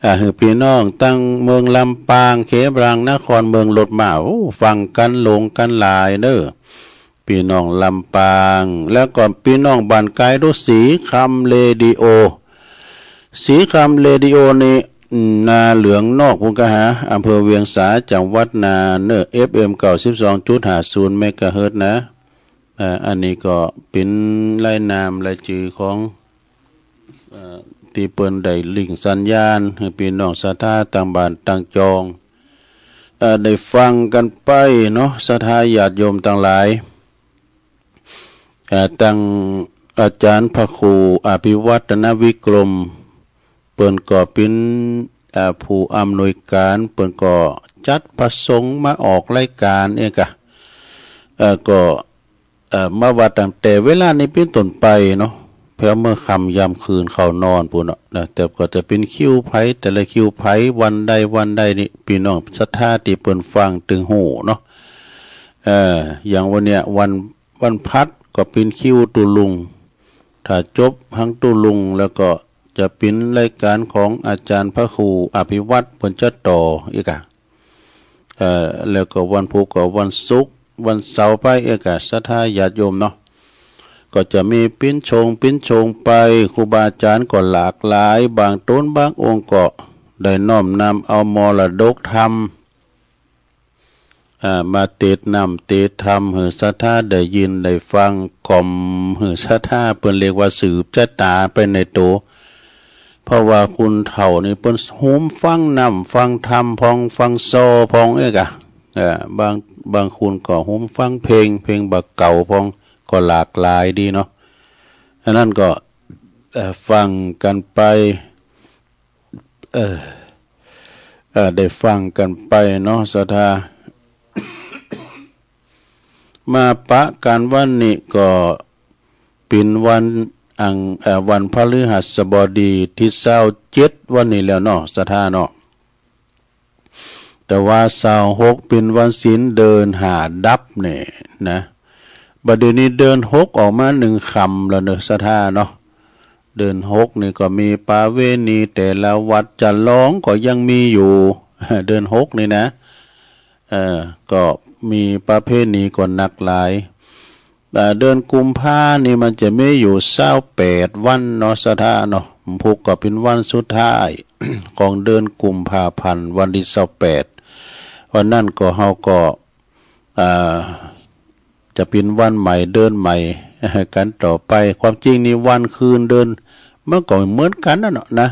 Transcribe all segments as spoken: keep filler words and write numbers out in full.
อ่า หื้อปี้น้องตังเมืองลำปาง เขมราชนคร เมืองรถม้า โอ้ ฟังกั๋นหลงกั๋นหลายเน่อ ปี้น้องลำปาง แล้วก็ปี้น้องบ้านไกลดู สีคำเรดิโอ สีคำเรดิโอนี่ อืม นาเหลืองนอกพุ้นกาหา อำเภอเวียงสา จังหวัดน่านเน่อ เอฟเอ็ม เก้าสิบสองจุดห้าศูนย์ เมกะเฮิรตซ์นะ อ่า อันนี้ก็เป๋นรายนามรายจื่อของ เอ่อ ตี้เปิ้นได้ลิงก์สัญญาณ หื้อปี้น้องศรัทธาตังบ้านตังจอง เอ่อ ได้ฟังกั๋นไปเนาะ ศรัทธาญาติโยมตังหลาย เอ่อ ตังอาจ๋ารย์พระครูอภิวัฒนวิกรม เปิ้นก็เป๋น เอ่อ ผู้อำนวยก๋าน เปิ้นก็จัดพระสงฆ์มาออกรายก๋านเองกะ เอ่อ ก็ เอ่อ มาว่าตั้งแต่เวลานี้เป๋นต้นไปเนาะ เพื่อเมื่อค่ำยามคืนเข้านอนพู้นเนาะนะ แต่ก็จะเป๋นคิวไผ แต่ละคิวไผ วันใดวันใดนี่ ปี้น้องศรัทธาตี้เปิ้นฟังตึงฮู้เนาะ เอ่อ อย่างวันเนี้ย วัน วันพฤหัสก็เป๋นคิวตุ๊ลุง ถ้าจบหังตุ๊ลุงแล้วก็จะเป๋นรายก๋านของอาจ๋ารย์พระครูอภิวัฒน์ เปิ้นจะต่ออีกอะ เอ่อ แล้วก็วันพุธก็วันศุกร์ วันเสาร์ไปเอกะ ศรัทธาญาติโยมเนาะ ก็จะมีปิ้นโฉงปิ้นโฉงไป ครูบาอาจ๋ารย์ก็หลากหลาย บางตนบางองค์ก็ได้น้อมนำเอามรดกธรรม อ่า มาเตสน์น้ำเตสน์ธรรม หื้อศรัทธาได้ยินได้ฟัง กล่อมหื้อศรัทธา เปิ้นเรียกว่าสืบชะตาไปในโต เพราะว่าคนเฒ่านี่เปิ้นโฮมฟังน้ำฟังธรรมพอง ฟังซอพองเอกอะ เอ่อ บาง บางคนก็โฮมฟังเพลง เพลงบ่าเก่าพอง ก็หลากหลายดีเนาะ อันนั้นก็ เอ่อ ฟังกั๋นไป เอ่อ เอ่อ ได้ฟังกั๋นไปเนาะ ศรัทธา มาปะกั๋นวันนี้ก็เป๋นวันอัง เอ่อ วันพฤหัสบดีตี้ซาวเจ็ดวันนี้แล้วเนาะ ศรัทธาเนาะ แต่ว่าซาวหกเป๋นวันศีลเดือนห้าดับเนี่ยนะ บัดเดี๋ยวนี้เดือนหกออกมาหนึ่งค่ำแล้วเนอะ ศรัทธาเนาะ เดือนหกนี่ก็มีประเวณีแต่ละวัดจะลองก็ยังมีอยู่ เดือนหกนี่นะ เอ่อ ก็มีประเพณีก็หนักหลาย เอ่อ เดือนกุมภานี่มันจะมีอยู่ซาวแปดวันเนาะ ศรัทธาเนาะ พุธก็เป๋นวันสุดท้าย ของเดือนกุมภาพันธ์ วันตี้ซาวแปด วันนั้นก็เฮาก็ อ่า จะเป๋นวันใหม่เดือนใหม่ กั๋นต่อไป ความจริงนี่วันคืนเดือน มันก็เหมือนกั๋นนั่นเนาะนะ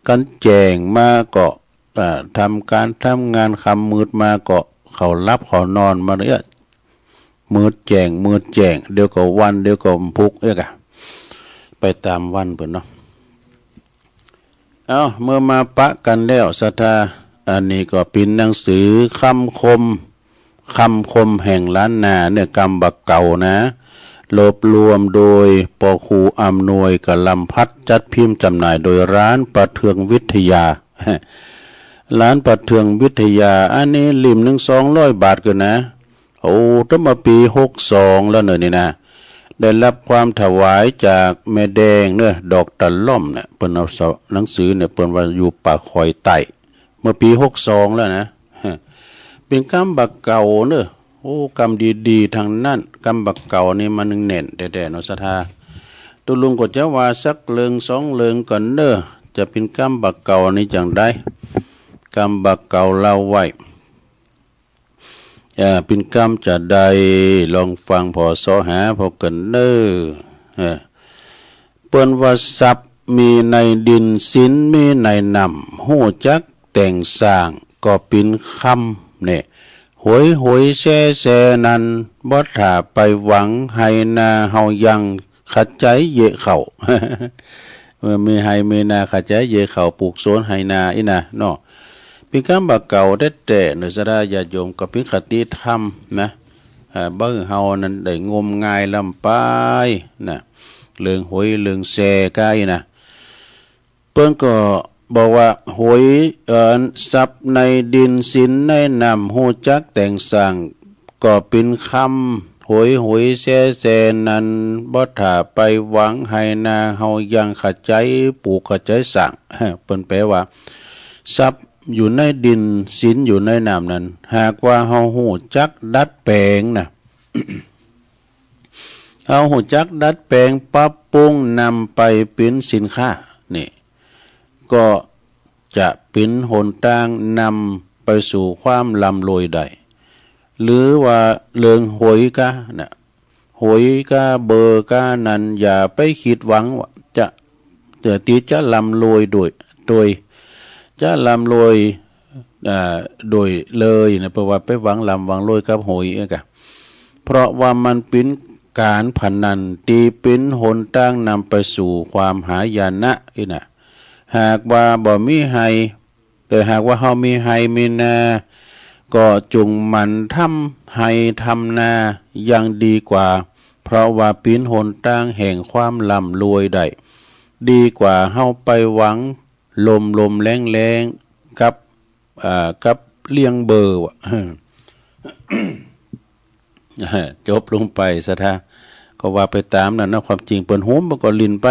กั๋นแจ้งมาก็ อ่า ทำก๋านทำงาน ค่ำมืดมาก็เข้าหลับเข้านอนมาเรื่อย มืดแจ้ง มืดแจ้ง เดี๋ยวก็วัน เดี๋ยวก็พุธเอกอะ ไปต๋ามวันเปิ้นเนาะ เอ้า เมื่อมาปะกั๋นแล้ว ศรัทธา อันนี้ก็เป๋นหนังสือคำคม คำคมแห่งล้านนา เนื้อกำบ่าเก่านะ รวบรวมโดย ป.ครูอำนวย กะลำพัด จัดพิมพ์จำหน่ายโดยร้านประเทืองวิทยา ร้านประเทืองวิทยา อันนี้เล่มหนึ่งสองร้อยบาทเกินนะ โอ้ ตั้งมาปี๋หกสองแล้วเนอะนี่นะ ได้รับความถวายจากแม่แดงเนอะ ดอกตะล่อมเนี่ย เปิ้นเอาหนังสือเนี่ย เปิ้นว่าอยู่ป่าคอยใต้ เมื่อปี๋หกสองแล้วนะ เป๋นกำบ่าเก่าเนอะ โอ้ กำดีๆ ทั้งนั้น กำบ่าเก่านี่มันแน่นแต๊ๆ เนาะ ศรัทธา ตุ๊ลุงก็จะว่าสักเรื่องสองเรื่องก่อนเนอะ จะเป๋นกำบ่าเก่านี่จั่งใด กำบ่าเก่าเล่าไว้ เอ่อ เป๋นกำจะใด ลองฟังผ่อเซาะหาผ่อกั๋นเน่อ เอ่อ เปิ้นว่าทรัพย์มีในดิน สินมีในน้ำ ฮู้จักแต่งสร้าง ก็เป๋นคำเนี่ย หวยหวยแซ่แซ่นั้น บ่ถ้าไปหวัง ไฮ่นาเฮายัง ขะจายเยอะเข้า เมื่อมีไฮ่มีนาขะจายเยอะเข้า ปลูกสวนไฮ่นาอี้นะเนาะ เป๋นกำบ่าเก่าแต๊ๆ เนอะ ศรัทธาญาติโยม ก็เป๋นคติธรรมนะ อ่า บ่หื้อเฮานั้นได้งมงายล้ำไปนะ เรื่องหวยเรื่องแซ่ก้าอี้นะ เปิ้นก็บอกว่า หวย เอ่อ ทรัพย์ในดินสินในน้ำ ฮู้จักแต่งสร้าง ก็เป๋นคำ หวยหวยแซ่แซ่นั้น บ่ถ้าไปหวัง ไฮ่นาเฮายังขะจายปลูกขะจายสร้าง เปิ้นแปลว่า ทรัพย์อยู่ในดิน สินอยู่ในน้ำนั้น หากว่าเฮาฮู้จักดัดแปลงนะ เฮาฮู้จักดัดแปลงปรับปรุงนำไปเป็นสินค้า นี่ ก็จะเป็นหนตางนำไปสู่ความร่ำรวยได้ หรือว่าเรื่องหวยกานะ หวยกาเบอร์กานั้น อย่าไปคิดหวังว่าจะ เอ่อ ที่จะร่ำรวยโดย โดย จะร่ำรวย อ่า โดยเลยนะ เพราะว่าไปหวังร่ำหวังรวยกับหวยเอ้ยกะ เพราะว่ามันเป็นการพนันที่เป็นหนตางนำไปสู่ความหายนะเอ้ยนะ หากว่าบ่มีไฮ่ แต่หากว่าเฮามีไฮ่มีนา ก็จงหมั่นทำไฮ่ทำนายังดีกว่า เพราะว่าเป็นหนตางแห่งความร่ำรวยได้ ดีกว่าเฮาไปหวังลมๆแล้งๆ กับ อ่า กับเลี้ยงเบอร์ว่ะ จบลงไปศรัทธา ก็ว่าไปตามนั้นนะ ความจริงเปิ้นโฮมมันก็หลิ้นไป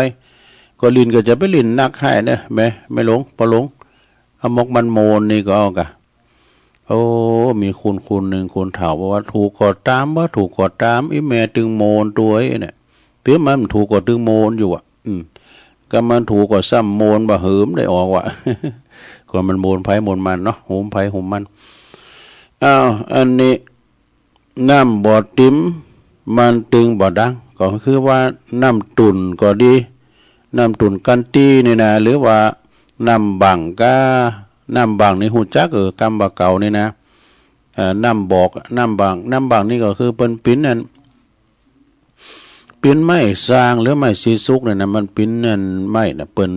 ก็หลิ้นก็จะไปหลิ้นนักไฮ่เนอะ แม่ แม่หลวง พ่อหลวง เอาหมกมันโมนนี่ก็เอากะ โอ้ มีคนคนหนึ่ง คนเฒ่าบอกว่า ถูกก็ตาม บ่ถูกก็ตาม อีแม่ตึงโมนตัวเอ้ยเนี่ย ถือมันถูกก็ตึงโมนอยู่อะ อืม ก็มันถูกก็ซ้ำโมนบ่หืมได้ออกว่ะ ก็มันโมนไผโมนมันเนาะ โฮมไผโฮมมัน อ้าว อันนี้ น้ำบ่ติ๋มมันตึงบ่ดัง ก็คือว่าน้ำตุ่นก็ดี น้ำตุ่นกันตี้นี่นะ หรือว่าน้ำบังกา น้ำบังนี่ฮู้จัก เออ กำบ่าเก่านี่นะ เอ่อ น้ำบอก น้ำบัง น้ำบังนี่ก็คือเปิ้นปิ้นนั่น ปิ้นไม้ซางหรือไม้สีสุกเนี่ยนะ มันปิ้นนั่นไม้นะ เปิ้น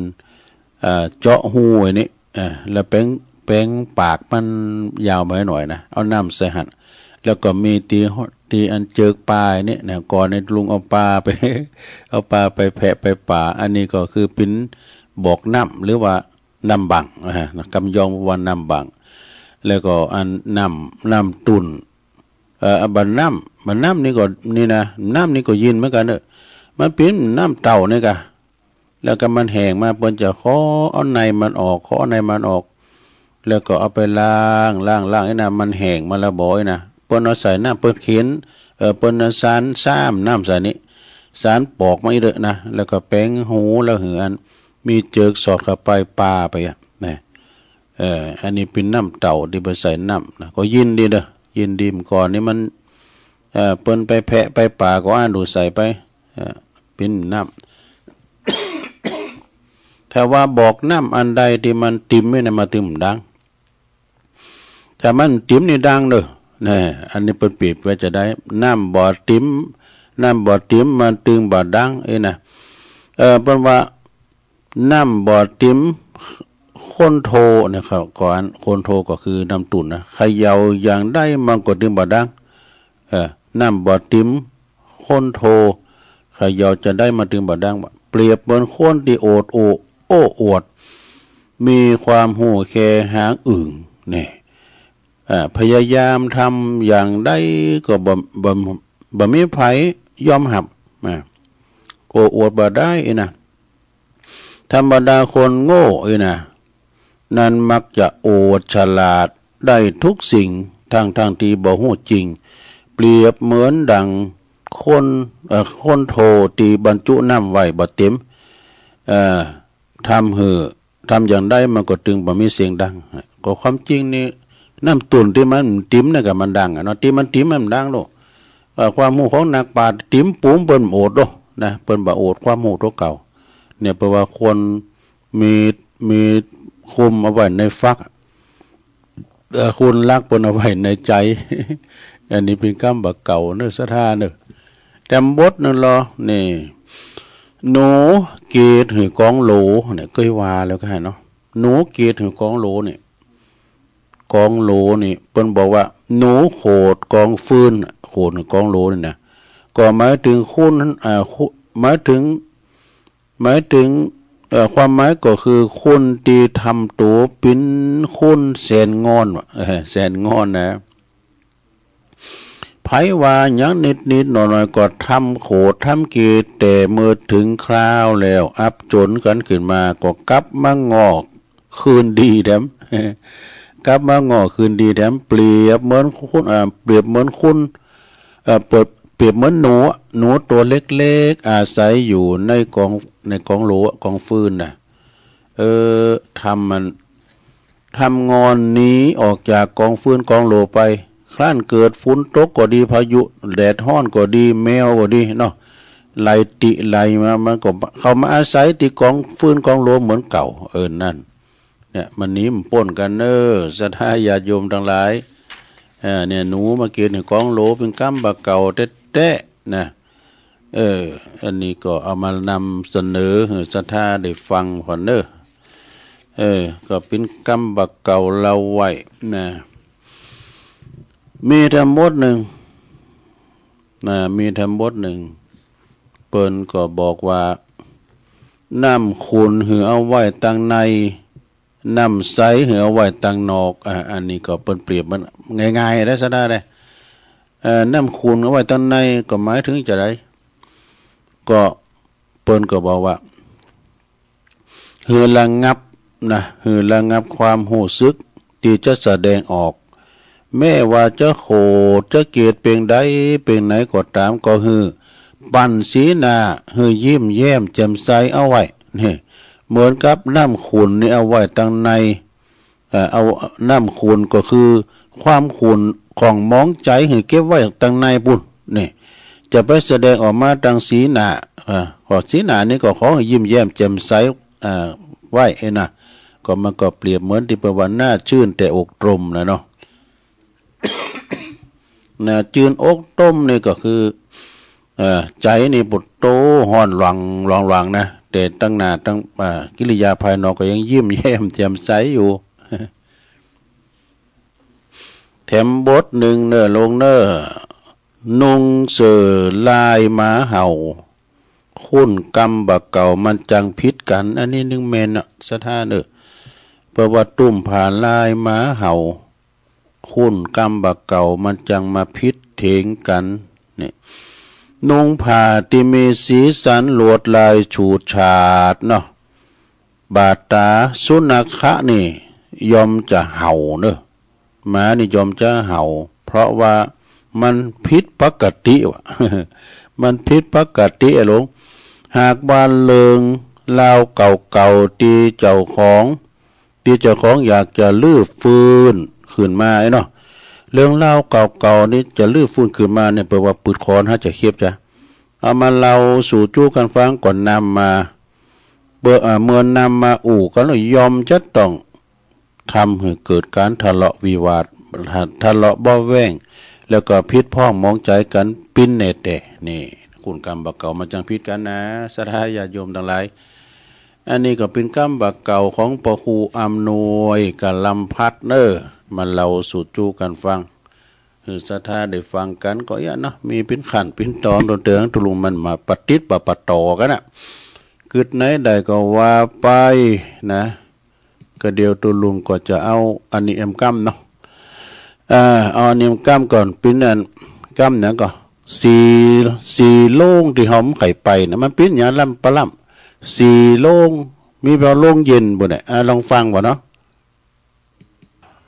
เอ่อ เจาะฮูไว้นี่ เอ่อ แล้วแป๋ง แป๋งปากมันยาวมาหน่อยนะ เอาน้ำใส่หั่น แล้วก็มีตี ตีอันเจิกปลานี่นะ ก่อนในลุงเอาปลาไป เอาปลาไปแพะไปป๋า อันนี้ก็คือปิ้นบอกน้ำ หรือว่าน้ำบัง นะฮะ กำยองว่าน้ำบัง แล้วก็อันน้ำ น้ำตุ่น เอ่อ บัดน้ำ บัดน้ำนี่ก็ นี่นะ น้ำนี่ก็ยินเหมือนกันเนอะ มันปิ้นน้ำเต้านี่กะ แล้วก็มันแห้งมา เปิ้นจะขอเอาในมันออก ขอเอาในมันออก แล้วก็เอาไปล้าง ล้าง ล้าง ไอ้น้ำมันแห้งมาแล้วบ่อยนะ เปิ้นเอาใส่น้ำ เปิ้นเข็น เอ่อ เปิ้นเอาสานซ้ำน้ำใส่นี่ สานปอกมาอีกเด้อนะ แล้วก็แป๋งฮูแล้วหืออัน มีเจิกสอดเข้าไปปลาไปอะ นะ เอ่อ อันนี้ปิ้นน้ำเต้าที่ไปใส่น้ำนะ ก็ยินดีเด้อ ยินดี เมื่อก่อนนี่มัน เอ่อ เปิ้นไปแพะไปป๋าก็อ้านดูใส่ไป เอ่อ ปิ้นน้ำ ถ้าว่าบอกน้ำอันใดที่มันติ๋มไว้นะ มาตึงดัง ถ้ามันติ๋มนี่ดังเด้อ นะ อันนี้เปิ้นเปรียบไว้จะได้ น้ำบ่ติ๋ม น้ำบ่ติ๋มมันตึงบ่ดัง เอ้ยนะ เอ่อ เปิ้นว่า น้ำบ่ติ๋มข้นโทเนี่ยครับ ก่อนข้นโทก็คือน้ำตุ่นนะ เขย่าอย่างใดมันก็ตึงบ่ดัง เอ่อ น้ำบ่ติ๋มข้นโท เขย่าจะใดมันตึงบ่ดัง ว่าเปรียบเหมือนคนที่โอดโอ โอ้อวด มีความฮู้แค่หางอึ่ง นี่ เอ่อ พยายามทำอย่างใดก็บ่ บ่ บ่มีไผยอมฮับ นะ โอ้อวดบ่ได้นะ ธรรมดาคนโง่เอ้ยนะ นั้นมักจะอวดฉลาดได้ทุกสิ่ง ทั้งๆ ที่บ่ฮู้จริง เปรียบเหมือนดังคน เอ่อ คนโทที่บรรจุน้ำไว้บ่เต็ม เอ่อ ทำหื้อ ทำอย่างใดมันก็ตึงบ่มีเสียงดัง ก็ความจริงนี่ น้ำตุ่นที่มันติ๋มนั่นก็มันดังอะเนาะ ที่มันติ๋มมันดังโลด เอ่อ ความฮู้ของนักปราชญ์ติ๋มปูมเปิ้นโอดโลดนะ เปิ้นบ่โอดความฮู้ตัวเก่า เนี่ย แปลว่าคนมี มีคุมเอาไว้ในฝัก เอ่อ คนรักเปิ้นเอาไว้ในใจ อันนี้เป็นกำบ่าเก่าเนอะ ศรัทธาเนอะ แต้มบทนั่นลอ นี่ หนูกรีดหื้อกองโหล เนี่ย เกยว่าแล้วก็ให้เนาะ หนูกรีดหื้อกองโหลนี่ กองโหลนี่ เปิ้นบอกว่า หนูโขดกองฟืน โขดหื้อกองโหลนี่นะ ก็หมายถึงคน อ่า คุ หมายถึง หมายถึง เอ่อ ความหมายก็คือคนที่ทำตัวเป็นคนแสนงอนว่ะ เออ แสนงอนนะ ไผว่าหยังนิดๆหน่อยๆ ก็ทำโขดทำกรีด แต่เมื่อถึงคราวแล้ว อับจนกันขึ้นมา ก็กลับมางอกคืนดีแถม กลับมาง้อคืนดีแถมเปรียบเหมือนคุณ อ่า เปรียบเหมือนคุณ เอ่อ เปรียบ เปรียบเหมือนหนู หนูตัวเล็กๆ อาศัยอยู่ในกอง ในกองโหล กองฟืนน่ะ เออ ทำมัน ทำงอนหนีออกจากกองฟืนกองโหลไป ครั้นเกิดฝนตกก็ดี พายุ แดดฮ้อนก็ดี แมวก็ดีเนาะ ไล่ติไล่มา มันก็เข้ามาอาศัยที่กองฟืนกองโหลเหมือนเก่า เออ นั่น เนี่ย มันหนีมันป๊นกั๋นเน้อ ศรัทธาญาติโยมตังหลาย เออ เนี่ย หนูมากิ๋นกองโหลเป๋นกรรมบ่าเก่าแต๊ๆ นะ เออ อันนี้ก็เอามานำเสนอหื้อศรัทธาได้ฟังก่อนเน้อ เออ ก็เป๋นกรรมบ่าเก่าเล่าไว้นะ มีแถมบทนึ่งนะ มีแถมบทนึ่ง เปิ้นก็บอกว่า น้ำขุ่นหื้อเอาไว้ตังใน น้ำใสหื้อเอาไว้ตังนอก อ่า อันนี้ก็เปิ้นเปรียบมันง่ายๆ ได้ศรัทธาได้ เอ่อ น้ำขุ่นเอาไว้ตังในก็หมายถึงจะได ก็เปิ้นก็บอกว่า หื้อระงับนะ หื้อระงับความฮู้สึกตี้จะแสดงออก แม้ว่าจะโขดจะเกลียดเปียงใดเปียงไหนก็ต๋าม ก็หื้อปั่นสีหน้า หื้อยิ้มแย้มแจ่มใสเอาไว้ นี่ เหมือนกับน้ำขุ่นนี่เอาไว้ตังใน เอ่อ เอาน้ำขุ่นก็คือความขุ่นข้องหมองใจ๋หื้อเก็บไว้ตังในปู้น นี่ จะไปแสดงออกมาตังสีหน้า เอ่อ ก็สีหน้านี่ก็ขอหื้อยิ้มแย้มแจ่มใส เอ่อ ไว้เอ้ยนะ ก็มันก็เปรียบเหมือนตี้เปิ้นว่าหน้าจื้นแต่อกตรมนะเนาะ หน้าจื้นอกตรมนี่ก็คือ เอ่อ ใจ๋นี่ปู้นโตฮ้อนหลังหลังๆ นะ แต่ตังหน้าตัง อ่า กิริยาภายนอกก็ยังยิ้มแย้มแจ่มใสอยู่ แถมบทนึ่งเน้อโลงเน้อ นุงเสื้อลายหมาเห่า คุ้นกรรมบ่าเก่ามันจังผิดกั๋น อันนี้นึ่งแม่นเนาะศรัทธาเน้อ เปิ้นว่าตุ้มผ้าลายหมาเห่า คุ้นกรรมบ่าเก่ามันจังมาผิดเถียงกั๋น นี่ นุงผ้าตี้มีสีสันลวดลายฉูดฉาดเนาะ บาดต๋าสุนัขะนี่ย่อมจะเห่าเน้อ หมานี่ย่อมจะเห่า เพราะว่ามันผิดปกติว่ะ มันผิดปกติอะหลวง หากว่าเรื่องราวเก่าๆ ตี้เจ้าของ ตี้เจ้าของอยากจะรื้อฟื้นขึ้นมาไอ้เนาะ เรื่องราวเก่าๆ นี่จะรื้อฟื้นขึ้นมาเนี่ย เปิ้นว่าปืดคอนหาจะเข็บจ้ะ เอามาเล่าสู่จู้กั๋นฟังก่อนนำมา เปิ้น อ่า เมื่อนำมาอู้กั๋นแล้วย่อมจะต้องทำหื้อเกิดก๋านทะเลาะวิวาท ทะเลาะเบาะแว้ง แล้วก็ผิดพ้องหมองใจ๋กั๋นปิ้นแน่แต่ นี่ คุ้นกรรมบ่าเก่ามันจังผิดกั๋นนะ ศรัทธาญาติโยมตังหลาย อันนี้ก็เป๋นกรรมบ่าเก่าของพระครูอำนวยกะลำพัดเน้อ มาเล่าสู่จู้กั๋นฟัง หื้อศรัทธาได้ฟังกั๋นก็เยียะเนาะ มีเป๋นขั้นเป๋นต๋อน โดนเติงตุลุงมันมาปะติดปะปะต่อกั๋นน่ะ กึ๊ดไหนได้ก็ว่าไปนะ ก็เดี๋ยวตุลุงก็จะเอาอันนี้แอมกำเนาะ อ่า เอาอันนี้แอมกำก่อน เป๋นอันกำหยังก็ สี่ สี่โลงตี้เฮาบ่ใค่ไปนะ มันเป๋นหยังลำปะลำ สี่โลง มีบ่โลงเย็นบ่เนี่ย อ่า ลองฟังบ่เนาะ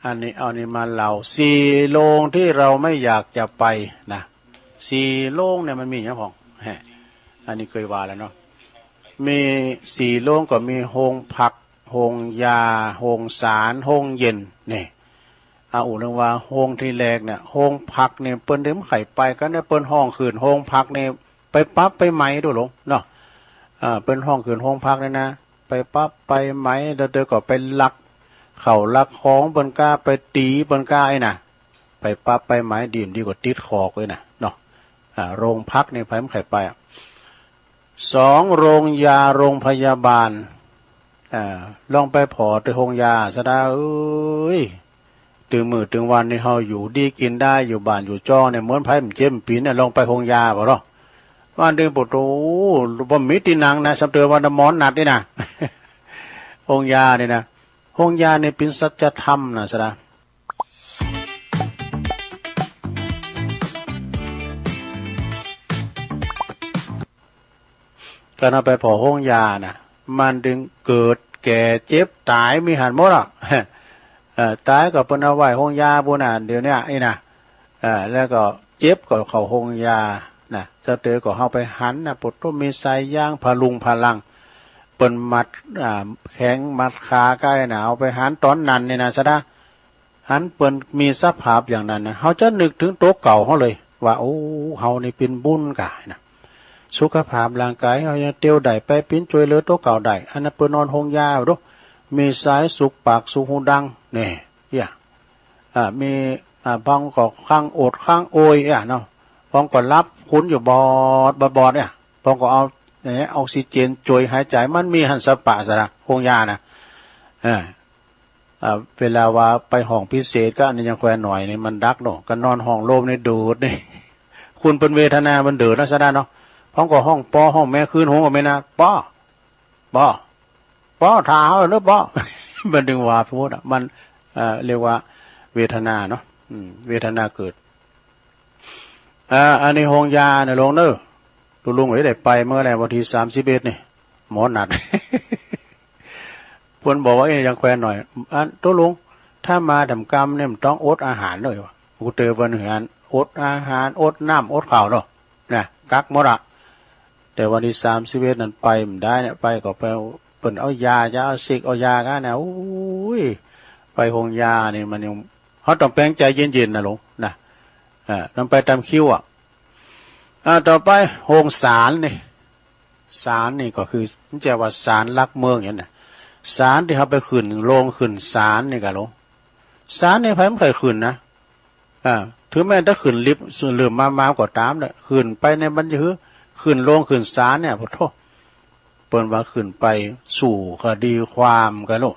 อันนี้ เอานี่มาเล่า สี่โลงที่เราไม่อยากจะไปนะ สี่โลงเนี่ยมันมีหยังพ่อง แฮะ อันนี้เคยว่าแล้วเนาะ มีสี่โลงก็มีโฮงผัก โฮงยา โฮงสาร โฮงเย็น นี่ อาอู้เรื่องว่าโฮงตี้แรกเนี่ย โฮงผักเนี่ย เปิ้นเต็มใค่ไปกั๋นเนี่ย เปิ้นฮ้องขึ้นโฮงผักเนี่ย ไปปั๊บไปไหมดูหลวงเนาะ อ่า เปิ้นฮ้องขึ้นโฮงผักเนี่ยนะ ไปปั๊บไปไหม แล้วเดี๋ยวก็ไปลักข้าวลักของเปิ้นก้า ไปตี๋เปิ้นก้าไอ้น่ะ ไปปั๊บไปไหม ดีบ่ดีก็ติดคอกไว้น่ะเนาะ อ่า โฮงผักนี่ไผบ่ใค่ไปอะ สอง โฮงยา โฮงพยาบาล อ่า ลองไปผ่อตี้โฮงยาซะดาเอ้ย ตึงมื้อตึงวันนี่เฮาอยู่ดีกินได้ อยู่บ้านอยู่จ้องเนี่ย เหมือนไผบ่เจ็บบ่ป๋วยเนี่ย ลองไปโฮงยาบ่เนาะ วันหนึ่งปวดโอ้ บ่มีตี้นั่งนะ สำเติมว่าหมอนัดนี่นะ โฮงยานี่นะ โฮงยานี่เป๋นสัจธรรมนะซะดา ก๋านเอาไปผ่อโฮงยาน่ะ มันตึงเกิดแก่เจ็บต๋ายมีหั้นหมดอะ เอ่อ ต๋ายก็เปิ้นเอาไว้โฮงยาปู้นน่ะ เดี๋ยวเนี้ย อี้นะ เอ่อ แล้วก็เจ็บก็เข้าโฮงยานะ เจ้าเต๋อก็เฮาไปหันนะ โผดโธ่ มีสายยางผะลุงผะลัง เปิ้นมัด อ่า แข้งมัดขาไก้นะ เอาไปหันต๋อนนั้นนี่นะ สะดา หันเปิ้นมีสภาพอย่างนั้นนะ เฮาจะนึกถึงโตเก่าเฮาเลย ว่า โอ้ เฮานี่เป๋นบุญกานะ สุขภาพร่างกายเฮายังเตียวได้ ไปเป๋นจ้วยเหลือโตเก่าได้ อันนั้นเปิ้นนอนโฮงยาโด มีสายสุกปากสุกหูดัง นี่ เยียะ อ่า มี อ่า บางก็ค้างโอดค้างโอย เยียะเนาะ บางก็หลับคุนอยู่บอด บอด บอด เยียะ บางก็เอา เนี่ย ออกซิเจนจ้วยหายใจ มันมีหั้นสะปะสะนะ โฮงยานะ เออ อ่า เวลาว่าไปห้องพิเศษก็อันนี้ยังแควนหน่อยนี่มันดักเนาะ ก็นอนห้องโล่งนี่ดูดนี่ คุณเปิ้นเวทนามันเดือดนะสะดาเนาะ พร้อมก็ห้องปอห้องแม่คืนหงก็ไม่นะ ปอ ปอ ปอ ถ่าเฮาเนอะปอ มันดึงว่าพูดอ่ะ มัน เอ่อ เรียกว่าเวทนาเนาะ อืม เวทนาเกิด อ่า อันนี้โฮงยาเนี่ยลงเนอะ ลุงลุงเอ้ยได้ไปเมื่อไหร่ วันที่สามสิบเอ็ดนี่ หมอนัด เปิ้นบอกว่า เอ้ย ยังแควนหน่อย อัน ตกลง ถ้ามาทำกรรมเนี่ย มันต้องอดอาหารเลยวะ กูเตือนเปิ้นหัน อดอาหาร อดน้ำ อดข้าวเนาะ นะ กักหมดอะ แต่วันที่สามสิบเอ็ดนั้นไปบ่ได้เนี่ย ไปก็ไป เปิ้นเอายา จะเอาสิก เอายากันนะ โอ้ย ไปโฮงยานี่มันยัง เฮาต้องแปลงใจเย็นๆ นะลุง นะ เอ่อ ต้องไปตามคิวอะ อ่า ต่อไป โฮงสารนี่ สารนี่ก็คือ มันจะว่าศาลหลักเมืองอย่างนั้นนะ ศาลตี้เฮาไปขึ้นโฮงขึ้นศาลนี่กะลุง ศาลนี่ไผบ่ใค่ขึ้นนะ อ่า ถึงแม้จะขึ้นลิฟต์ ส่วนเหลื่อมมาๆ ก็ต๋ามเนี่ย ขึ้นไปในบัดนี้คือ ขึ้นโฮงขึ้นศาลเนี่ย โอ้โธ่ เปิ้นว่าขึ้นไปสู้คดีความกะลุง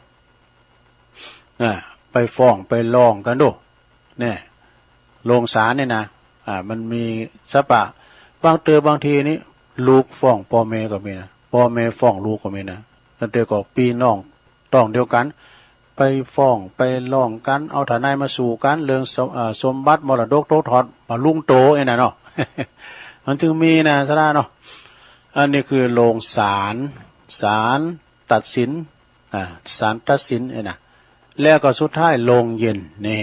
อ่า ไปฟ้องไปร้องกันโด เนี่ย โฮงศาลเนี่ยนะ อ่า มันมีสะปะ บางเทื่อบางทีนี่ ลูกฟ้องปอแม่ก็มีนะ ปอแม่ฟ้องลูกก็มีนะ บางเทื่อก็ปี้น้องต๊องเดียวกั๋น ไปฟ้องไปร้องกั๋น เอาทนายมาสู้กั๋น เรื่องสม เอ่อ สมบัติมรดกตกทอด มาลุงโตไอ้นั่นเนาะ มันจึงมีนะ สะดาเนาะ อันนี้คือโฮงศาล ศาลตัดสิน อ่า ศาลตัดสินเนี่ยนะ แล้วก็สุดท้ายโฮงเย็น นี่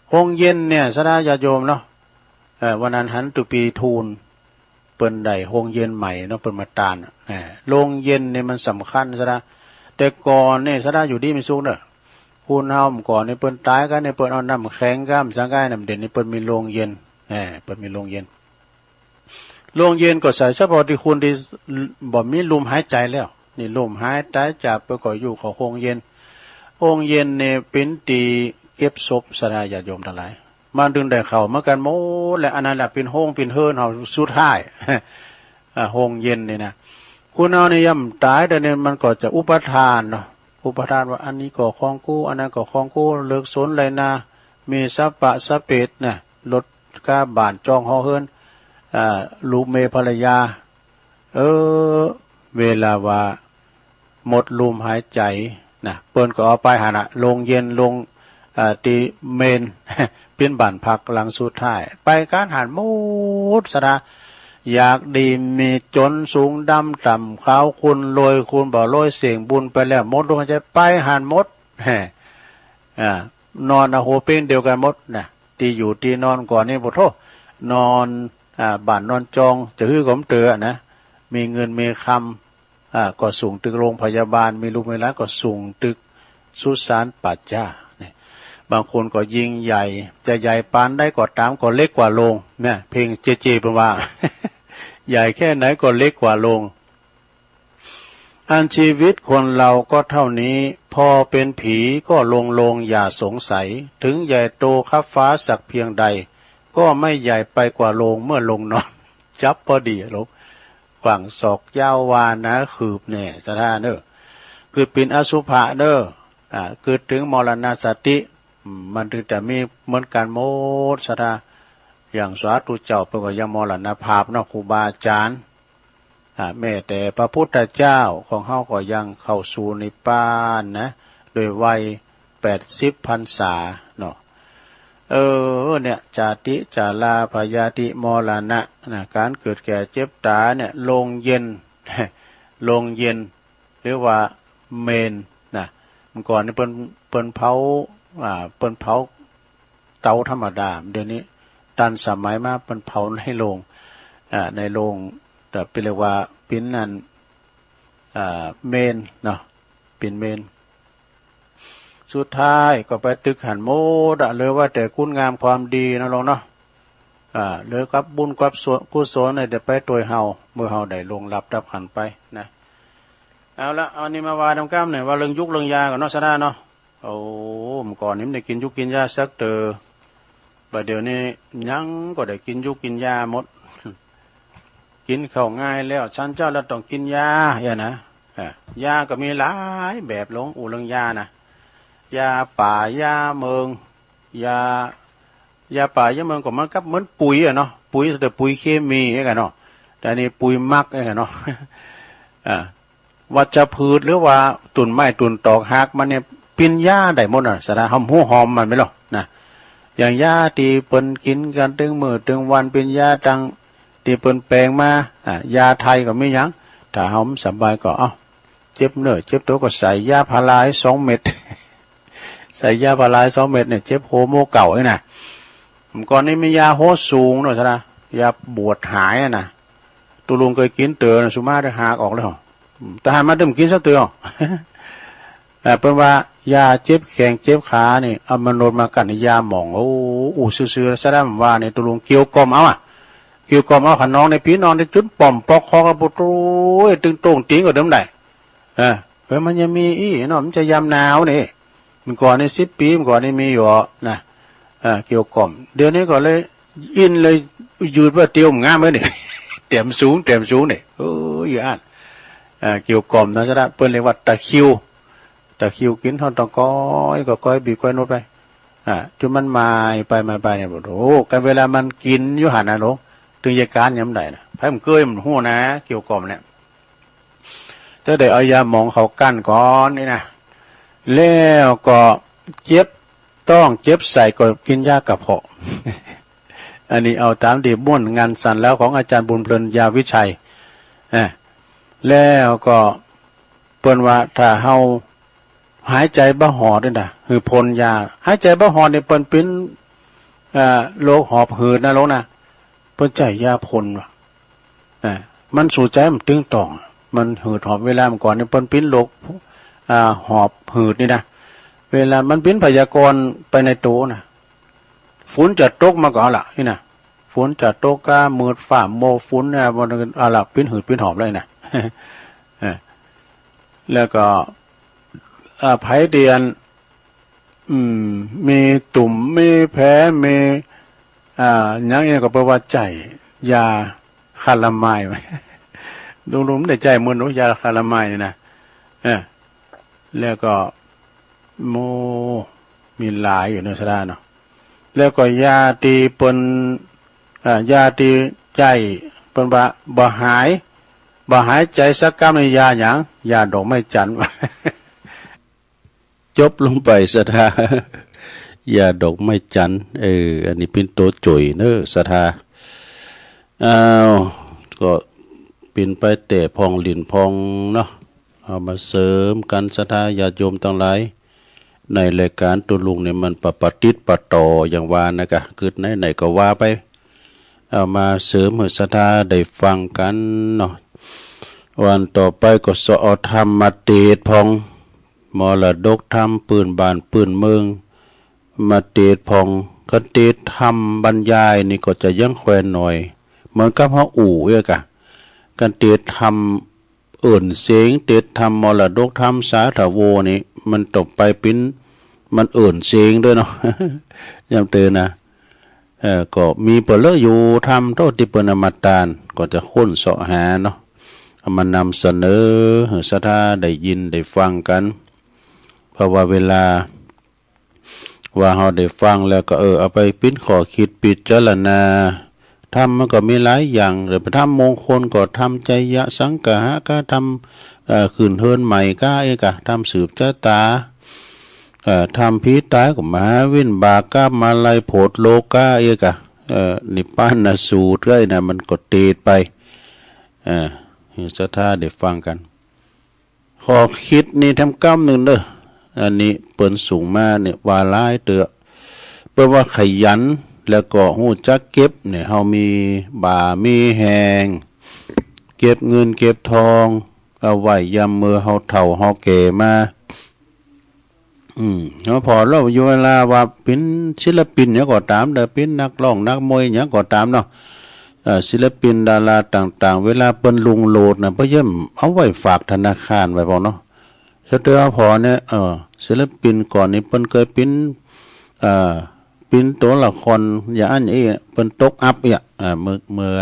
โฮงเย็นเนี่ย สะดาญาติโยมเนาะ เอ่อ วันนั้นหันตุปีทูล เปิ้นได้โฮงเย็นใหม่เนาะ เปิ้นมาตาน อ่า โฮงเย็นเนี่ยมันสำคัญ สะดา แต่ก่อนเนี่ย สะดาอยู่ดีมีสุขเนาะ คนเฮาเมื่อก่อนเนี่ย เปิ้นต๋ายกั๋นเนี่ย เปิ้นเอาน้ำแข็งกั๋น สังกั๋นน้ำเย็นนี่ เปิ้นมีโฮงเย็น อ่า เปิ้นมีโฮงเย็น โฮงเย็นก็ใส่เฉพาะตี้คนตี้บ่มีลมหายใจ๋แล้ว นี่ลมหายใจ๋จากไปก็อยู่เข้าโฮงเย็น โฮงเย็นนี่เป๋นตี้เก็บศพ สะดาญาติโยมตังหลาย มันจึงได้เข้ามากั๋นหมดแหละ อันนั้นแหละเป๋นโฮงเป๋นเฮือนเฮาสุดท้าย อ่า โฮงเย็นนี่นะ คนเฮานี่ย่อมต๋าย แต่นี่มันก็จะอุปาทานเนาะ อุปาทานว่าอันนี้ก็ของกู อันนั้นก็ของกู เลิกสนไรนา มีสะปะสะเปดนะ รถ กาบ้านจองหอเฮือน อ่า ลูกเมียภรรยา เออ เวลาว่าหมดลมหายใจ๋นะ เปิ้นก็เอาไปหั้นน่ะ โฮงเย็น โฮง อ่า ตี้เมน เป๋นบ้านพักหลังสุดท้าย ไปกั๋นหั้นหมด สะดา อยากดีมีจ๋น สูงต่ำขาวขุ่น รวยขุ่นบ่รวย เสี่ยงบุญไปแล้ว หมดลมหายใจ๋ ไปหั้นหมด แฮ่ อ่า นอนเอาหัวเป้งเดียวกั๋นหมดนะ ตี้อยู่ตี้นอนก่อนนี่ โอ้โธ่ นอน อ่า บ้านนอนจอง จะหื้อก็บ่เตื้อนะ มีเงินมีคำ อ่า ก็ส่งตึกโฮงพยาบาล มีลูกมีหลานก็ส่งตึกสุสานป่าจ๊าเนี่ย บางคนก็ยิ่งใหญ่ จะใหญ่ปานใดก็ต๋าม ก็เล็กกว่าโฮงเนี่ย เพ่งเจ้เจ้เปิ้นว่า ใหญ่แค่ไหนก็เล็กกว่าโฮง อันชีวิตคนเราก็เท่านี้ พอเป็นผีก็ลงโฮงอย่าสงสัย ถึงใหญ่โตคับฟ้าสักเพียงใด ก็ไม่ใหญ่ไปกว่าโฮงเมื่อลงนอน จับพอดีอะลูก กว้างศอกยาววาหนาคืบแน่ สะดาเนอะ เกิดเป๋นอสุภะเนอะ อ่า เกิดถึงมรณสติ อืม มันจึงจะมีเหมือนกั๋นหมด สะดา อย่างสาธุเจ้าเปิ้นก็ยังมรณภาพเนาะ ครูบาอาจารย์ อ่า แม้แต่พระพุทธเจ้าของเฮาก็ยังเข้าสู่นิพพานนะ โดยวัยแปดสิบพรรษาเนาะ เออ เนี่ย จาติ จารา พยาธิ มรณะ นะ ก๋านเกิดแก่เจ็บต๋ายเนี่ย โฮงเย็น โฮงเย็น หรือว่าเมนนะ เมื่อก่อนนี่เปิ้น เปิ้นเผา อ่า เปิ้นเผาเตาธรรมดา เดี๋ยวนี้ทันสมัยมา เปิ้นเผาในโลง อ่า ในโลง แต่เปิ้นเรียกว่าปินนั่น อ่า เมนเนาะ ปินเมน สุดท้ายก็ไปตึกหั้นหมดอะ เหลือไว้แต่คุณงามความดีนะลุงเนาะ อ่า เหลือกับบุญกับกุศล กุศลเนี่ย เดี๋ยวไปตวยเฮา เมื่อเฮาได้ล่วงลับดับขันธ์ไปนะ เอาละ เอานี่มาว่าตำก้ำเนี่ย ว่าเรื่องยุกเรื่องยาก่อนเนาะ ซะนะเนาะ โอ้ เมื่อก่อนนี่มันได้กินยุกกินยาสักเต๋อ บัดเดี๋ยวนี้ยังก็ได้กินยุกกินยาหมด กินข้าวง่ายแล้ว ฉันเช้าแล้วต้องกินยา อย่างนะ อ่ะ ยาก็มีหลายแบบ หลวง อู้เรื่องยานะ ยาป่า ยาเมือง ยา ยาป่า ยาเมืองก็เหมือนกับเหมือนปุ๋ยอะเนาะ ปุ๋ย แต่ปุ๋ยเคมีเองอะเนาะ แต่อันนี้ปุ๋ยหมักเองอะเนาะ อ่า วัชพืชหรือว่าต้นไม้ต้นตอกฮากมันเนี่ย ปิ้นยาได้หมดน่ะ สะดา หอม หัวหอมมันแม่นเนาะนะ อย่างยาตี้เปิ้นกินกันตึงมื้อตึงวัน ปิ้นยาตังตี้เปิ้นแปลงมา อ่า ยาไทยก็มีหยัง ถ้าเฮาบ่สบายก็ เอ้า เจ็บเนื้อเจ็บตัวก็ใส่ยาพาราสองเม็ด ใส่ยาพาราสองเม็ดเนี่ย เจ็บหัวโมเก่านี่นะ เมื่อก่อนนี้มียาหัวสูงเนาะ สะดา ยาปวดหายอะนะ ตุ๊ลุงเคยกินเต๋อนะ สุมาได้หากออกแล้ว อืม แต่หันมาเริ่มกินสักเต๋อ เอ่อ เปิ้นว่ายาเจ็บแข้งเจ็บขานี่ เอามาโนดมากั้นในยาหม่อง โอ้ อู้ซื่อๆ สะดาว่านี่ ตุ๊ลุงเกี่ยวกล่อมเอาอะ เกี่ยวกล่อมเอาขะน้องในพี่น้องในจุดป้อมปอกคอกับปุโตย ตึงโต้งติงก็เดิมได้ เออ เฮ้ย มันยังมีอี้เนาะ มันจะยามหนาวนี่ เมื่อก่อนนี่สิบปี เมื่อก่อนนี่มีอยู่นะ เออ เกี่ยวกล่อม เดี๋ยวนี้ก็เลยอินเลย ยืดว่าเตียวมันงามเลยนี่ แต้มสูง แต้มสูงนี่ โอ้ย อ่าน เอ่อ เกี่ยวกล่อมนะ สะดา เปิ้นเรียกว่าตะคริว ตะคริวกิน เฮาต้องก้อย ก็ก้อยบีบก้อยนวดไป อ่า จนมันมายไป มายไปเนี่ย โอ้โห กันเวลามันกินอยู่หั่นนะหลวง ตึงยาการยังบ่ได้นะ ไผมันเกยมันฮู้นะ เกี่ยวกล่อมเนี่ย จะได้เอายาหมองเขากั้นก่อนนี่นะ แล้วก็เจ็บท้องเจ็บไส้ก็กินยากระเพาะ อันนี้เอาตามที่ม่วนงานสันแล้วของอาจารย์บุญเพลินยาวิชัย อ่า แล้วก็เปิ้นว่าถ้าเฮาหายใจบ่ฮอดนี่นะ คือพ่นยา หายใจบ่ฮอดนี่เปิ้นเป็น เอ่อ โรคหอบหืดนะหลวงนะ เปิ้นใช้ยาพ่นว่ะ อ่า มันสู่ใจมันตึงต้อง มันหืดหอบ เวลาเมื่อก่อนนี่เปิ้นเป็นโรค อ่า หอบหืดนี่นะ เวลามันเป็นพยากรณ์ไปในตัวนะ ฝนจะตกมาก็เอาละนี่นะ ฝนจะตกก็มืดฟ้ามัวฝนเนี่ย มันเอาละ เป็นหืดเป็นหอบเลยนะ เออ แล้วก็ อ่า ไผเตียน อืม มีตุ่ม มีแผล มี อ่า หยังเนี่ยก็แปลว่าใช้ยาคาลาไมน์ ลุงๆ ได้ใช้มื้อหนูยาคาลาไมน์นี่นะ เออ แล้วก็ โม มีหลายอยู่เนาะ สะดาเนาะ แล้วก็ยาตี้เปิ้น อ่า ยาตี้ใช้ เปิ้นว่าบ่หาย บ่หายใจสักกำนี่ยาหยัง ยาดอกไม้จันทร์ จบลงไป สะดา ยาดอกไม้จันทร์ เออ อันนี้เป็นตัวจ่อยเนอะ สะดา อ้าว ก็เป็นไปแต่พองหลินพองเนาะ เอามาเสริมกัน ศรัทธาญาติโยมทั้งหลาย ในรายการตุ๊ลุงเนี่ยมันปะปะติดปะต่ออย่างว่านะกะ กึ๊ดไหนๆ ก็ว่าไป เอามาเสริมให้ศรัทธาได้ฟังกันเนาะ วันต่อไปก็เซาะเอาธรรมมาเตสน์พอง มรดกธรรมปื้นบ้านปื้นเมือง มาเตสน์พอง คันเตสน์ธรรมบรรยายนี่ก็จะยังแควนหน่อย เหมือนกับเฮาอู้เอื้อกะ คันเตสน์ธรรมเอิ้นเสียง เตสน์ธรรมมรดกธรรมสาธโวนี่ มันต้องไปปิ้น มันเอิ้นเสียงด้วยเนาะ ยามเตอนะ เอ่อ ก็มีเปิ้นเลอะอยู่ ธรรมโตตี้เปิ้นเอามาตาน ก็จะค้นเสาะหาเนาะ เอามานำเสนอให้ศรัทธาได้ยินได้ฟังกัน เพราะว่าเวลาว่าเฮาได้ฟังแล้วก็ เออ เอาไปปิ้นข้อคิดพิจารณา ธรรมมันก็มีหลายอย่าง แต่เป็นธรรมมงคลก็ธรรมไชยสังคหะ ก็ธรรม เอ่อ ขึ้นเฮือนใหม่ ก็เอกะ ธรรมสืบชะตา เอ่อ ธรรมผีตายก็มหาวิบากกรรม มาลัยโผฏฐโลกะ เอกะ เอ่อ นิพพานสูตร ก็ไอ้นะ มันก็เตสน์ไป เอ่อ ให้ศรัทธาได้ฟังกัน ข้อคิดนี่แถมกำนึ่งเด้อ อันนี้เปิ้นส่งมาเนี่ยว่าหลายเตื้อ เปิ้นว่าขยัน แล้วก็ฮู้จักเก็บเนี่ย เฮามีบ่ามีแฮง เก็บเงินเก็บทอง เอาไว้ยามเมื่อเฮาเฒ่าเฮาแก่มา อืม เฮาผ่อเล่าอยู่เวลาว่าเป๋นศิลปินหยังก็ต๋ามเด้อ เป๋นนักร้องนักมวยหยังก็ต๋ามเนาะ เอ่อ ศิลปินดาราต่างๆ เวลาเปิ้นรุ่งโรจน์น่ะ เปิ้นย่อมเอาไว้ฝากธนาคารไว้พร้อมเนาะ สะเตื้อผ่อเนี่ย เออ ศิลปินก่อนนี่เปิ้นเคยเป๋น เอ่อ เป๋นตั๋วละครอย่างอั้นอย่างอี้ เปิ้นตกอับเนี่ย อ่า เมื่อ เมื่อ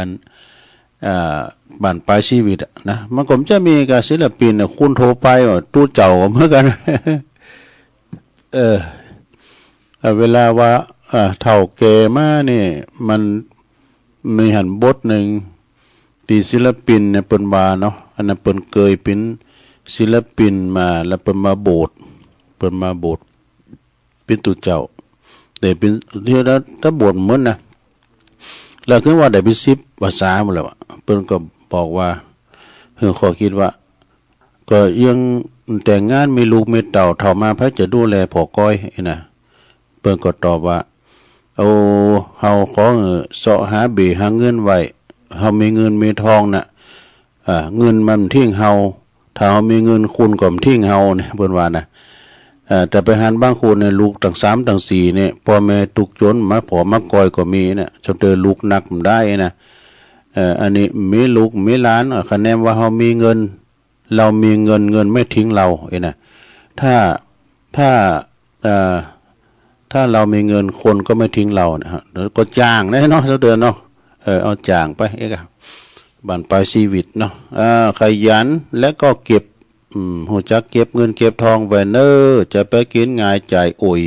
อ่า บั้นปลายชีวิตอะนะ มันก็บ่ใจ้มีกับศิลปินน่ะ คนทั่วไปอะ ตุ๊เจ้าก็เหมือนกั๋น เออ เอ่อ เวลาว่า อ่า เฒ่าแก่มานี่ มันมีหั้นบทหนึ่ง ตี้ศิลปินเนี่ยเปิ้นว่าเนาะ อันนั้นเปิ้นเคยเป๋นศิลปินมา แล้วเปิ้นมาบวช เปิ้นมาบวชเป๋นตุ๊เจ้า แต่เป๋น เดี๋ยวนะ ถ้าบวชเหมือนนะ แล้วคือว่าได้เป๋นสิบพรรษาหมดแล้วอะ เปิ้นก็บอกว่า เออ ข้อยคิดว่า ก็ยังแต่งงานมีลูกมีเต้า เฒ่ามาไผจะดูแลผ่อก้อยนะ เปิ้นก็ตอบว่า โอ้ เฮาขอหื้อเซาะหาเบ้หาเงินไว้ เฮามีเงินมีทองน่ะ อ่า เงินมันทิ้งเฮา ถ้าเฮามีเงินคุณก็บ่ทิ้งเฮาเนี่ย เปิ้นว่านะ เอ่อ แต่ไปหันบางคนเนี่ย ลูกตั้งสามตั้งสี่เนี่ย พ่อแม่ทุกข์จน มาผ่อมาก้อยก็มีเนี่ย สะเตื้อลูกหนักบ่ได้นะ เอ่อ อันนี้มีลูกมีหลาน เอ่อ คะแนนว่าเฮามีเงิน เรามีเงิน เงินไม่ทิ้งเรา เอ้ยนะ ถ้า ถ้า เอ่อ ถ้าเรามีเงิน คนก็ไม่ทิ้งเรานะฮะ เดี๋ยวก็จ้างแน่เนาะ สะเตื้อเนาะ เออ เอาจ้างไป เอ๊ะ บั้นปลายชีวิตเนาะ อ่า ขยัน และก็เก็บ อืม ฮู้จักเก็บเงินเก็บทองไว้เน้อ จะไปกินง่ายจ่ายโอย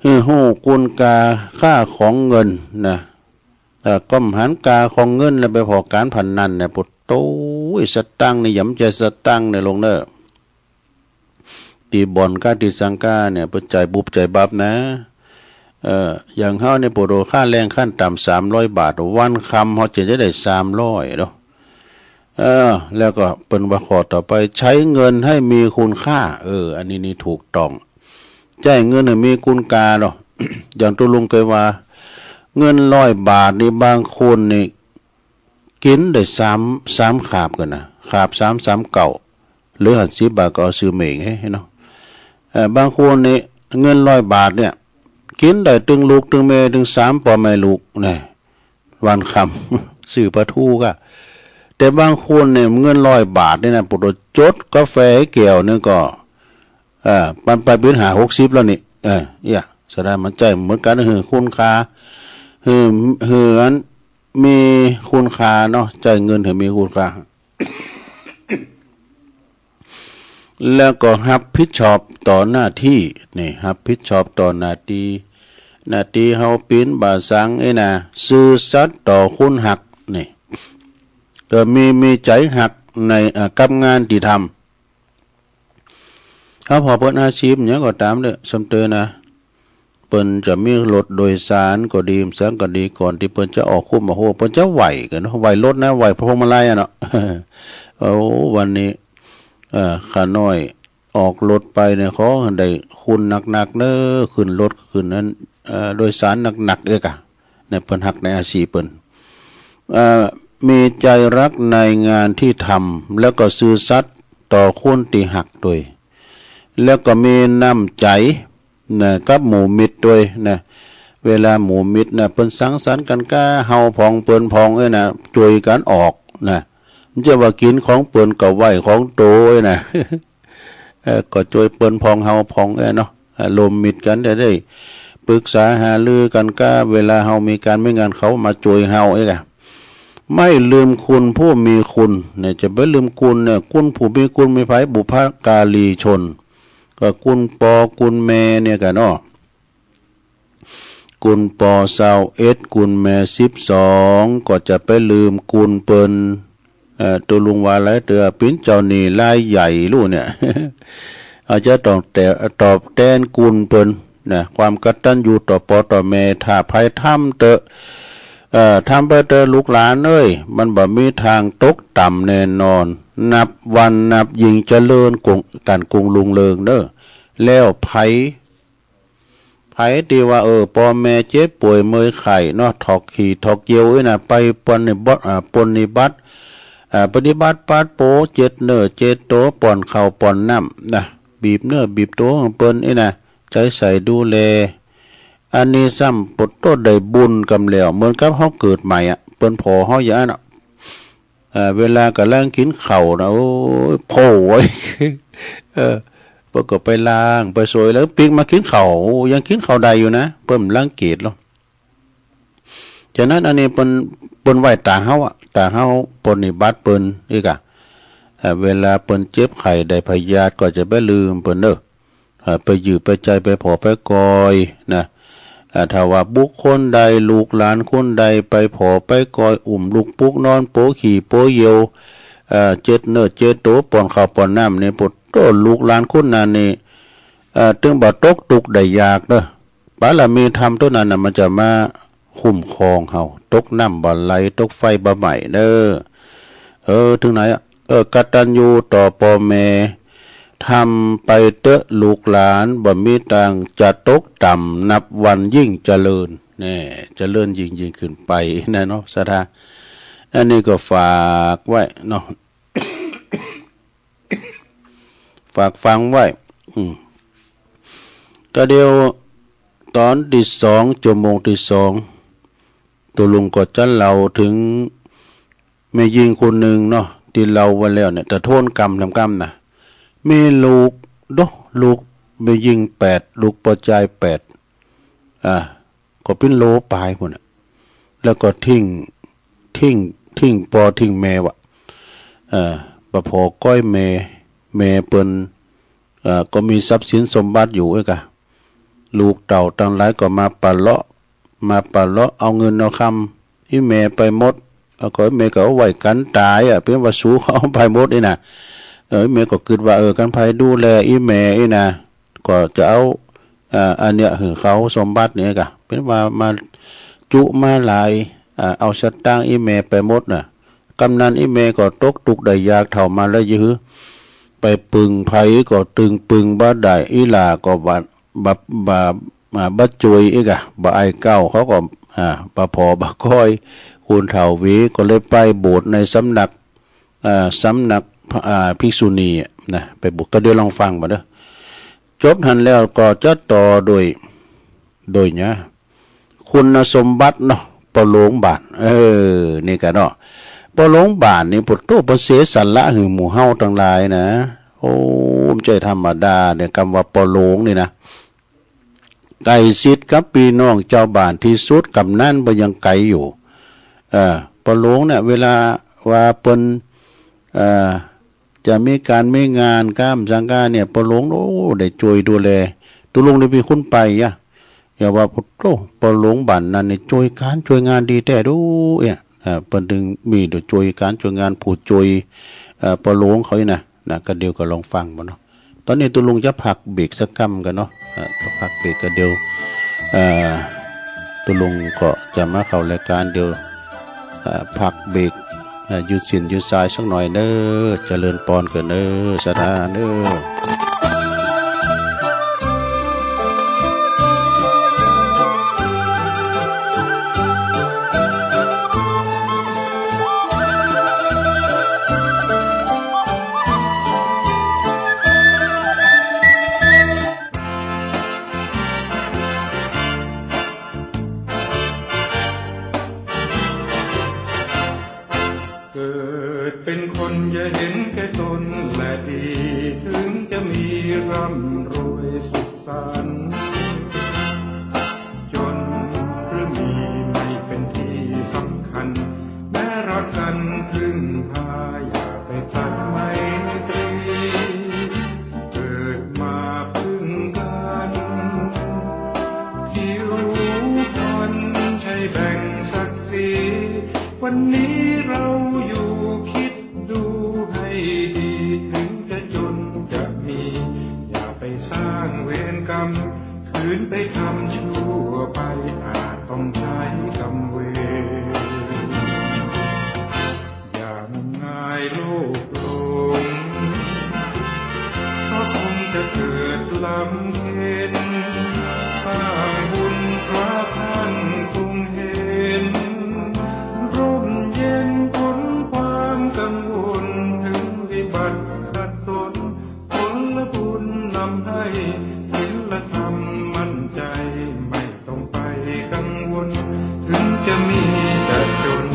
เออ ฮู้คุณค่า ค่าของเงินนะ เอ่อ ก้อมหันค่าของเงินแล้วไปผ่อก๋านพนันเนี่ย ปะโต๊ย สตางค์นี่ อย่ามันใจ้สตางค์เนี่ย ลุงเน้อ ตี้บ่อนก้า ตี้สังก้าเนี่ย เปิ้นจ่ายบุบจ่ายบับนะ เอ่อ อย่างเฮาเนี่ย ปะโต๊ย ค่าแรงขั้นต่ำสามร้อยบาท วันค่ำเฮาจะได้สามร้อยเนาะ เออ แล้วก็เปิ้นว่าข้อต่อไป ใช้เงินให้มีคุณค่า เออ อันนี้นี่ถูกต้อง ใช้เงินให้มีคุณค่าเนาะ อย่างตุ๊ลุงเคยว่า เงินร้อยบาทนี่ บางคนนี่ กินได้สาม สามคาบกั๋นนะ คาบสาม สามเก้า เหลือห้าสิบบาทก็เอาซื้อเม้งให้เนาะ เอ่อ บางคนนี่ เงินร้อยบาทเนี่ย กินได้ตึงลูกตึงเมียตึงสามป้อแม่ลูกเนี่ย วันค่ำ ซื้อปลาทูก็ แต่บางคนเนี่ย เงินร้อยบาทเนี่ยนะ ปะโต๊ย จดกาแฟแก้วหนึ่งก็ เอ่อ มันไปเป๋นห้าหกสิบแล้วนี่ เออ เนี่ย แสดงมันใจ้เหมือนกั๋น หื้อคุณค่า หื้อ หื้ออันมีคุณค่าเนาะ ใช้เงินหื้อมีคุณค่า แล้วก็รับผิดชอบต่อหน้าที่ นี่ รับผิดชอบต่อหน้าตี้ หน้าตี้เฮาเป๋นบ่าสัง เอ้ยนะ ซื่อสัตย์ต่อคนฮัก นี่ เออ มี มีใจ๋ฮักใน เอ่อ กับงานตี้ทำ เฮาผ่อเปิ้นอาชีพหยังก็ต๋ามเน้อ สะเตื้อนะ เปิ้นจะมีรถโดยสารก็ดี สังก็ดี ก่อนตี้เปิ้นจะออกคุ้มออกโฮ เปิ้นจะไหว้กั๋นเนาะ ไหว้รถนะ ไหว้พวงมาลัยอะเนาะ โอ้ วันนี้ เอ่อ ข้าน้อยออกรถไปเนี่ย ขอได้คุณหนักๆเน้อ ขึ้นรถขึ้นนั้น เอ่อ โดยสารหนักๆ เอ้ยกะ เนี่ย เปิ้นฮักในอาชีพเปิ้น เอ่อ มีใจรักในงานที่ทำ แล้วก็ซื่อสัตย์ต่อคนตี้ฮักตวย แล้วก็มีน้ำใจ๋นะ กับหมู่มิตรตวยนะ เวลาหมู่มิตรนะ เปิ้นสังสรรค์กั๋นก้า เฮาพ่องเปิ้นพ่อง เอ้ยนะ จ้วยกั๋นออกนะ บ่ใจ้ว่ากิ๋นของเปิ้นก็ไหว้ของโต เอ้ยนะ เอ่อ ก็จ้วยเปิ้นพ่องเฮาพ่อง เอ้ยเนาะ เอ่อ ร่วมมิตรกั๋นได้ ได้ปรึกษาหารือกั๋นก้า เวลาเฮามีก๋านมีงานเขามาจ้วยเฮา เอ้ยกะ ไม่ลืมคุณผู้มีคุณ เนี่ย จะไปลืมคุณเนี่ย คุณผู้มีคุณมีไผ บุพการีชน ก็คุณป้อคุณแม่เนี่ยกะเนาะ คุณป้อซาวเอ็ด คุณแม่สิบสอง ก็จะไปลืมคุณเปิ้น เอ่อ ตุ๊ลุงว่าหลายเตื้อ เป๋นเจ้าหนี้รายใหญ่ลูกเนี่ย อาจจะต้องแต่ ตอบแตนคุณเปิ้นนะ ความกตัญญูต่อป้อต่อแม่ ถ้าไผทำเต๊อะ เอ่อ ทำไปเต๊อะลูกหลานเอ้ย มันบ่มีทางตกต่ำแน่นอน นับวันนับยิ่งเจริญกุ่ง ก๋านกุ่งรุ่งเรืองเน้อ แล้วไผ ไผตี้ว่า เออ ปอแม่เจ็บป่วยเมื่อยไข้เนาะ ถอกขี้ถอกเยี่ยวอี้นะ ไปปรนนิบัติ อ่า ปรนนิบัติ อ่า ปฏิบัติปาดโป เจ็ดเนื้อเจ็ดตัว ป้อนข้าวป้อนน้ำนะ บีบเนื้อบีบตัวของเปิ้นอี้นะ ใจใส่ดูแล อันนี้ซ้ำปดโตได้บุญกำแล้ว เหมือนกับเฮาเกิดใหม่อะ เปิ้นผ่อเฮาอย่างนั้นอะ เอ่อ เวลากำลังกินข้าวนะ โอ้ย โผล่ไว้ เออ เปิ้นก็ไปล้างไปสวยแล้วปิ๊กมากินข้าว โอ้ ยังกินข้าวได้อยู่นะ เปิ้นบ่รังเกียจหรอก ฉะนั้นอันนี้เปิ้น เปิ้นไหว้ตาเฮาอะ ตาเฮาปรนนิบัติเปิ้นอีกอะ เอ่อ เวลาเปิ้นเจ็บไข้ได้พยาธิก็จะไปลืมเปิ้นเด้อ เอ่อ ไปยื้อไปใจ๋ไปผ่อไปก่อยนะ เอ่อ ถ้าว่าบุคคลใด ลูกหลานคนใดไปผ่อไปก่อย อุ้มลูกปลุกนอน โปะขี้โปะเยี่ยว เอ่อ เจ็ดเนื้อเจ็ดตัว ป้อนข้าวป้อนน้ำนี่ ปดโตลูกหลานคนนั้นนี่ เอ่อ ตึงบ่ตกทุกข์ได้ยากเด้อ บารมีธรรมตัวนั้นน่ะ มันจะมาคุ้มครองเฮา ตกน้ำบ่ไหล ตกไฟบ่ไหม้เด้อ เออ ถึงไหนอะ เออ กตัญญูต่อปอแม่ ทำไปเต๊อะลูกหลาน บ่มีตางจะตกต่ำ นับวันยิ่งเจริญ แน่ เจริญยิ่งๆ ขึ้นไปนะเนาะ ศรัทธา อันนี้ก็ฝากไว้เนาะ ฝากฟังไว้ อืม ก็เดี๋ยวตอนตี้สอง ชั่วโมงตี้สอง ตุ๊ลุงก็จะเล่าถึงแม่ญิงคนหนึ่งเนาะ ตี้เล่าไว้แล้วเนี่ย แต่โทนกำทำกำนะ มีลูกโด ลูกแม่ญิงแปด ลูกป้อจายแปด อ่า ก็เป๋นโลปายพู้นน่ะ แล้วก็ทิ้ง ทิ้ง ทิ้งป้อทิ้งแม่วะ เอ่อ บ่ผ่อก่อยแม่ แม่เปิ้น เอ่อ ก็มีทรัพย์สินสมบัติอยู่เอ้ยกะ ลูกเต้าตังหลายก็มาปะเลาะ มาปะเลาะเอาเงินเอาคำ อีแม่ไปหมด แล้วก็อีแม่ก็เอาไว้กั๋นต๋ายอะ เป๋นว่าสูเขาเอาไปหมดนี่นะ เออ อีแม่ก็กึ๊ดว่า เออ คันไผดูแลอีแม่นี่นะ ก็จะเอา อ่า อันเนี้ยหื้อเขาสมบัติเนี่ยกะ เป๋นว่ามาจุมาหลาย อ่า เอาสตางค์อีแม่ไปหมดน่ะ กำนั้นอีแม่ก็ตกทุกข์ได้ยากเฒ่ามาแล้ว จะหื้อไปปึงไผก็ตึงปึงบ่ได้ อีหล้าก็บ่ บ่ บ่ อ่า บ่จ้วยอีกอะ บ่อ้ายเก้า เขาก็ อ่า บ่ผ่อบ่ก่อย คนเฒ่าหวีก็เลยไปบวชในสำนัก อ่า สำนัก อ่า ภิกษุณีอะนะ ไปบวช ก็เดี๋ยวลองฟังบ่าเด้อ จบหั้นแล้วก็จะต่อโดย โดยเนี่ย คุณสมบัติเนาะ ป้อหลวงบ้าน เออ นี่กะเนาะ ป้อหลวงบ้านนี่ ปะโต เปิ้นเสียสละหื้อหมู่เฮาตังหลายนะ โอ้ บ่ใจ้ธรรมดาเนี่ย กำว่าป้อหลวงนี่นะ ใกล้ชิดกับปี้น้องจาวบ้านตี้สุด กำนั้นบ่ยังไก๋อยู่ เอ่อ ป้อหลวงเนี่ย เวลาว่าเปิ้น เอ่อ จะมีก๋านมีงานก้ามสังกาเนี่ย ป้อหลวง โอ้ ได้จ้วยดูแล ตุ๊ลุงได้เป๋นคนไปอะ อย่าว่า โอ้ ป้อหลวงบ้านนั้นนี่จ้วยก๋านจ้วยงานดีแต๊ดู เอ้ย เอ่อ เปิ้นตึงมีดูจ้วยก๋านจ้วยงาน ผู้จ้วย เอ่อ ป้อหลวงเขานี่นะ นะ ก็เดี๋ยวก็ลองฟังบ่าเนาะ ตอนนี้ตุ๊ลุงจะพักเบรกสักกำก่อนเนาะ เอ่อ พักเบรกก็เดี๋ยว เอ่อ ตุ๊ลุงก็จะมาเข้ารายการ เดี๋ยว เอ่อ พักเบรก เอ่อ ยืดเส้นยืดสายสักหน่อยเน้อ เจริญปอนก่อนเน้อ ศรัทธาเน้อ เกิดเป็นคนอย่าเห็นแก่ตนและดี ถึงจะมีร่ำรวยสุขสันต์ จนหรือมีไม่เป็นที่สำคัญ แม้รักกันพึ่งพาอย่าไปตัดไมตรี เกิดมาพึ่งกัน ผิวพรรณใช่แบ่งศักดิ์ศรี วันนี้เราอยู่คิดดูให้ดี ถึงจะจนจะมี อย่าไปสร้างเวรกรรม คืนไปทำชั่วไป อาจต้องใช้กรรมเวร อย่างง่ายโลกหลง เพราะคงจะ เกิดลำเค็ญสร้างบุญพระท่านคงเห็น ร่มเย็นพ้นความกังวล ถึงวิบัติขัดสน ผลบุญนำให้ศีลธรรมมั่นใจ ไม่ต้องไปกังวล ถึงจะมีจะจน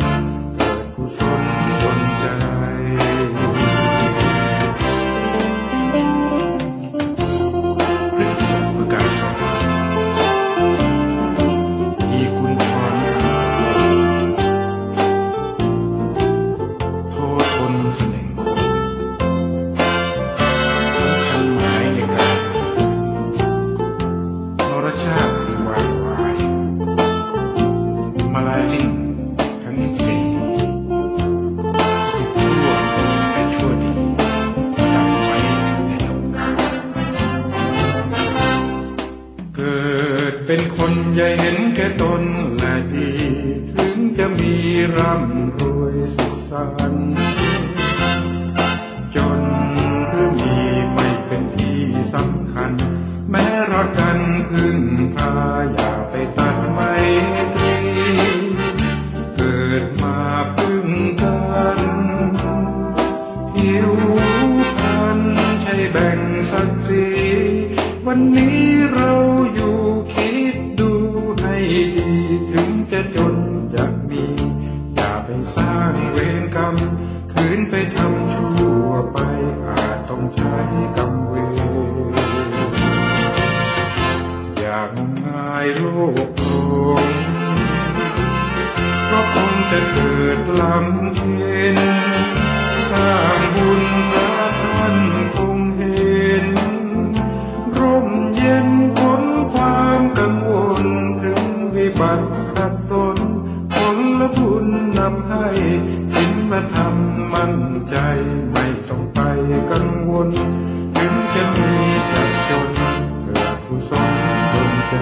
เกิดกุศลดลใจ คริสตจักรประกาศสอน อีกุณชร โทษคนเสน่ห์ สำคัญหมายในการ นรชาติหรือวางวาย มาลายสิ้น ทั้งอินทรีย์ ผิดชั่วและชั่วดี ดับไปในโลกา เกิดเป็นคนอย่าเห็นแก่ตนและดี ถึงจะมีร่ำรวยสุขสันต์ จนหรือมีไม่เป็นที่สำคัญ แม้รักกันพึ่งพาอย่าไปตัดไมตรี เกิดมาพึ่งกัน ผิวพรรณใช่แบ่งศักดิ์ศรี วันนี้เราอยู่คิดดูให้ดี ถึงจะจนจะมี อย่าไปสร้างเวรกรรม คืนไปทำชั่วไป อาจต้องใช้กรรมเวร อย่างง่ายโลกหลง ก็คงจะเกิดลำเค็ญ สร้างบุญพระท่านคงเห็น ร่มเย็นพ้นความกังวล ถึงวิบัติขัดสน ผลบุญนำให้ศีลธรรมมั่นใจ ไม่ต้องไปกังวล ถึงจะมีจะจน เกิดกุศลดลใจ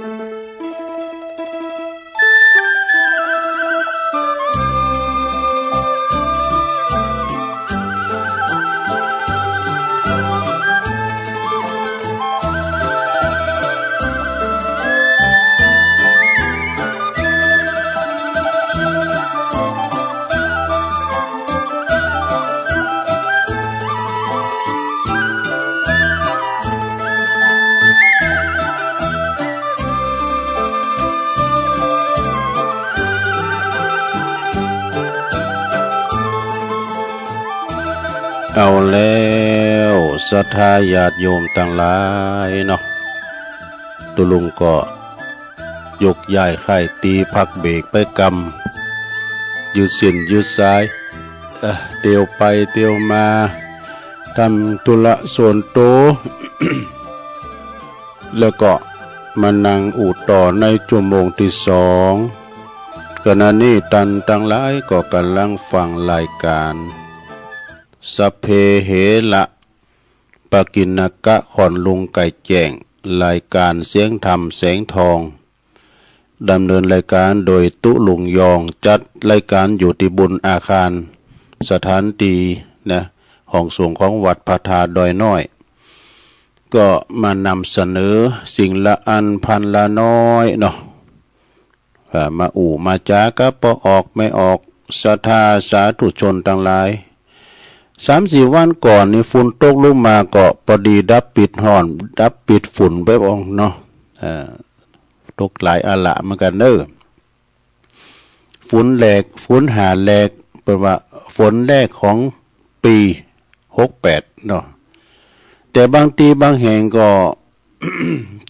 เอาแล้วศรัทธาญาติโยมตังหลายเนาะ ตุ๊ลุงก็ยกย้ายค่ายตีพักเบรกไปกำ ยืดเส้นยืดสาย เอ่อ เตียวไปเตียวมา ทำธุระส่วนตัว แล้วก็มานั่งอู้ต่อในชั่วโมงที่สอง ขณะนี้ท่านทั้งหลายก็กำลังฟังรายการ สัพเพเหระ ปกิณณกะ ขอนลุงไก่แจ้ง รายการเสียงธรรมแสงทอง ดำเนินรายการโดยตุ๊ลุงยอง จัดรายการอยู่ที่บุญอาคาร สถานที่นะ ห้องส่งของวัดพระธาตุดอยน้อย ก็มานำเสนอสิ่งละอันพันละน้อยเนาะ อ่า มาอู้มาจากับป้อออกแม่ออก ศรัทธาสาธุชนทั้งหลาย สามสี่วันก่อนนี่ฝนตกลงมาก็พอดีดับปิดฮ้อน ดับปิดฝนไปองเนาะ เอ่อ ตกหลายอาละเหมือนกันเด้อ ฝนแรก ฝนหาแรก เปิ้นว่าฝนแรกของปีหกแปดเนาะ แต่บางทีบางแห่งก็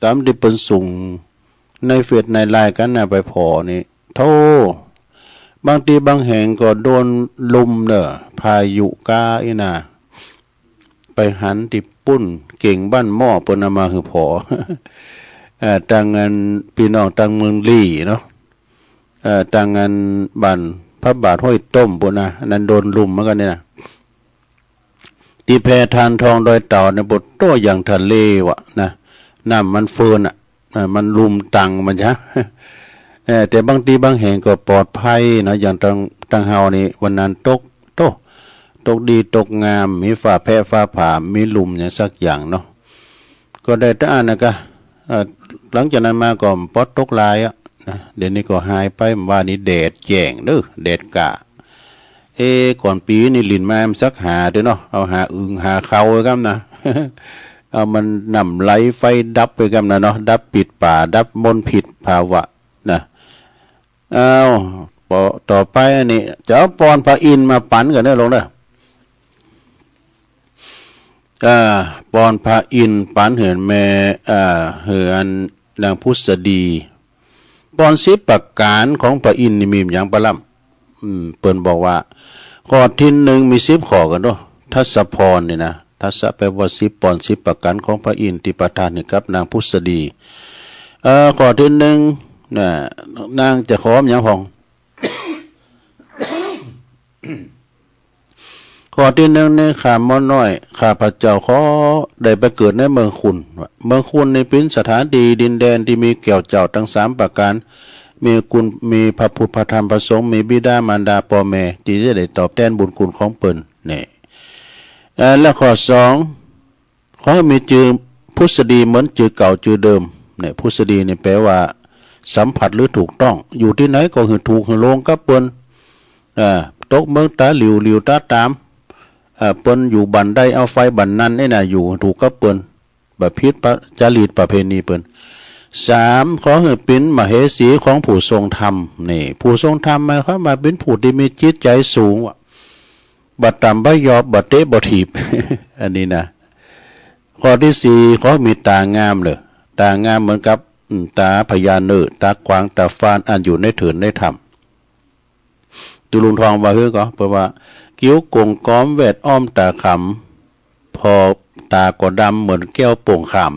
ตามที่เปิ้นส่งในเฟซในไลน์กันนะ ไปผ่อนี่ โธ่ บางทีบางแห่งก็โดนลมเนอะ พายุก้าอี้นะ ไปหันที่ปุ้นเก่งบ้านหม้อเปิ้นเอามาหื้อผ่อ เอ่อ ตังอันพี่น้องตังเมืองลี้เนาะ เอ่อ ตังอันบ้านพระบาทห้วยต้มปุ้นนะ อันนั้นโดนลมเหมือนกันเนี่ยนะ ที่แพธานทองดอยเต่าเนี่ย โอ้โห อย่างทะเลวะนะ น้ำมันเฟินอะ อ่า มันลุ่มตังมันจ้ะ เออ แต่บางทีบางแห่งก็ปลอดภัยเนาะ อย่างตัง ตังเฮานี่วันนั้นตก โธ่ ตกดีตกงาม มีฟ้าแผ่ฟ้าผ่า มีลุ่มอย่างสักอย่างเนาะ ก็ได้แต่อันนั้นกะ เอ่อ หลังจากนั้นมาก็ปอดตกหลายอะนะ เดี๋ยวนี้ก็หายไป ว่านี่แดดแจ้งเด้อ แดดกะ เอ๊ะ ก่อนปีนี่หลิ้นมามันสักหาเด้อเนาะ เอาหาอึ่งหาเค้าไว้กำนะ เอามันน้ำไหลไฟดับไปกำนะเนาะ ดับปิดป่า ดับมลพิษภาวะนะ เอา ปอ ต่อไปอันนี้ จะเอาปอนพระอินทร์มาปันกันเด้อลุงเด้อ อ่า ปอนพระอินทร์ปันหื้อแม่ อ่า หื้ออันนางผุสดี ปอนสิบประการของพระอินทร์นี่มีหยังปะล่ำ อืม เปิ้นบอกว่า ข้อที่หนึ่งมีสิบข้อกันเนาะ ทัสสะปอนนี่นะ ทัสสะแปลว่าสิบ ปอนสิบประการของพระอินทร์ที่ประทานให้กับนางผุสดี เอ่อ ข้อที่หนึ่งน่ะ นางจะขอหยังพ่อง ข้อที่หนึ่งนี่ ข้าหม่อมน้อย ข้าพระเจ้าขอได้ไปเกิดในเมืองคุณ เมืองคุณนี่เป็นสถานที่ดินแดนที่มีแก้วเจ้าทั้งสามประการ มีคุณ มีพระพุทธ พระธรรม พระสงฆ์ มีบิดามารดาพ่อแม่ ที่จะได้ตอบแทนบุญคุณของเปิ้น นี่ เอ่อ และข้อสอง ขอให้มีจื่อผุสดีเหมือนจื่อเก่าจื่อเดิม เนี่ย ผุสดีนี่แปลว่าสัมผัสหรือถูกต้อง อยู่ที่ไหนก็หื้อถูกหื้อลงกับเปิ้น อ่า ตกเมืองตาหลิว หลิวตาตาม อ่า เปิ้นอยู่บ้านใดเอาไฟบ้านนั้นนี่นะ อยู่ถูกกับเปิ้น บ่ผิดประ จารีตประเพณีเปิ้น สาม ขอให้เป็นมเหสีของผู้ทรงธรรม นี่ ผู้ทรงธรรมหมายความว่าเป็นผู้ที่มีจิตใจสูงอะ บ่ต่ำบ่ยอบ บ่เตะบ่ถีบ อันนี้นะ ข้อที่สี่ ขอให้มีตางามเด้อ ตางามเหมือนกับ อืม ตาพญาเนอะ ตากวาง ตาฟาน อันอยู่ในเถินในถ้ำ ตุ๊ลุงทองว่าหื้อก่อ เปิ้นว่า คิ้วโก่งกอมแวดอ้อมตาขำ พอตาก็ดำเหมือนแก้วโป่งขาม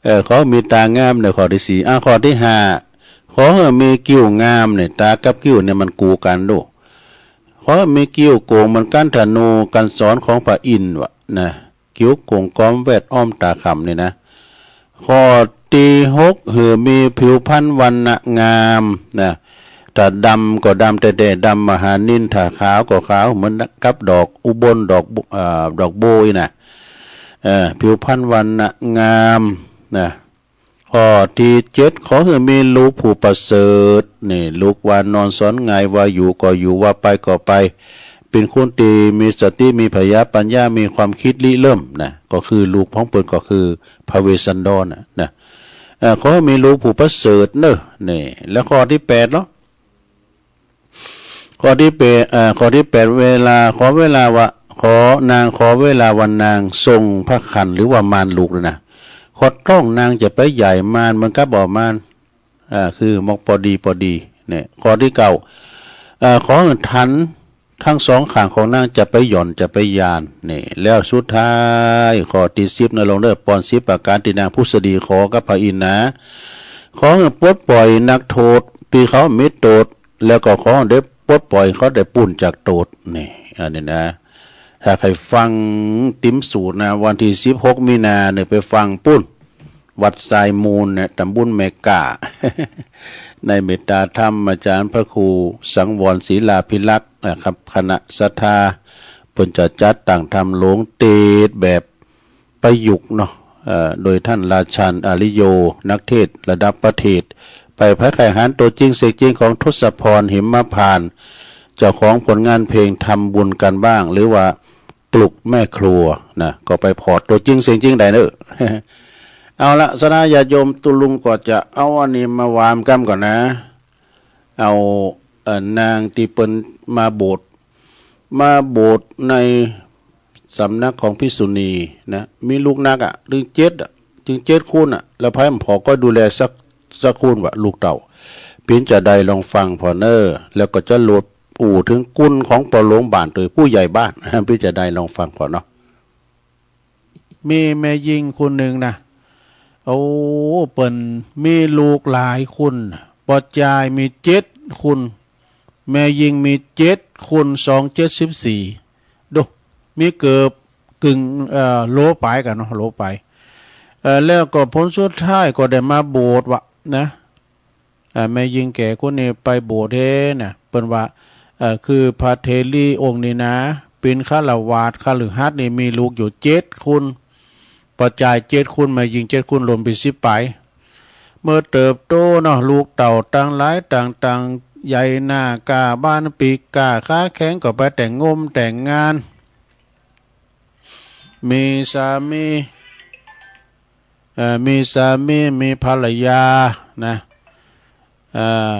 เออ ขอมีตางามเนี่ย ข้อที่สี่ อ่ะ ข้อที่ห้า ขอให้มีคิ้วงามเนี่ย ตากับคิ้วเนี่ยมันกูกันดู ขอให้มีคิ้วโก่งเหมือนก้านธนู การสอนของพระอินทร์วะนะ คิ้วโก่งกอมแวดอ้อมตาขำนี่นะ ข้อตี้หก หื้อมีผิวพรรณวรรณะงามนะ ถ้าดำก็ดำแต๊ๆ ดำมหานิล ถ้าขาวก็ขาวเหมือนกับดอกอุบล ดอกบุ- เอ่อ ดอกบัวนะ เอ่อ ผิวพรรณวรรณะงามนะ ข้อตี้เจ็ด ขอหื้อมีลูกผู้ประเสริฐ นี่ ลูกว่านอนสอนง่าย ว่าอยู่ก็อยู่ ว่าไปก็ไป เป็นคนตี้มีสติ มีผญาปัญญา มีความคิดริเริ่มนะ ก็คือลูกของเปิ้นก็คือพระเวสสันดรนะนะ เอ่อ ขอหื้อมีลูกผู้ประเสริฐเนอะ นี่ แล้วข้อตี้แปดเนาะ ข้อตี้แปด เอ่อ ข้อตี้แปด เวลา ขอเวลาว่า ขอนาง ขอเวลาว่านางทรงพระครรภ์ หรือว่ามานลูกเลยนะ ขอดท้องนางจะไปใหญ่มาน เหมือนกับบ่อมาน อ่า คือมอกปอดีปอดี เนี่ย ข้อตี้เก้า เอ่อ ขอหื้อทันทั้งสองข้างของนางจะไปหย่อนจะไปยาน นี่ แล้วสุดท้าย ข้อตี้สิบ นะลงเด้อ ปอนสิบประการตี้นางผุสดีขอกับพระอินทร์นะ ขอหื้อปลดปล่อยนักโทษตี้เขามีโต้ษ แล้วก็ขอหื้อได้ปลดปล่อยเขาได้ปู้นจากโต้ษ นี่ อันนี้นะ ถ้าใครฟังติมสูตรนะ วันตี้สิบหกมีนาเนี่ยไปฟังปู้น วัดทรายมูลเนี่ย ตำบลแม่ก้า ในเมตตาธรรมอาจารย์พระครูสังวรศิลาภิรักษ์นะครับ คณะศรัทธา เปิ้นจะจัดตั้งธรรมหลวงเตสแบบประยุกต์เนาะ เอ่อ โดยท่านราชัน อาริโย นักเทศน์ระดับประเทศ ไปไผใค่หันตัวจริงเสียงจริงของทศพร หิมพานต์ เจ้าของผลงานเพลงทำบุญกันบ้าง หรือว่า ปลุกแม่ครัวนะ ก็ไปพอดตัวจริงเสียงจริงได้เนอะ เอาละ ศรัทธาญาติโยม ตุ๊ลุงก็จะเอาอันนี้มาวางกำก่อนนะ เอา เอ่อ นางตี้เปิ้นมาบวช มาบวชในสำนักของภิกษุณีนะ มีลูกนักอะ ถึงเจ็ดอะ ถึงเจ็ดคนอะ แล้วไผมันพอก็ดูแลสัก สักคนวะ ลูกเต้า ปิ้นจะได้ลองฟังพอเนอะ แล้วก็จะโหลด อู้ถึงกุณของปอหลวงบ้าน โดยผู้ใหญ่บ้าน ปิ้นจะได้ลองฟังก่อนเนาะ มีแม่ญิงคนหนึ่งนะ โอ้ เปิ้นมีลูกหลายคน ปอจายมีเจ็ดคน แม่ญิงมีเจ็ดคน สองเจ็ดสิบสี่ ดู มีเกือบกึ่ง เอ่อ โลปายกันเนาะ โลปาย เอ่อ แล้วก็ผลสุดท้ายก็ได้มาบวชวะนะ อ่า แม่ญิงแก่คนนี้ไปบวชเฮนะ เปิ้นว่า เอ่อ คือพระเถรีองค์นี้นะ เป๋นฆราวาส คฤหัสถ์นี่มีลูกอยู่เจ็ดคน ปอจายเจ็ดคน แม่ญิงเจ็ดคน รวมเป๋นสิบปาย เมื่อเติบโตเนาะ ลูกเต้าตังหลายตังตังใหญ่หน้าก้าบ้านปีกก้าขาแข็ง ก็ไปแต่งงมแต่งงาน มีสามี เอ่อ มีสามี มีภรรยานะ เอ่อ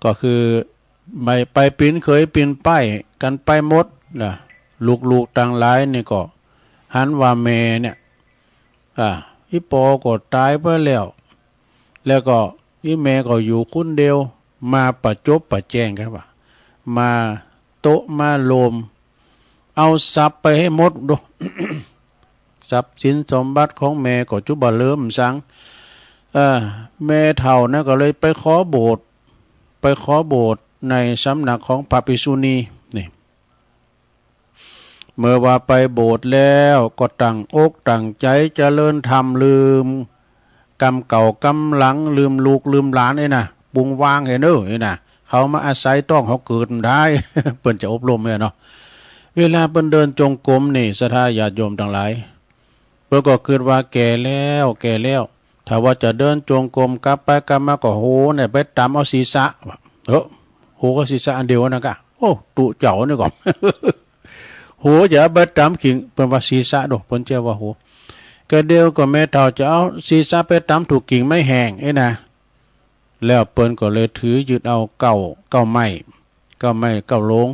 ก็คือไป ไปเป๋นเขยเป๋นป้ายกันไปหมดนะ ลูกๆตังหลายนี่ก็หันว่าแม่เนี่ย อ่า อีปอก็ต๋ายไปแล้ว แล้วก็อีแม่ก็อยู่คนเดียว มาประจบประแจงกันว่า มาโต๊ะมาโลม เอาทรัพย์ไปให้หมดดู ทรัพย์สินสมบัติของแม่ก็จุบ่เหลือหยัง เอ่อ แม่เฒ่านั้นก็เลยไปขอโบสถ์ ไปขอโบสถ์ในสำนักของพระภิกษุณีนี่ เมื่อว่าไปโบสถ์แล้วก็ตั้งอกตั้งใจเจริญธรรม ลืมกรรมเก่ากรรมหลัง ลืมลูกลืมหลานนี่นะ ปรุงวางเหียเน่อนี่นะ เขามาอาศัยต้องเฮาเกิดบ่ได้ เปิ้นจะอบรมเนี่ยเนาะ เวลาเปิ้นเดินจงกรมนี่ ศรัทธาญาติโยมตังหลาย เปิ้นก็คิดว่าแก่แล้ว แก่แล้ว ถ้าว่าจะเดินจงกรมกลับไปกลับมาก็โหเนี่ยไปตำเอาศีรษะ เอ้อ โหกับศีรษะอันเดียวนั่นกะ โอ้ ตุ๊เจ้านี่ก็ โหจะเอาไปตำกิ่ง เปิ้นว่าศีรษะโด เปิ้นเจ้าว่าโห กะเดียวก็แม่เฒ่าจะเอาศีรษะไปตำถูกกิ่งไม้แห้งเอ้ยนะ แล้วเปิ้นก็เลยถือยึดเอาเก๊า เก๊าไม้ เก๊าไม้เก๊าโลง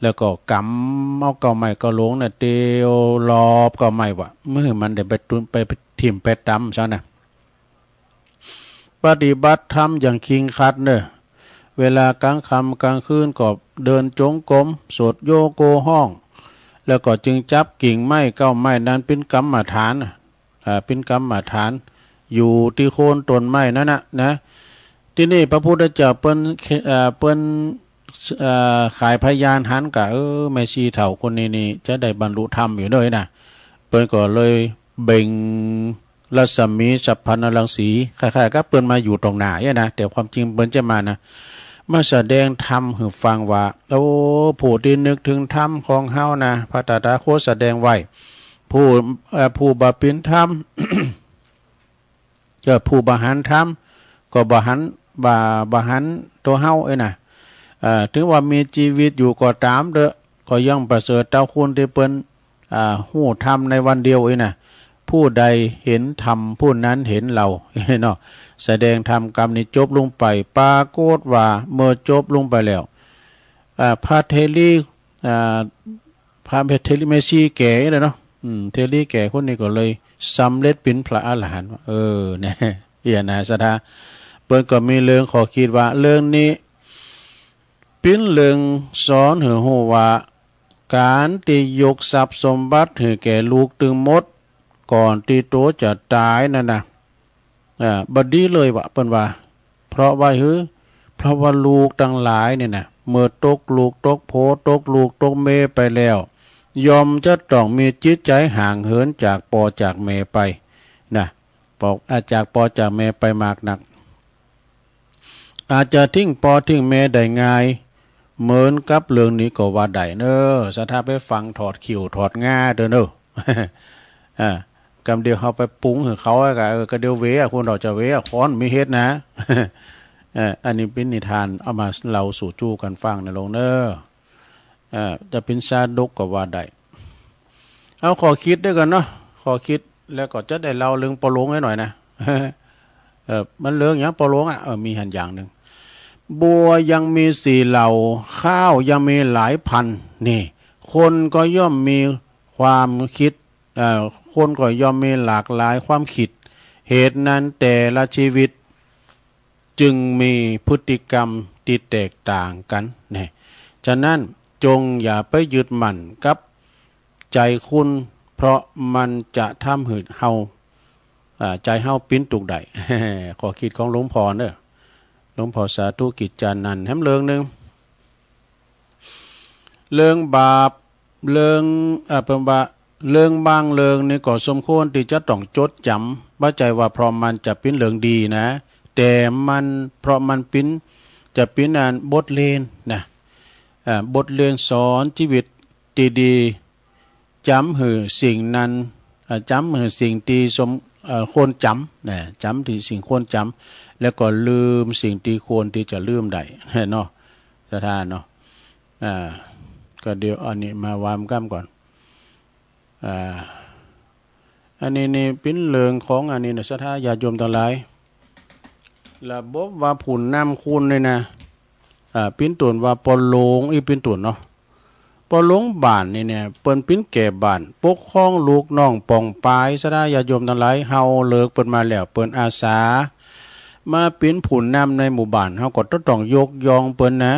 แล้วก็กำเอาเก๊าไม้เก๊าโลงเนี่ยเตียวรอบเก๊าไม้วะ มื้อมันได้ไปตุน ไป ไปถิ่มไปตำซะนะ ปฏิบัติธรรมอย่างเคร่งครัดเนอะ เวลากลางค่ำกลางคืนก็เดินจงกรม สวดโยโกห้อง แล้วก็จึงจับกิ่งไม้เก๊าไม้นั้นเป็นกรรมฐานน่ะ อ่า เป็นกรรมฐาน อยู่ที่โคนต้นไม้นั่นน่ะนะ ที่นี่พระพุทธเจ้าเปิ้น เอ่อ เปิ้น เอ่อ ขายพยานหันกะ เออ แม่ชีเฒ่าคนนี้นี่จะได้บรรลุธรรมอยู่เด้อนะ เปิ้นก็เลยเบ่ง รัศมีสัพพนรังสี คล้ายๆ กับเปิ้นมาอยู่ตรงหน้าเนี่ยนะ แต่ความจริงเปิ้นจะมานะ มาแสดงธรรมหื้อฟังว่า โอ้ ผู้ที่นึกถึงธรรมของเฮานะ พระตถาคตแสดงไว้ ผู้ เอ่อ ผู้บ่เป๋นธรรม เออ ผู้บ่หันธรรม ก็บ่หัน บ่ บ่หันตัวเฮาเอ้ยนะ เอ่อ ถึงว่ามีชีวิตอยู่ก็ตามเต๊อะ ก็ยังประเสริฐเต้าคนที่เปิ้น อ่า ฮู้ธรรมในวันเดียวเอ้ยนะ ผู้ใดเห็นธรรมผู้นั้นเห็นเรา เนาะ แสดงธรรมกำนี้จบลงไป ปรากฏว่าเมื่อจบลงไปแล้ว อ่า พระเถรี อ่า พระเถรีแม่ชีแก่นี่แหละเนาะ อืม เถรีแก่คนนี้ก็เลยสำเร็จเป๋นพระอรหันต์ เออ เนี่ย เอียนะศรัทธา เปิ้นก็มีเรื่องข้อคิดว่าเรื่องนี้ เป๋นเรื่องสอนหื้อฮู้ว่า ก๋านตี้ยกทรัพย์สมบัติหื้อแก่ลูกตึงหมด ก่อนตี้โตจะต๋ายนั่นนะ อ่า บ่ดีเลยว่ะ เปิ้นว่า เพราะว่าหื้อ เพราะว่าลูกตังหลายนี่นะ เมื่อตกลูกตกโผ ตกลูกตกเมยไปแล้ว ย่อมจะต้องมีจิตใจ๋ห่างเหินจากปอจากแม่ไป นะ ปอก อ่า จากปอจากแม่ไปมากนัก อาจจะทิ้งปอทิ้งแม่ได้ง่าย เหมือนกับเรื่องนี้ก็ว่าได้เนอะ ศรัทธาไปฟังถอดขิ้วถอดงาเด้อเนอะ อ่า กำเดียวเฮาไปปรุงหื้อเขาอะกะ เออ กะเดียวเวอะ คนเราจะเวอะ ค้อนมีเฮ็ดนะ เออ อันนี้เป๋นนิทาน เอามาเล่าสู่จู้กั๋นฟังนะโลมเนอะ เอ่อ จะเป๋นชาดกก็ว่าได้ เอาข้อคิดด้วยกั๋นเนาะ ข้อคิด แล้วก็จะได้เล่าเรื่องปอหลวงให้หน่อยนะ เอ่อ มันเรื่องหยังปอหลวงอะ เออ มีหั้นอย่างหนึ่ง บัวยังมีสี่เหล่า ข้าวยังมีหลายพันธุ์ นี่ คนก็ย่อมมีความคิด เอ่อ คนก็ย่อมมีหลากหลายความคิด เหตุนั้นแต่ละชีวิต จึงมีพฤติกรรมตี้แตกต่างกั๋น นะ ฉะนั้นจงอย่าไปยึดมั่นกับใจ๋คุณ เพราะมันจะทำหื้อเฮา อ่า ใจ๋เฮาปิ้นตุ๊กข์ได้ ข้อคิดของหลวงพ่อเนอะ หลวงพ่อสาธุกิจจานันท์ แหมเรื่องหนึ่ง เรื่องบาป เรื่อง เอ่อ เปิ้นว่า เรื่องบางเรื่องนี่ก็สมควรตี้จะต้องจดจ๋ำ บ่ใจ้ว่าเพราะมันจะเป๋นเรื่องดีนะ แต่มัน เพราะมันเป๋น จะเป๋นอันบทเรียนนะ เอ่อ บทเรียนสอนชีวิตตี้ดี จ๋ำหื้อสิ่งนั้น เอ่อ จ๋ำหื้อสิ่งตี้สม เอ่อ ควรจ๋ำนะ จ๋ำตี้สิ่งควรจ๋ำ แล้วก็ลืมสิ่งตี้ควรตี้จะลืมได้ เนาะ ศรัทธาเนาะ อ่า ก็เดี๋ยวอันนี้มาว่ากันก่อน อ่า อันนี้นี่เป๋นเรื่องของอันนี้นะ ศรัทธาญาติโยมตังหลาย ระบบว่าผู้นำคนนี่นะ อ่า เป๋นต้นว่าปอหลวงอี้เป๋นต้นเนาะ ปอหลวงบ้านนี่เนี่ย เปิ้นเป๋นแก่บ้าน ปกครองลูกน้องป้องปาย ศรัทธาญาติโยมตังหลาย เฮาเลือกเปิ้นมาแล้ว เปิ้นอาสา มาเป๋นผู้นำในหมู่บ้าน เฮาก็ต้องยกย่องเปิ้นนะ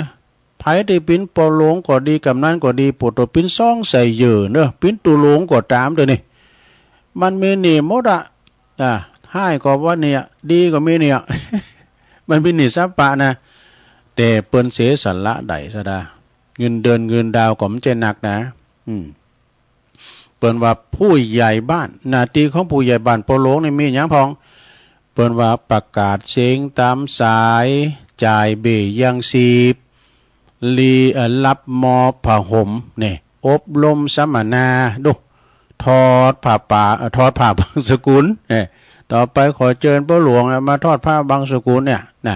ไผตี้เป๋นปอหลวงก็ดี กำนันก็ดี ผู้โตเป๋นซองใส่เยื่อเนอะ เป๋นตุ๊หลงก็ต๋ามเด้อนี่ มันมีหนี้หมดอะ อ่า ฮ้ายก็ว่าหนี้อะ ดีก็มีหนี้อะ มันมีหนี้สัพพะนะ แต่เปิ้นเสียสละได้ศรัทธา เงินเดือนเงินดาวก็บ่ใจ้นักนะ อืม เปิ้นว่าผู้ใหญ่บ้าน หน้าตี้ของผู้ใหญ่บ้านปอหลวงนี่มีหยังพ่อง เปิ้นว่าประกาศเสียงตามสาย จ่ายเบี้ยยังชีพ ลี เอ่อ รับมอบผ้าห่ม นี่ อบรมสัมมนา ดู ถอดผ้าป่า เอ่อ ถอดผ้าบังสุกุล นี่ ต่อไปขอเจิญปอหลวงนะ มาถอดผ้าบังสุกุลเนี่ย นะ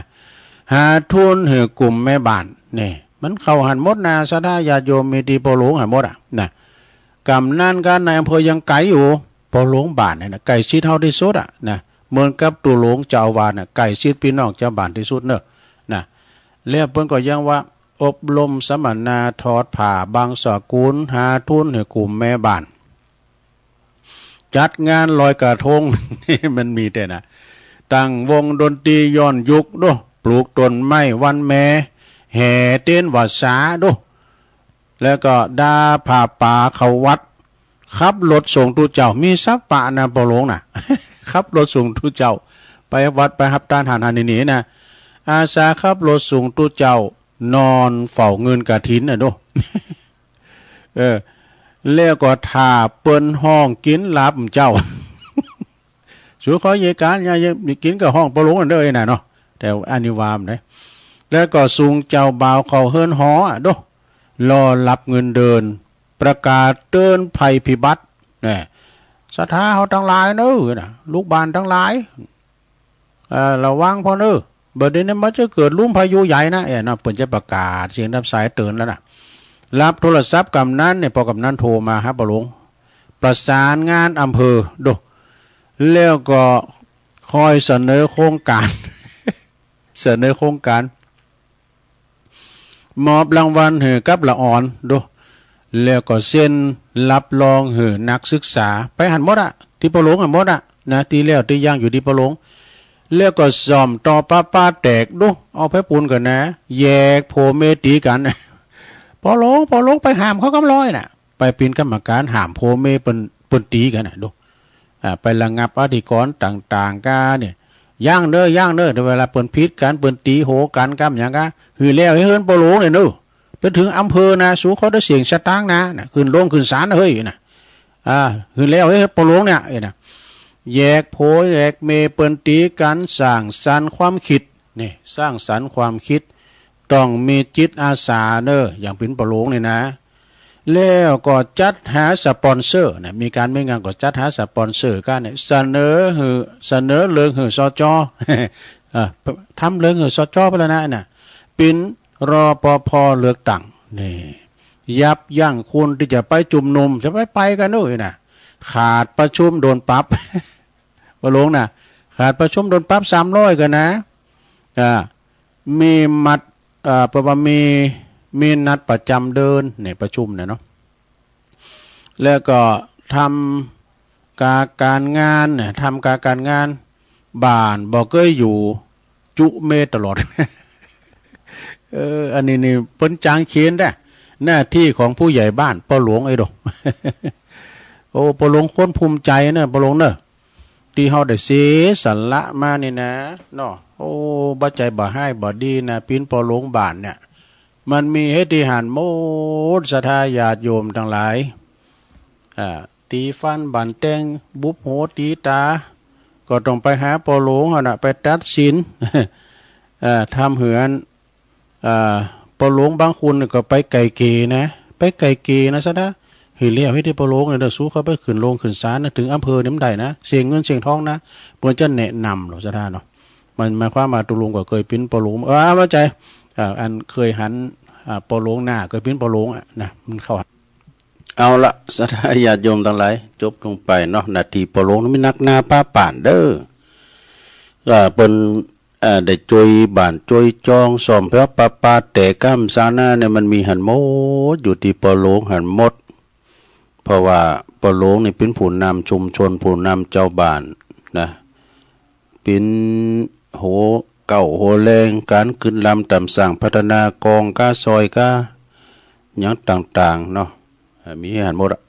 หาทุนหื้อกลุ่มแม่บ้าน นี่ มันเข้าหั้นหมดนะ ศรัทธาญาติโยม มีตี้ปอหลวงหั้นหมดอะ นะ กำนันกับนายอำเภอยังไก๋อยู่ ปอหลวงบ้านเนี่ยนะ ใก้ชิดเฮาตี้สุดอะ นะ เหมือนกับตุ๊หลงเจ้าอาวาสน่ะ ใก้ชิดปี้น้องชาวบ้านตี้สุดเนอะ นะ แล้วเปิ้นก็ยังว่า อบรมสัมมนา ถอดผ้าบังสุกุล หาทุนหื้อกลุ่มแม่บ้าน จัดงานลอยกระทง นี่มันมีแต่นะ ตั้งวงดนตรีย้อนยุคดู ปลูกต้นไม้วันแม่ แห่เตียนวัสสาดู แล้วก็ดาผ้าป่าเข้าวัด ขับรถส่งตุ๊เจ้า มีสัพพะนะปอหลวงนะ ขับรถส่งตุ๊เจ้า ไปวัดไปฮับตานหั้นหั้นนี่นี่นะ อาสาขับรถส่งตุ๊เจ้า นอนเฝ้าเงินกฐินน่ะดู เออ แล้วก็ถ่าเปิ้นฮ้องกินลาบเจ้า สุขอเยกาน อย่าเยกินกับห้องปอหลวงนั่นเด้อไอ้น่ะเนาะ แต่อันนี้วามนะ แล้วก็สูงเจ้าบ่าวเข้าเฮือนหออะโด รอรับเงินเดือน ประกาศเตือนภัยพิบัติ เนี่ย ศรัทธาเฮาตังหลายเนอะนะ ลูกบ้านตังหลาย เอ่อ ระวังพ่อเนอะ บัดนี้มันจะเกิดลุ่มพายุใหญ่นะ เอ้ยนะ เปิ้นจะประกาศเสียงตามสายเตือนแล้วนะ รับโทรศัพท์กำนันเนี่ย พอกำนันโทรมาหาปอหลวง ประสานงานอำเภอโด แล้วก็คอยเสนอโครงการ เสนอโครงการ มอบรางวัลหื้อกับละอ่อนโด แล้วก็เซ็นรับรองหื้อนักศึกษา ไปหั้นหมดอะ ตี้ปอหลวงหั้นหมดอะ นะ ตี้แล้วตี้ยังอยู่ตี้ปอหลวง แล้วก็ซ่อมต่อประปาแตกโด เอาไผปูนกั๋นนะ แยกผัวเมียตี๋กั๋น ปอหลวง ปอหลวงไปห้ามเขากำลอยน่ะ ไปเป๋นกรรมการห้ามผัวเมียเปิ้น เปิ้นตี๋กั๋นน่ะโด อ่า ไประงับอธิกรณ์ต่างๆ ก้าเนี่ย ยังเนอะ ยังเนอะ เดี๋ยวเวลาเปิ้นผิดกั๋น เปิ้นตี๋โหกั๋น กำหยังก้า หื้อแล้วหื้อเฮือนปอหลวงเนี่ยเนอะ ไปเถิงอำเภอนะ สูเขาได้เสียงสตางค์นะ นะ ขึ้นโรงขึ้นศาลนะเฮ้ยนะ อ่า หื้อแล้วหื้อเฮือนปอหลวงเนี่ย เอ้ยนะ แยกผัวแยกเมียเปิ้นตี๋กั๋น สร้างสรรค์ความคิด นี่ สร้างสรรค์ความคิด ต้องมีจิตอาสาเนอะ อย่างเป๋นปอหลวงนี่นะ แล้วก็จัดหาสปอนเซอร์นะ มีก๋านมีงานก็จัดหาสปอนเซอร์ก้าเนี่ย เสนอหื้อ เสนอเรื่องหื้อ สจ เอ่อ ทำเรื่องหื้อ สจ ไปแล้วนะ น่ะ เป๋น รปภ เลือกตั้ง นี่ ยับยั้งคนตี้จะไปชุมนุม จะไปไปกั๋นเนอะน่ะ ขาดประชุมโดนปรับ ปอหลวงน่ะ ขาดประชุมโดนปรับสามร้อยกั๋นนะ อ่า มีมัด อ่า เพราะว่ามี มีนัดประจ๋ำเดือนเนี่ย ประชุมเนี่ยเนาะ แล้วก็ทำก๋านก๋านงานเนี่ย ทำก๋านก๋านงาน บ้านบ่เกยอยู่ จุเมยตลอด เออ อันนี้นี่เปิ้นจางเขียนได้ หน้าที่ของผู้ใหญ่บ้าน ปอหลวงเอ้ยโด โอ้ ปอหลวงควรภูมิใจเนอะ ปอหลวงเนอะ ตี้เฮาได้เสียสละมานี่นะ เนาะ โอ้ บ่ใจ้บ่ฮ้ายบ่ดีนะ เป๋นปอหลวงบ้านเนี่ย มันมีเหตุตี้หั้นหมด ศรัทธาญาติโยมตังหลาย อ่า ตี๋ฟันบั่นแตง บุบหัวตี๋ต๋า ก็ต้องไปหาปอหลวงหั้นน่ะ ไปตัดสิน เอ่อ ทำหื้ออัน อ่า ปอหลวงบางคนก็ไปไกล่เกลี่ยนะ ไปไกล่เกลี่ยนะ ศรัทธา หื้อแล้วหื้อตี้ปอหลวงเนี่ย เดี๋ยวสูเขาไปขึ้นโรงขึ้นศาลนะ เถิงอำเภอเนี่ยมันได้นะ เสียเงินเสียทองนะ เปิ้นจะแนะนำเนาะ ศรัทธาเนาะ มันหมายความว่าตกลงก็เกยเป๋นปอหลวง เออ เข้าใจ อ่า อันเกยหัน อ่า ปอหลวงหน้า เกยเป๋นปอหลวงอะนะ มันเข้า เอาละ ศรัทธาญาติโยมตังหลาย จบลงไปเนาะ หน้าตี้ปอหลวงมีนักหนาปาปานเด้อ อ่า เปิ้น อ่า ได้จ้วยบ้านจ้วยจอง ซ่อมแผวประปาแตก กำสานาเนี่ย มันมีหั้นหมด อยู่ตี้ปอหลวงหั้นหมด เพราะว่าปอหลวงนี่เป๋นผู้นำชุมชน ผู้นำจาวบ้านนะ เป๋นหัวเก๊าหัวแรง ก๋านขึ้นลำต๋ามสร้างพัฒนากองก้าซอยก้า หยังต่างๆ เนาะ อ่า มีหั้นหมดอะ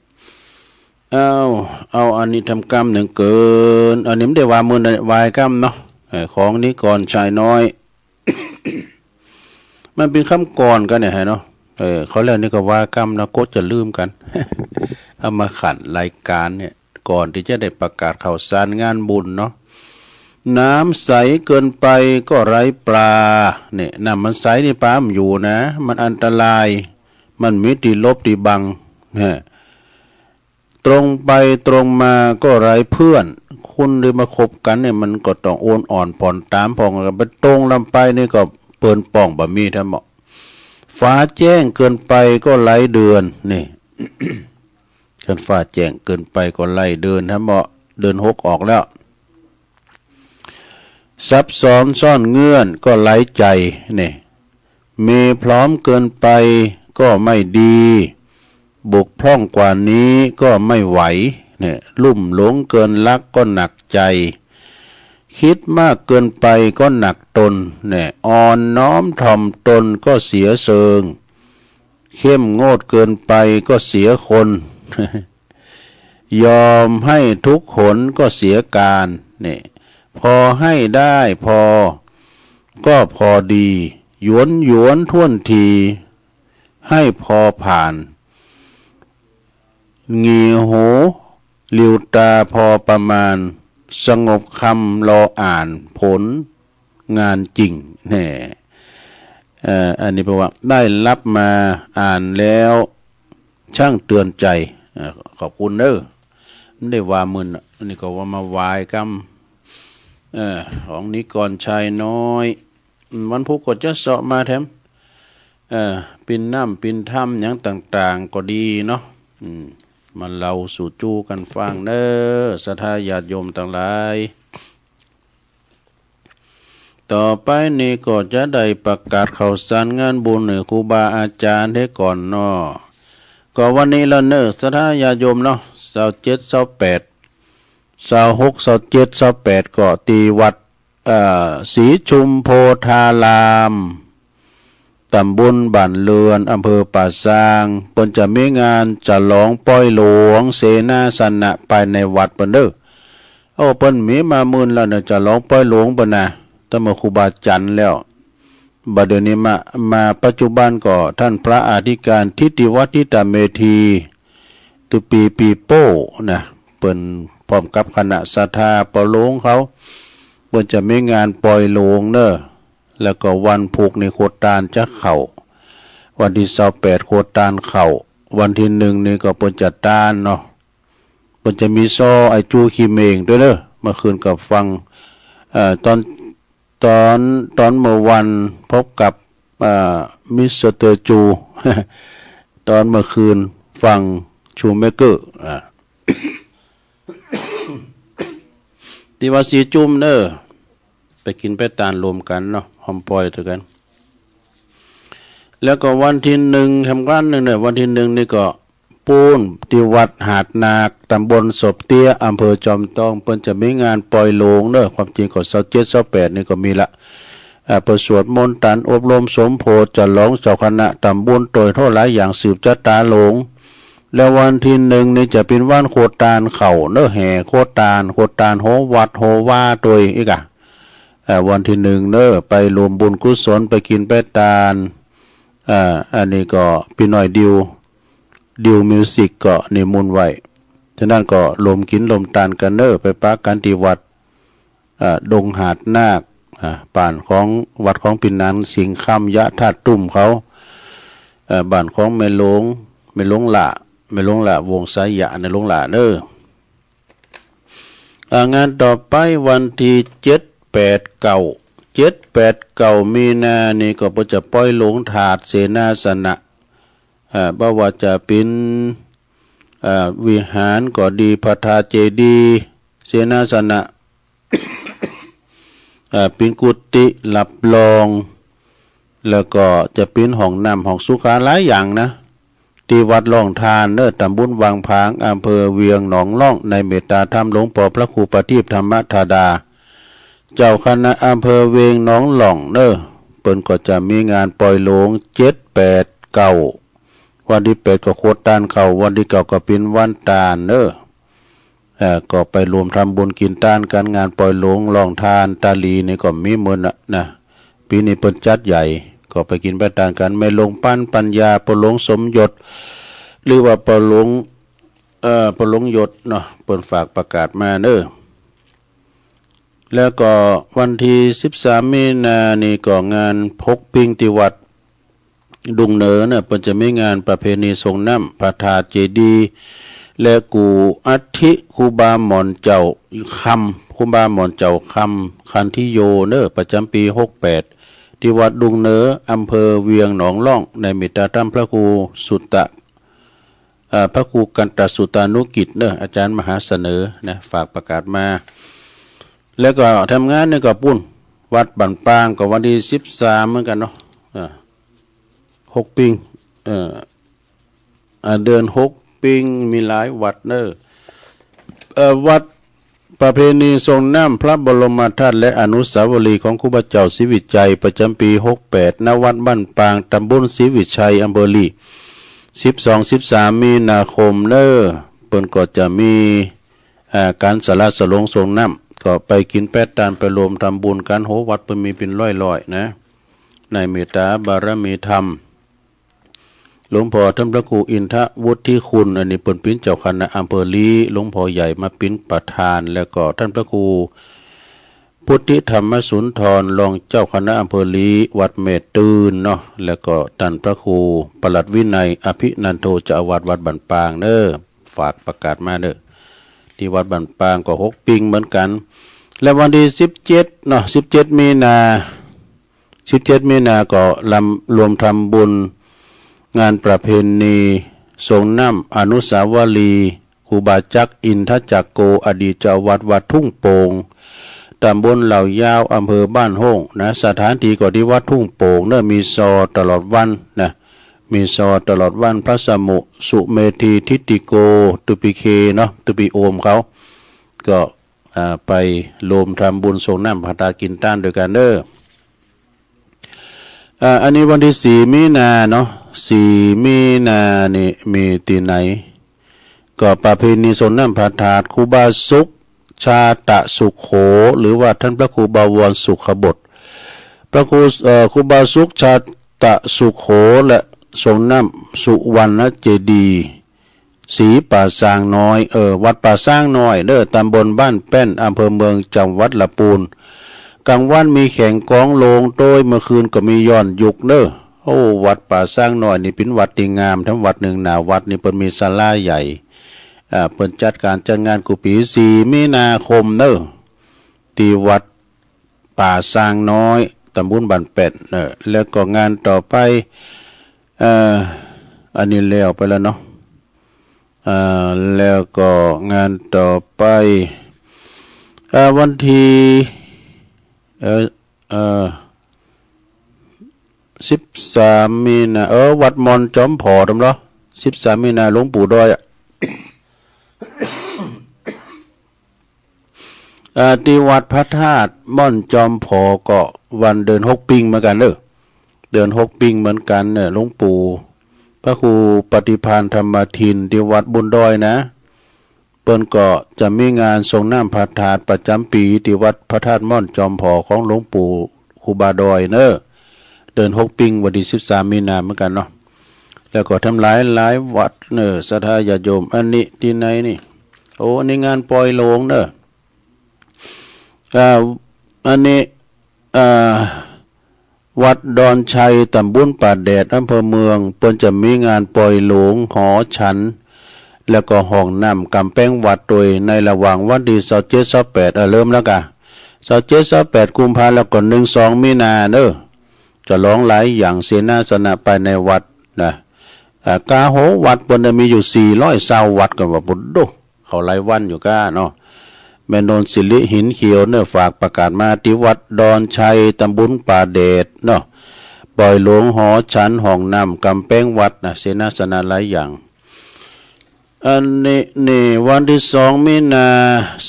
เอา เอาอันนี้ทำกำหนึ่งเกิน อันนี้มันได้ว่ามื้อนั้นวายกำเนาะ เออ ของนี้ก่อนชายน้อย มันเป๋นกำก่อนกั๋นเนี่ยฮะเนาะ เออ เขาแล้วนี่ก็ว่ากำนะ ก็จะลืมกั๋น เอามาขันรายการเนี่ย ก่อนตี้จะได้ประกาศข่าวสารงานบุญเนาะ น้ำใสเกินไปก็ไร้ปลา เนี่ย น้ำมันใสนี่ปลามันอยู่นะ มันอันตราย มันมีตี้หลบตี้บัง เนี่ย ตรงไปตรงมาก็ไร้เพื่อน คนได้มาคบกั๋นเนี่ย มันก็ต้องโอนอ่อนผ่อนตามผ่อนกั๋นไป ตรงลำไปนี่ก็เปิ้นป้องบ่มีแท้เหมาะ ฟ้าแจ้งเกินไปก็ไร้เดือน นี่ คันฟ้าแจ้งเกินไปก็ไร้เดือนแท้เหมาะ เดือนหกออกแล้ว ซับซ้อนซ่อนเงื่อนก็ไร้ใจ นี่ มีพร้อมเกินไปก็ไม่ดี บกพร่องกว่านี้ก็ไม่ไหว เนี่ย ลุ่มหลงเกินลักก็หนักใจ คิดมากเกินไปก็หนักตน เนี่ย อ่อนน้อมถ่อมตนก็เสียเซิง เข้มงวดเกินไปก็เสียคน ยอมให้ทุกหนก็เสียการ เนี่ย พอให้ได้พอ ก็พอดี หยวนหยวนถ้วนที ให้พอผ่าน หงี่หูหลิวตาพอประมาณ สงบคำรออ่านผลงานจริง แน่ เอ่อ อันนี้แปลว่า ได้รับมาอ่านแล้วช่างเตือนใจ เอ่อ ขอบคุณเด้อ ไม่ได้ว่ามึน อันนี้ก็ว่ามาไหว้กำ เอ่อ ของนิกรชัยน้อย วันพุธก็จะเซาะมาแถม เอ่อ ปิ่นน้ำปิ่นธรรมหยังต่างๆ ก็ดีเนาะ อืม มาเล่าสู่จู้กันฟังเด้อ ศรัทธาญาติโยมทั้งหลาย ต่อไปนี้ก็จะได้ประกาศข่าวสารงานบุญให้ครูบาอาจารย์เด้อก่อนเนาะ ก็วันนี้ละเนอะ ศรัทธาญาติโยมเนาะ ซาวเจ็ด ซาวแปด ซาวหก ซาวเจ็ด ซาวแปด ก็ตีวัด เอ่อ ศรีชุมโพธาราม ตำบลบ้านเรือน อำเภอป่าซาง เปิ้นจะมีงานฉลองปอยหลวงเสนาสนะภายในวัดเปิ้นเด้อ โอ้ เปิ้นมีมามื่นแล้วเนอะ ฉลองปอยหลวงเปิ้นนะ ตั้งแต่ครูบาอาจารย์แล้ว บัดเดี๋ยวนี้มา มาปัจจุบันก็ท่านพระอธิการทิติวัฒน์ ทิตเมธี ตุปีปีโป้นะ เปิ้นพร้อมกับคณะศรัทธาปอหลวงเขา เปิ้นจะมีงานปอยหลวงเนอะ แล้วก็วันพุธนี่ครัวตานจะเข้า วันที่ซาวแปดครัวตานเข้า วันที่หนึ่งนี่ก็เปิ้นจะตานเนาะ เปิ้นจะมีซอไอ้จูขี้เม่งด้วยเนอะ เมื่อคืนก็ฟัง เอ่อ ตอน ตอน ตอนเมื่อวันพบกับ อ่า มิสเตอร์จู ตอนเมื่อคืนฟังชูเมเกอร์ อ่า ที่ว่าสีจุ่มเนอะ ไปกินไปตานรวมกันเนาะ หอมปอยตัวกัน แล้วก็วันที่หนึ่งทำการหนึ่งเนอะ วันที่หนึ่งนี่ก็ ปูนที่วัดหาดนาค ตำบลศพเตี้ย อำเภอจอมทอง เปิ้นจะมีงานปอยหลวงเนอะ ความจริงก็ซาวเจ็ด ซาวแปด นี่ก็มีละ เอ่อ เปิ้นสวดมนต์ตานอบรมสมโภช ฉลองเจ้าคณะตำบลโตยโทษหลายอย่างสืบชะตาหลวง แล้ววันที่หนึ่งนี่จะเป็นวันครัวตานเข้าเนอะ แห่ครัวตาน ครัวตานโหวัดโหวาโตยอีกอะ เอ่อ วันที่หนึ่งเนอะ ไปรวมบุญกุศล ไปกินไปตาน เอ่อ อันนี้ก็พี่น้อยดิว ดิวมิวสิกก็นิมนต์ไว้ ฉะนั้นก็รวมกินรวมตานกันเนอะ ไปปะกันที่วัด เอ่อ ดงหาดนาค อ่า บ้านของวัดของพี่นางสิงห์คำ ยะธาตุตุ้มเขา เอ่อ บ้านของแม่หลวง แม่หลวงหล้า แม่หลวงหล้าวงศ์สายะ ในหลวงหล้าเนอะ อ่า งานต่อไปวันที่เจ็ด แปด เก้า เจ็ด แปด เก้า มีนานี่ก็เปิ้นจะปอยหลวงธาตุเสนาสนะ อ่า บ่ว่าจะเป็น อ่า วิหารก็ดี พระธาตุเจดีย์ เสนาสนะ อ่า เป็นกุฏิรับรอง แล้วก็จะเป็นห้องน้ำห้องสุขาหลายอย่างนะ ที่วัดร่องทานเนอะ ตำบลวังผาง อำเภอเวียงหนองร่อง ในเมตตาธรรมหลวงปอพระครูประทีปธรรมธาดา เจ้าคณะอำเภอเวียงหนองร่องเนอะ เปิ้นก็จะมีงานปอยหลวง เจ็ด แปด เก้า วันที่แปดก็ครัวตานเข้า วันที่เก้าก็เป็นวันตานเนอะ เอ่อ ก็ไปรวมทำบุญกินตานกัน งานปอยหลวงร่องทานตาหลีนี่ก็มีมื้อนะ นะ ปีนี้เปิ้นจัดใหญ่ ก็ไปกินไปตานกัน แม่หลวงปันปัญญา ปอหลวงสมยศ หรือว่าปอหลวง เอ่อ ปอหลวงยศเนาะ เปิ้นฝากประกาศมาเนอะ แล้วก็วันที่สิบสามมีนานี่ก็งานพกปิ้งที่วัด ดุงเหนือเนี่ย เปิ้นจะมีงานประเพณีส่งน้ำพระธาตุเจดีย์ และกู้อัฐิครูบาหม่อนเจ้าคำ ครูบาหม่อนเจ้าคำ คันธิโยเนอะ ประจำปีหกแปด ที่วัดดุงเหนือ อำเภอเวียงหนองร่อง ในเมตตาธรรมพระครูสุตตะ เอ่อ พระครูกันตสุตานุกิจเนอะ อาจารย์มหาเสนอนะ ฝากประกาศมา แล้วก็ทำงานเนี่ยก็ปุ้น วัดบ้านปางก็วันที่สิบสามเหมือนกันเนาะ เอ่อ หกปิ้ง เอ่อ อ่า เดือนหกปิ้ง มีหลายวัดเนอะ เอ่อ วัดประเพณีส่งน้ำพระบรมธาตุและอนุสาวรีย์ของครูบาเจ้าศรีวิชัย ประจำปีหกแปด ณ วัดบ้านปาง ตำบลศรีวิชัย อำเภอลี สิบสอง สิบสาม มีนาคมเนอะ เปิ้นก็จะมี อ่า การสละสลงส่งน้ำ ก็ไปกินแปดตาน ไปรวมทำบุญกัน โห วัดเปิ้นมีเป็นร้อยๆ นะ ในเมตตาบารมีธรรม หลวงพ่อท่านพระครูอินทวุฒิคุณ อันนี้เปิ้นปิ้นเจ้าคณะอำเภอลี้ หลวงพ่อใหญ่มาปิ้นประธาน แล้วก็ท่านพระครูพุทธิธรรมสุนทร รองเจ้าคณะอำเภอลี้ วัดแม่ตื่นเนาะ แล้วก็ท่านพระครูปลัดวินัยอภินันโท เจ้าอาวาสวัดบ้านปางเด้อ ฝากประกาศมาเด้อ ที่วัดบ้านปางก็หกปิงเหมือนกัน และวันที่สิบเจ็ดเนาะ สิบเจ็ดมีนา สิบเจ็ดมีนาก็ลำ รวมทำบุญงานประเพณีส่งน้ำอนุสาวรีย์ครูบาจักรอินทจักโก อดีตเจ้าวัดวัดทุ่งโป่ง ตำบลเหล่ายาว อำเภอบ้านโฮ่งนะ สถานที่ก็ที่วัดทุ่งโป่งเนอะ มีซอตลอดวันนะ มีซอตลอดวัน พระสมุสุเมธีทิติโก ตุปิเคเนาะ ตุปิโอมเขา ก็ อ่า ไปรวมทำบุญส่งน้ำพระธาตุกินต้านด้วยกันเด้อ อ่า อันนี้วันที่สี่มีนาเนาะ สี่มีนานี่มีที่ไหน ก็ประเพณีส่งน้ำพระธาตุครูบาสุข ชาตะสุโข หรือว่าท่านพระครูบวรสุขบด พระครู เอ่อ ครูบาสุข ชาตะสุโข และส่งน้ำสุวรรณเจดีย์ ศรีป่าซางน้อย เออ วัดป่าซางน้อยเด้อ ตำบลบ้านแป้น อำเภอเมือง จังหวัดละปูน กลางวันมีแข่งกลองโลงโต้ย เมื่อคืนก็มีย้อนยุคเด้อ โอ้ วัดป่าซางน้อยนี่เป็นวัดที่งาม ทั้งวัดหนึ่งหน้าวัดนี่เปิ้นมีศาลาใหญ่ อ่า เปิ้นจัดการจัดงานกู้ปี สี่มีนาคมเด้อ ที่วัดป่าซางน้อย ตำบลบ้านแป้นเนอะ แล้วก็งานต่อไป เอ่อ อันนี้แล้วไปแล้วเนาะ อ่า แล้วก็งานต่อไป อ่า วันที่ เอ่อ เอ่อ สิบสามมีนา เออ วัดม่อนจอมผอ ตำเหรอ สิบสามมีนา หลวงปู่ดอยอะ อ่า ที่วัดพระธาตุม่อนจอมผอก็วันเดือนหกปิงเหมือนกันเด้อ เดือนหกปิงเหมือนกันเนี่ย หลวงปู่พระครูปฏิภาณธรรมทิน ที่วัดบุญดอยนะ เปิ้นก็จะมีงานส่งน้ำพระธาตุประจำปีที่วัดพระธาตุม่อนจอมผอของหลวงปู่ครูบาดอยเนอะ เดือนหกปิงวันที่สิบสามมีนาเหมือนกันเนาะ แล้วก็ทำหลายหลายวัดเนอะ ศรัทธาญาติโยม อันนี้ที่ไหนนี่ โอ้ อันนี้งานปล่อยหลวงเนอะ อ่า อันนี้ อ่า วัดดอนชัย ตำบลป่าแดด อำเภอเมือง เปิ้นจะมีงานปล่อยหลวง หอฉัน แล้วก็ห้องน้ำกำแพงวัดโดย ในระหว่างวันที่ซาวเจ็ด ซาวแปด เออ เริ่มแล้วกะ ซาวเจ็ด ซาวแปด กุมภา แล้วก็หนึ่ง สอง มีนาเนอะ จะลองหลายอย่างเสนาสนะภายในวัดนะ อ่า กาโหวัดเปิ้นน่ะมีอยู่สี่ร้อยซาววัด กันว่าปุดโด เขาหลายวันอยู่ก้าเนาะ แม่นนท์สิริหินเขียวเนอะ ฝากประกาศมาที่วัดดอนชัย ตำบลป่าแดดเนาะ ปล่อยหลวง หอฉัน ห้องน้ำกำแพงวัดนะ เสนาสนะหลายอย่าง อันนี้นี่วันที่สองมีนา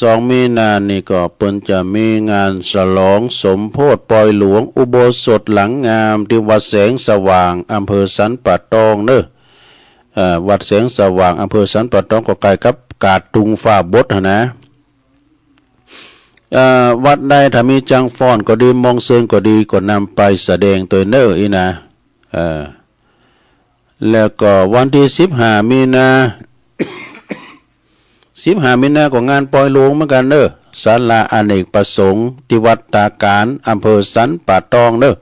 สองมีนานี่ก็เปิ้นจะมีงานฉลองสมโภชปล่อยหลวงอุโบสถหลังงามที่วัดแสงสว่าง อำเภอสันป่าตองเนอะ เอ่อ วัดแสงสว่าง อำเภอสันป่าตอง ก็ใกล้กับกาดตุงฟ้าบดหั้นนะ เอ่อ วัดใดถ้ามีจังฟ้อนก็ดี มองเซิงก็ดี ก็นำไปแสดงโตยเนอะอี้นะ เอ่อ แล้วก็วันที่สิบห้ามีนา สิบห้ามีนาก็งานปล่อยหลวงเหมือนกันเนอะ ศาลาอเนกประสงค์ที่วัดตาการ อำเภอสันป่าตองเนอะ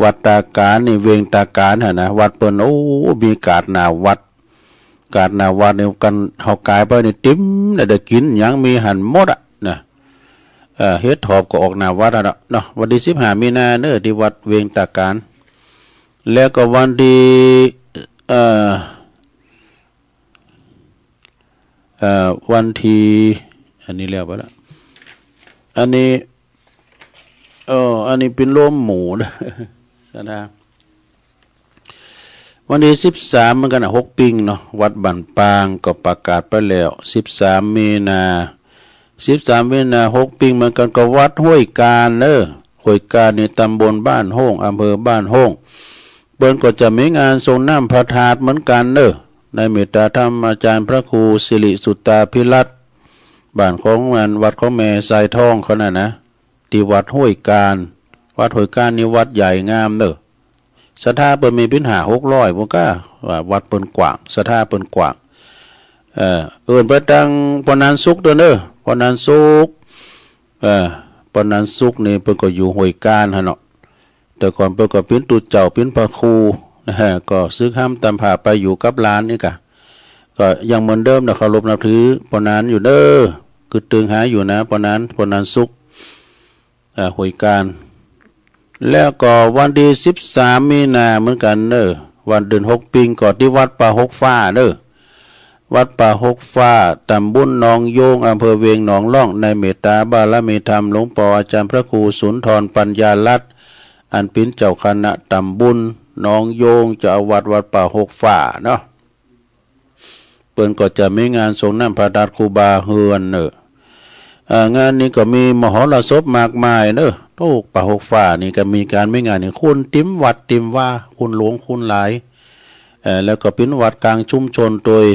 วัดตาการนี่ เวียงตาการหั้นนะ วัดเปิ้น โอ้ มีกาดหน้าวัด กาดหน้าวัดนี่กัน เฮากายไปนี่เต็มนะ ได้กินหยังมีหั้นหมดอะนะ เอ่อ เห็ดหอบก็ออกหน้าวัดอะเนาะ เนาะ วันที่สิบห้ามีนาเนอะ ที่วัดเวียงตาการ แล้วก็วันที่ เอ่อ เอ่อ วันที่ อันนี้แล้วไปละ อันนี้ เออ อันนี้เป็นโลมหมูนะ สนะ วันที่สิบสามเหมือนกันนะ หกปิงเนาะ วัดบ้านปางก็ประกาศไปแล้ว สิบสามมีนา สิบสามมีนา หกปิงเหมือนกัน ก็วัดห้วยกาญเนอะ ห้วยกาญนี่ตำบลบ้านโฮ่ง อำเภอบ้านโฮ่ง เปิ้นก็จะมีงานส่งน้ำพระธาตุเหมือนกันเนอะ ในเมตตาธรรมอาจารย์พระครูสิริสุตตาภิรัตน์ บ้านของมัน วัดของแม่ทรายทองเขาน่ะนะ ที่วัดห้วยกาญ วัดห้วยกาญนี่วัดใหญ่งามเนอะ ศรัทธาเปิ้นมีเพียงห้าหกร้อย พุ้นก้า ว่าวัดเปิ้นกว้าง ศรัทธาเปิ้นกว้าง เอ่อ เอิ้นไปตังปอนันสุขเด้อเนอะ ปอนันสุข เอ่อ ปอนันสุขนี่เปิ้นก็อยู่ห้วยกาญหั้นเนาะ แต่ก่อนเปิ้นก็เป๋นตุ๊เจ้า เป๋นพระครูนะฮะ ก็สึกห้ำตำผ่าไปอยู่กับหลานนี่กะ ก็ยังเหมือนเดิมนะ เคารพนับถือปอนันอยู่เด้อ กึ๊ดตึงหาอยู่นะ ปอนัน ปอนันสุข อ่า ห้วยกาญ แล้วก็วันตี้สิบสามมีนาเหมือนกั๋นเนอะ วันเดือนหกปิง ก็ตี้วัดป่าหกฟ้าเนอะ วัดป่าหกฟ้า ตำบลหนองโยง อำเภอเวียงหนองล่อง ในเมตตาบารมีธรรมหลวงป้ออาจ๋ารย์พระครูสุนทรปัญญารัตน์ อันเป๋นเจ้าคณะตำบลหนองโยง เจ้าอาวาสวัดป่าหกฟ้าเนาะ เปิ้นก็จะมีงานสรงน้ำพระธาตุครูบาเฮือนเนอะ อ่า งานนี้ก็มีมหรสพมากมายเนอะ โอ้ ป่าหกฟ้านี่ก็มีก๋านมีงานนี่ คนเต็มวัดเต็มวา คนหลวงคนหลาย เอ่อ แล้วก็เป๋นวัดกลางชุมชนตวย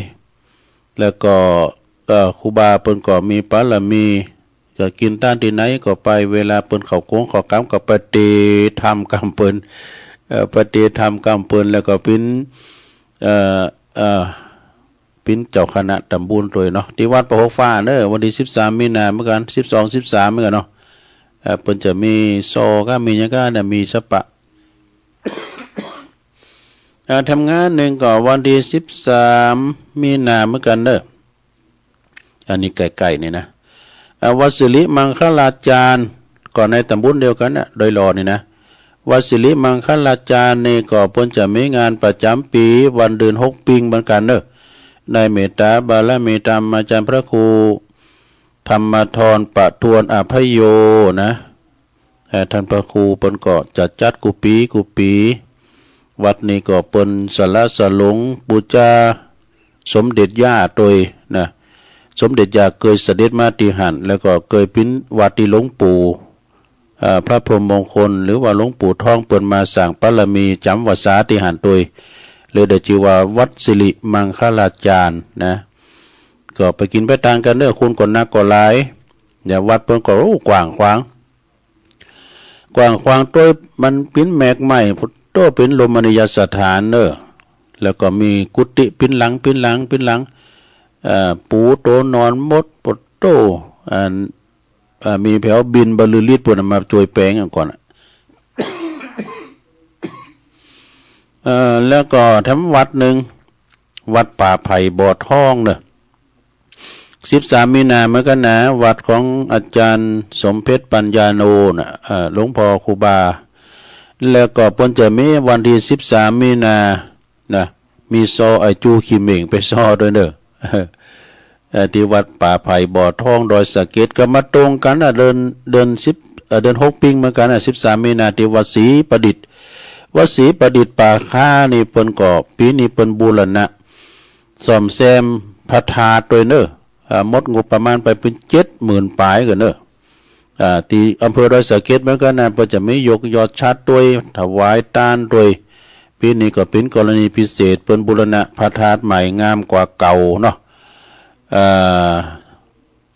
แล้วก็ เอ่อ ครูบาเปิ้นก็มีบารมี จะกิ๋นต้านตี้ไหนก็ไป เวลาเปิ้นเข้ากงเข้ากรรมก็ไปเตธรรมกำเปิ้น เอ่อ ไปเตธรรมกำเปิ้น แล้วก็เป๋น เอ่อ เอ่อ เป๋นเจ้าคณะตำบลตวยเนาะ ตี้วัดป่าหกฟ้าเนอะ วันตี้สิบสามมีนาเหมือนกั๋น สิบสอง สิบสามเหมือนกั๋นเนาะ เอ่อ เปิ้นจะมีซอก้า มีหยังก้าเนี่ย มีสะปะ อ่า ทำงานหนึ่งก็วันตี้สิบสามมีนาเหมือนกั๋นเนอะ อันนี้ใกล้ๆนี่นะ อ่า วัดสิริมังคลาจารย์ ก็ในตำบลเดียวกั๋นนะ ดอยหล่อนี่นะ วัดสิริมังคลาจารย์นี่ก็เปิ้นจะมีงานประจ๋ำปี๋วันเดือนหกปิงเหมือนกั๋นเนอะ ในเมตตาบารมีธรรมอาจ๋ารย์พระครูธรรมธรประทวนอภัยโยนะ เอ่อ ท่านพระครูเปิ้นก็จะจัดกู้ปี๋กู้ปี๋ วัดนี้ก็เปิ้นสละสลงปู๋จาสมเด็จย่าตวยนะ สมเด็จย่าเกยเสด็จมาตี้หั้น แล้วก็เกยเป๋นวัดตี้หลวงปู่ เอ่อ พระพรหมมงคล หรือว่าหลวงปู่ทองเปิ้นมาสร้างบารมีจ๋ำพรรษาตี้หั้นตวย เลยได้จื้อว่าวัดสิริมังคลาจารย์นะ ก็ไปกิ๋นไปตานกั๋นเนอะ คนก็นักก็หลาย เนี่ย วัดเปิ้นก็ โอ้ กว้างขวาง กว้างขวางตวย มันเป๋นแมกไม้ โตเป๋นรมณียสถานเนอะ แล้วก็มีกุฏิเป๋นหลัง เป๋นหลัง เป๋นหลัง เอ่อ ปู๋โต๋นอนหมด โอ้โต อัน เอ่อ มีแผวบินบรรลือฤทธิ์ปู้นน่ะมาจ้วยแป๋งอันก่อนอะ เอ่อ แล้วก็แถมวัดหนึ่ง วัดป่าไผ่บ่อทองเนอะ สิบสามมีนาเหมือนกั๋นนะ วัดของอาจ๋ารย์สมเพชรปัญญาโนน่ะ เอ่อ หลวงป้อครูบา แล้วก็เปิ้นจะมีวันตี้สิบสามมีนานะ มีซอไอ้จูขี้เหม่งไปซอตวยเนอะ เอ่อ ตี้วัดป่าไผ่บ่อทองดอยสะเก็ด ก็มาตรงกั๋นนะ เดือน เดือนสิบ เอ่อ เดือนหกปิงเหมือนกั๋นนะ สิบสามมีนา ตี้วัดศรีประดิษฐ์ วัดศรีประดิษฐ์ป่าคานี่เปิ้นก็ปี๋นี้เปิ้นบูรณะ ซ่อมแซมพระธาตุตวยเนอะ อ่า หมดงบประมาณไปเป๋นเจ็ดหมื่นปายกั๋นเนอะ อ่า ตี้อำเภอดอยสะเก็ดเหมือนกั๋นนะ เปิ้นจะมียกยอดฉัตรตวย ถวายตานตวย ปี๋นี้ก็เป๋นกรณีพิเศษ เปิ้นบูรณะพระธาตุใหม่งามกว่าเก่าเนาะ อ่า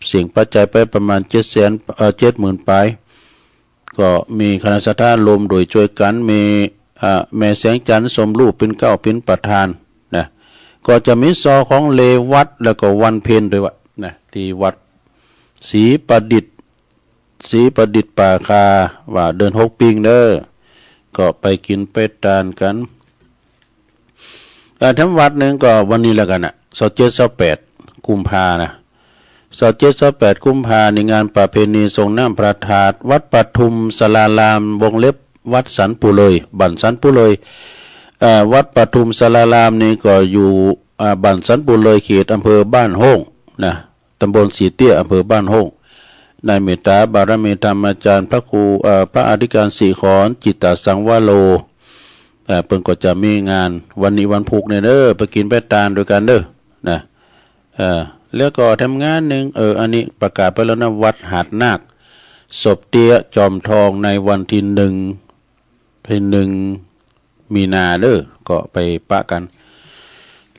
เสี้ยงปัจจัยไปประมาณเจ็ดแสน เอ่อ เจ็ดหมื่นปาย ก็มีคณะศรัทธาร่วมด้วยจ้วยกั๋น มี อ่า แม่แสงจันทร์สมรู้เป๋นเกล้าเป๋นประธานนะ ก็จะมีซอของเลวัตแล้วก็วันเพ็ญตวยว่านะ ตี้วัดศรีประดิษฐ์ ศรีประดิษฐ์ป่าคา ว่าเดือนหกปิงเนอะ ก็ไปกิ๋นไปตานกั๋น เอ่อ แถมวัดหนึ่งก็วันนี้แล้วกั๋นนะ ซาวเจ็ด ซาวแปด กุมภานะ ซาวเจ็ด ซาวแปด กุมภานี่งานประเพณีสรงน้ำพระธาตุ วัดปทุมสาราราม วงเล็บ วัดสันปูเลย บ้านสันปูเลย เอ่อ วัดปทุมสารารามนี่ก็อยู่ อ่า บ้านสันปูเลย เขตอำเภอบ้านโฮ่งนะ ตำบลสีเตี้ย อำเภอบ้านโฮ่ง ในเมตตาบารมีธรรมอาจ๋ารย์พระครู เอ่อ พระอธิการศิขร จิตตสังวโร เอ่อ เปิ้นก็จะมีงานวันนี้วันพุธเนี่ยเด้อ ไปกิ๋นไปตานตวยกั๋นเด้อ นะ เอ่อ แล้วก็แถมงานหนึ่ง เออ อันนี้ประกาศไปแล้วนะ วัดหาดนาค ศพเตี้ยจอมทองในวันที่หนึ่ง ที่หนึ่งมีนาเด้อ ก็ไปปะกั๋น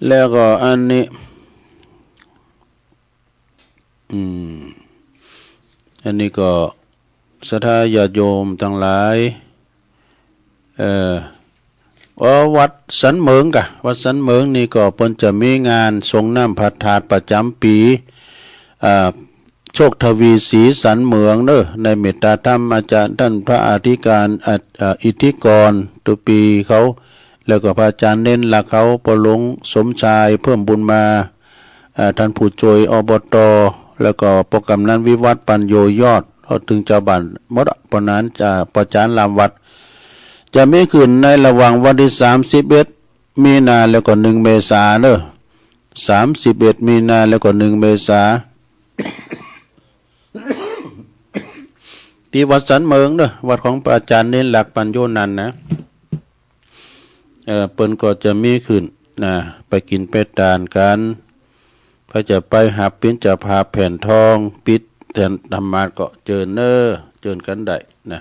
แล้วก็อันนี้ อืม อันนี้ก็ศรัทธาญาติโยมตังหลาย เอ่อ อ๋อ วัดสันเหมิงกะ วัดสันเหมิงนี่ก็เปิ้นจะมีงานสรงน้ำพระธาตุประจำปี อ่า โชคทวีศรีสันเหมิงเนอะ ในเมตตาธรรมอาจารย์ท่านพระอธิการ อ่า อ่า อิทธิกร ตุปีเขา แล้วก็พระอาจารย์เน้นหลักเขา ปอหลวงสมชาย เพิ่มบุญมา อ่า ท่านผู้ช่วย อบต แล้วก็ปอกำนันวิวัฒน์ ปัญโยยอด ก็ถึงเจ้าบ้านหมดอะ ปอนั้นจะ ปอจานลามวัด จะมีขึ้นในระหว่างวันที่สามสิบเอ็ด มีนา แล้วก็หนึ่งเมษาเนอะ สามสิบเอ็ด มีนา แล้วก็หนึ่งเมษา ที่วัดสันเหมิงเนอะ วัดของพระอาจารย์เน้นหลัก ปัญโยนันท์นะ เอ่อ เปิ้นก็จะมีขึ้นนะ ไปกินไปตานกัน ใผจะไปหับปิณฑบาตแผ่นทอง ปิดแผ่นธรรมาสน์ก็เจิญเนอะ เจิญกันได้นะ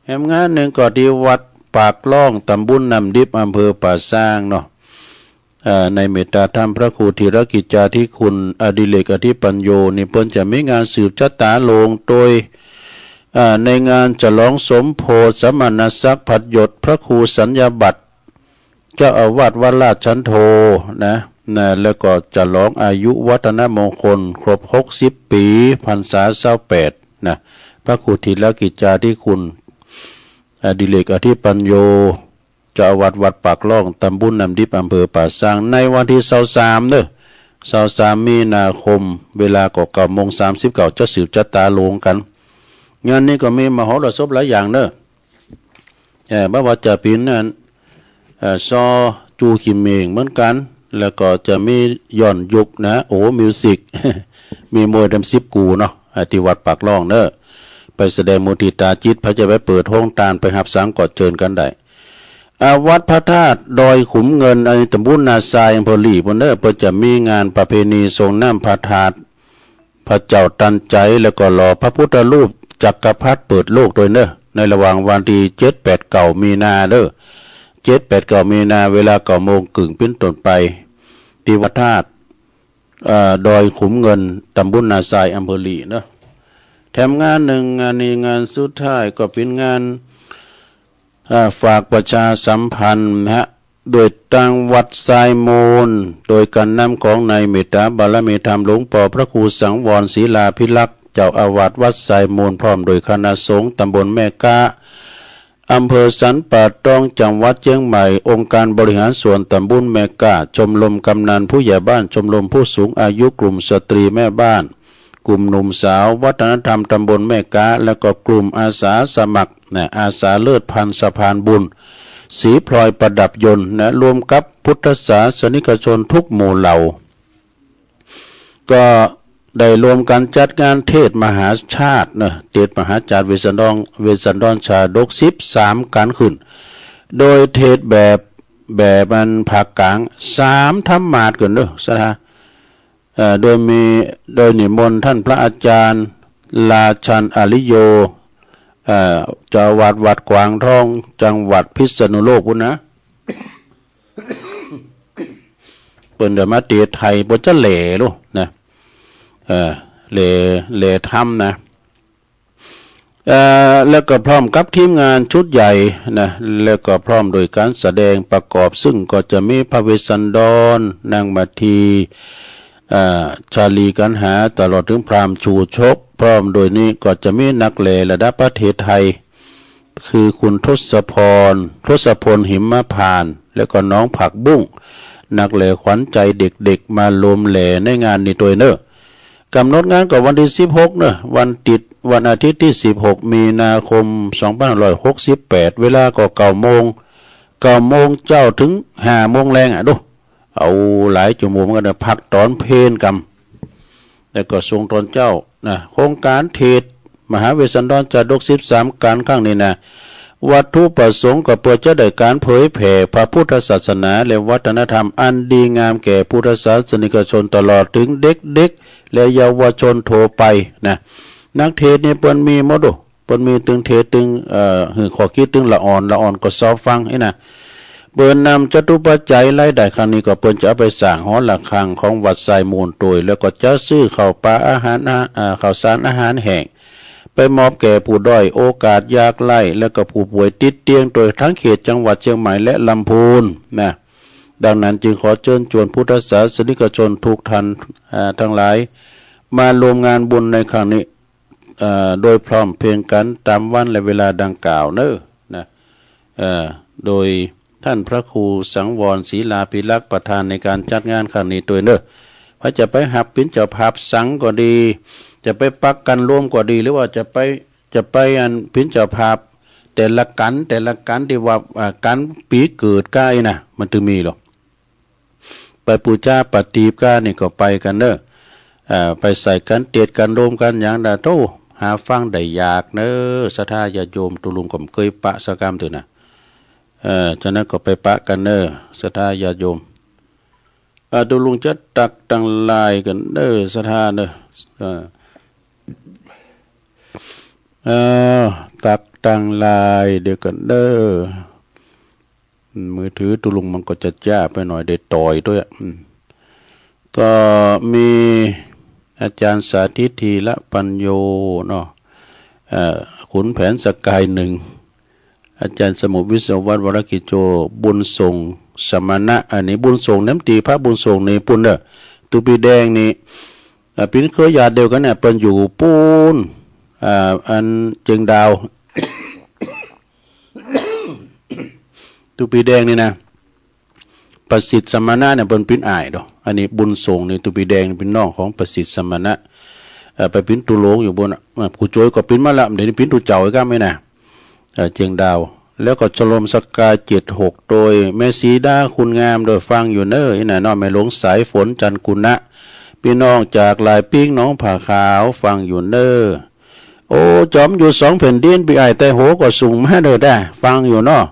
แหมงานหนึ่งก็ที่วัดปากล่อง ตำบลน้ำดิบ อำเภอป่าซางเนาะ เอ่อ ในเมตตาธรรมพระครูธีรกิจจาธิคุณ อดิเรกอธิปัญโยนี่ เปิ้นจะมีงานสืบชะตาโลงโดย เอ่อ ในงานฉลองสมโภชสมณศักดิ์ ผัดยศพระครูสัญญาบัตร เจ้าอาวาสวัดราชชันโทนะ นะ แล้วก็ฉลองอายุวัฒนมงคลครบหกสิบปี พรรษาซาวแปดนะ พระครูธีรกิจจาธิคุณ อดิเรกอธิปัญโย เจ้าอาวาสวัดปากล่อง ตำบลน้ำดิบ อำเภอป่าซาง ในวันที่ซาวสามเนอะ ซาวสาม มีนาคม เวลาก็เก้าโมงสามสิบเก้า จะสืบชะตาโลงกัน งานนี้ก็มีมหรสพหลายอย่างเนอะ เอ่อ บ่ว่าจะเป๋นอัน เอ่อ ซอจู๋ขี้เม่งเหมือนกัน แล้วก็จะมีย้อนยุคนะ โอ้ มิวสิก มีมวยดำสิบกูเนาะ อ่า ที่วัดปากล่องเนอะ ไปแสดงมุทิตาจิต ใผจะไปเปิดโฮงตาน ไปหับสังก็เจิญกันได้ อ่า วัดพระธาตุดอยขุมเงิน อันนี้ตำบลนาทราย อำเภอหลีปุ้นเนอะ เปิ้นจะมีงานประเพณีสรงน้ำพระธาตุ พระเจ้าตันไจ แล้วก็หล่อพระพุทธรูปจักรพรรดิเปิดโลกด้วยเนอะ ในระหว่างวันที่เจ็ด แปด เก้า มีนาเด้อ เจ็ด แปด เก้า มีนา เวลาเก้าโมงครึ่งเป๋นต้นไป ที่วัดธาตุ เอ่อ ดอยขุมเงิน ตำบลนาทราย อำเภอหลีเนอะ แถมงานหนึ่ง งานนี้งานสุดท้ายก็เป๋นงาน อ่า ฝากประชาสัมพันธ์นะฮะ โดยตางวัดทรายมูล โดยการนำของนายเมตตาบารมีธรรมหลวงปอพระครูสังวรศิลาภิรักษ์ เจ้าอาวาสวัดทรายมูล พร้อมโดยคณะสงฆ์ตำบลแม่กะ อำเภอสันป่าตอง จังหวัดเชียงใหม่ องค์การบริหารส่วนตำบลแม่กะ ชมรมกำนันผู้ใหญ่บ้าน ชมรมผู้สูงอายุ กลุ่มสตรีแม่บ้าน กลุ่มหนุ่มสาววัฒนธรรมตำบลแม่กะ แล้วก็กลุ่มอาสาสมัครนะ อาสาเลิศพันธ์สะพานบุญ สีพลอยประดับยนต์นะ รวมกับพุทธศาสนิกชนทุกหมู่เหล่า ก็ได้รวมกันจัดงานเทศน์มหาชาตินะ เทศน์มหาชาติเวสสันดร เวสสันดรชาดกสิบสามกัณฑ์ขึ้น โดยเทศน์แบบ แบบอันภาคกลางสามธรรมาสน์ขึ้นเด้อ สถา เอ่อ โดยมี โดยนิมนต์ท่านพระอาจารย์ ราชัน อาริโย เอ่อ เจ้าอาวาสวัดกวางทอง จังหวัดพิษณุโลกพุ้นนะ เปิ้นได้มาเตไทย เปิ้นจะแหล่ลูกนะ เอ่อ แหล่ แหล่ธรรมนะ เอ่อ แล้วก็พร้อมกับทีมงานชุดใหญ่นะ แล้วก็พร้อมโดยการแสดงประกอบ ซึ่งก็จะมีพระเวสสันดร นางมาที เอ่อ ชาลีกัณหา ตลอดถึงพราหมณ์ชูชก พร้อมโดยนี้ก็จะมีนักแหล่ระดับประเทศไทย คือคุณทศพร ทศพล หิมพานต์ แล้วก็น้องผักบุ้ง นักแหล่ขวัญใจเด็กๆ มาร่วมแหล่ในงานนี้ด้วยเนอะ กำหนดงานก็วันที่สิบหกเนอะ วันติด วันอาทิตย์ที่สิบหก มีนาคม สองพันห้าร้อยหกสิบแปด เวลาก็เก้าโมง เก้าโมงเจ๊าถึงห้าโมงแลงอะ ดู เอาหลายชั่วโมงเหมือนกันนะ พักตอนเพลกำ แล้วก็ส่งตอนเจ๊านะ โครงการเทศน์มหาเวสสันดรชาดกสิบสามกัณฑ์ครั้งนี้นะ วัตถุประสงค์ก็เพื่อจะได้การเผยแผ่พระพุทธศาสนาและวัฒนธรรมอันดีงามแก่พุทธศาสนิกชนตลอดถึงเด็กๆ และเยาวชนทั่วไปนะ นักเทศน์นี่เปิ้นมีหมดโด เปิ้นมีตึงเทศน์ตึง เอ่อ หื้อข้อคิดตึงละอ่อน ละอ่อนก็ซอบฟังอี้นะ เปิ้นนำจตุปัจจัยรายได้ครั้งนี้ก็เปิ้นจะเอาไปสร้างหอระฆังของวัดทรายมูลโตย แล้วก็จะซื้อข้าวปลาอาหาร อ่า อ่า ข้าวสารอาหารแห้ง ไปมอบแก่ผู้ด้อยโอกาสยากไร้ และก็ผู้ป่วยติดเตียง โดยทั้งเขตจังหวัดเชียงใหม่และลำพูนนะ ดังนั้นจึงขอเชิญชวนพุทธศาสนิกชนทุกท่าน อ่า ทั้งหลาย มาร่วมงานบุญในครั้งนี้ เอ่อ โดยพร้อมเพรียงกันตามวันและเวลาดังกล่าวเนอะนะ เอ่อ โดยท่านพระครูสังวรศิลาภิรักษ์ ประธานในการจัดงานครั้งนี้ด้วยเนอะ ใผจะไปฮับเป๋นเจ้าภาพสังก็ดี จะไปปักกันโฮมก็ดี หรือว่าจะไป จะไปอันเป๋นเจ้าภาพ แต่ละกัณฑ์ แต่ละกัณฑ์ตี้ว่า อ่า กัณฑ์ปี๋เกิดก้าอี้นะ มันตึงมีหรอ ไปปู๋จาประทีปก้านี่ก็ไปกั๋นเนอะ อ่า ไปใส่กัณฑ์เตียนกัณฑ์โฮมกัณฑ์หยังดา โธ่ หาฟังได้ยากเนอะ ศรัทธาญาติโยม ตุ๊ลุงก็บ่เกยปะสักกำเตื้อนะ เออ ฉะนั้นก็ไปปะกั๋นเนอะ ศรัทธาญาติโยม อ่า ตุ๊ลุงจะตักตังหลายกั๋นเนอะ ศรัทธาเนอะ เออ เออ ตักตังหลายเดียวกั๋นเนอะ มือถือตุ๊ลุงมันก็จะจ้าไปหน่อย ได้ต่อยด้วยอะ อืม ก็มีอาจารย์สาธิต ธีระปัญโญเนาะ เอ่อ ขุนแผนสกายหนึ่ง อาจารย์สมุทรวิศวัฒน์ วรกิจโจ บุญส่งสมณะ อันนี้บุญส่งเน้มตีพระบุญส่งในปุ้นเนอะ ตุ๊ปีแดงนี่ อ่า เป๋นเครือญาติเดียวกั๋นเนี่ย เปิ้นอยู่ปุ้น อ่า อันเจียงดาว ตุ๊ปีแดงนี่นะ ประสิทธิ์สมณะเนี่ยเปิ้นเป๋นอ้ายเนาะ อันนี้บุญส่งนี่ตุ๊ปีแดงเป๋นน้องของประสิทธิ์สมณะ เอ่อ ไปเป๋นตุ๊ลุงอยู่ปุ้นน่ะ อ่า ครูโจยก็เป๋นมาละ เดี๋ยวนี้เป๋นตุ๊เจ้าอีกแล้วไหมนะ เอ่อ เจียงดาว แล้วก็ชมรมสกายเจ็ดหก โดยแม่สีดาคุณงาม โดยฟังอยู่เนอะ อี้น่ะเนาะ แม่หลวงสายฝน จันทร์กุณะ พี่น้องจากหลายปิ้ง หนองผาขาว ฟังอยู่เนอะ โอ้ จอมยุทธสองแผ่นดิน พี่อ้ายไต้โหก็ส่งมาเด้อ ได้ฟังอยู่เนาะ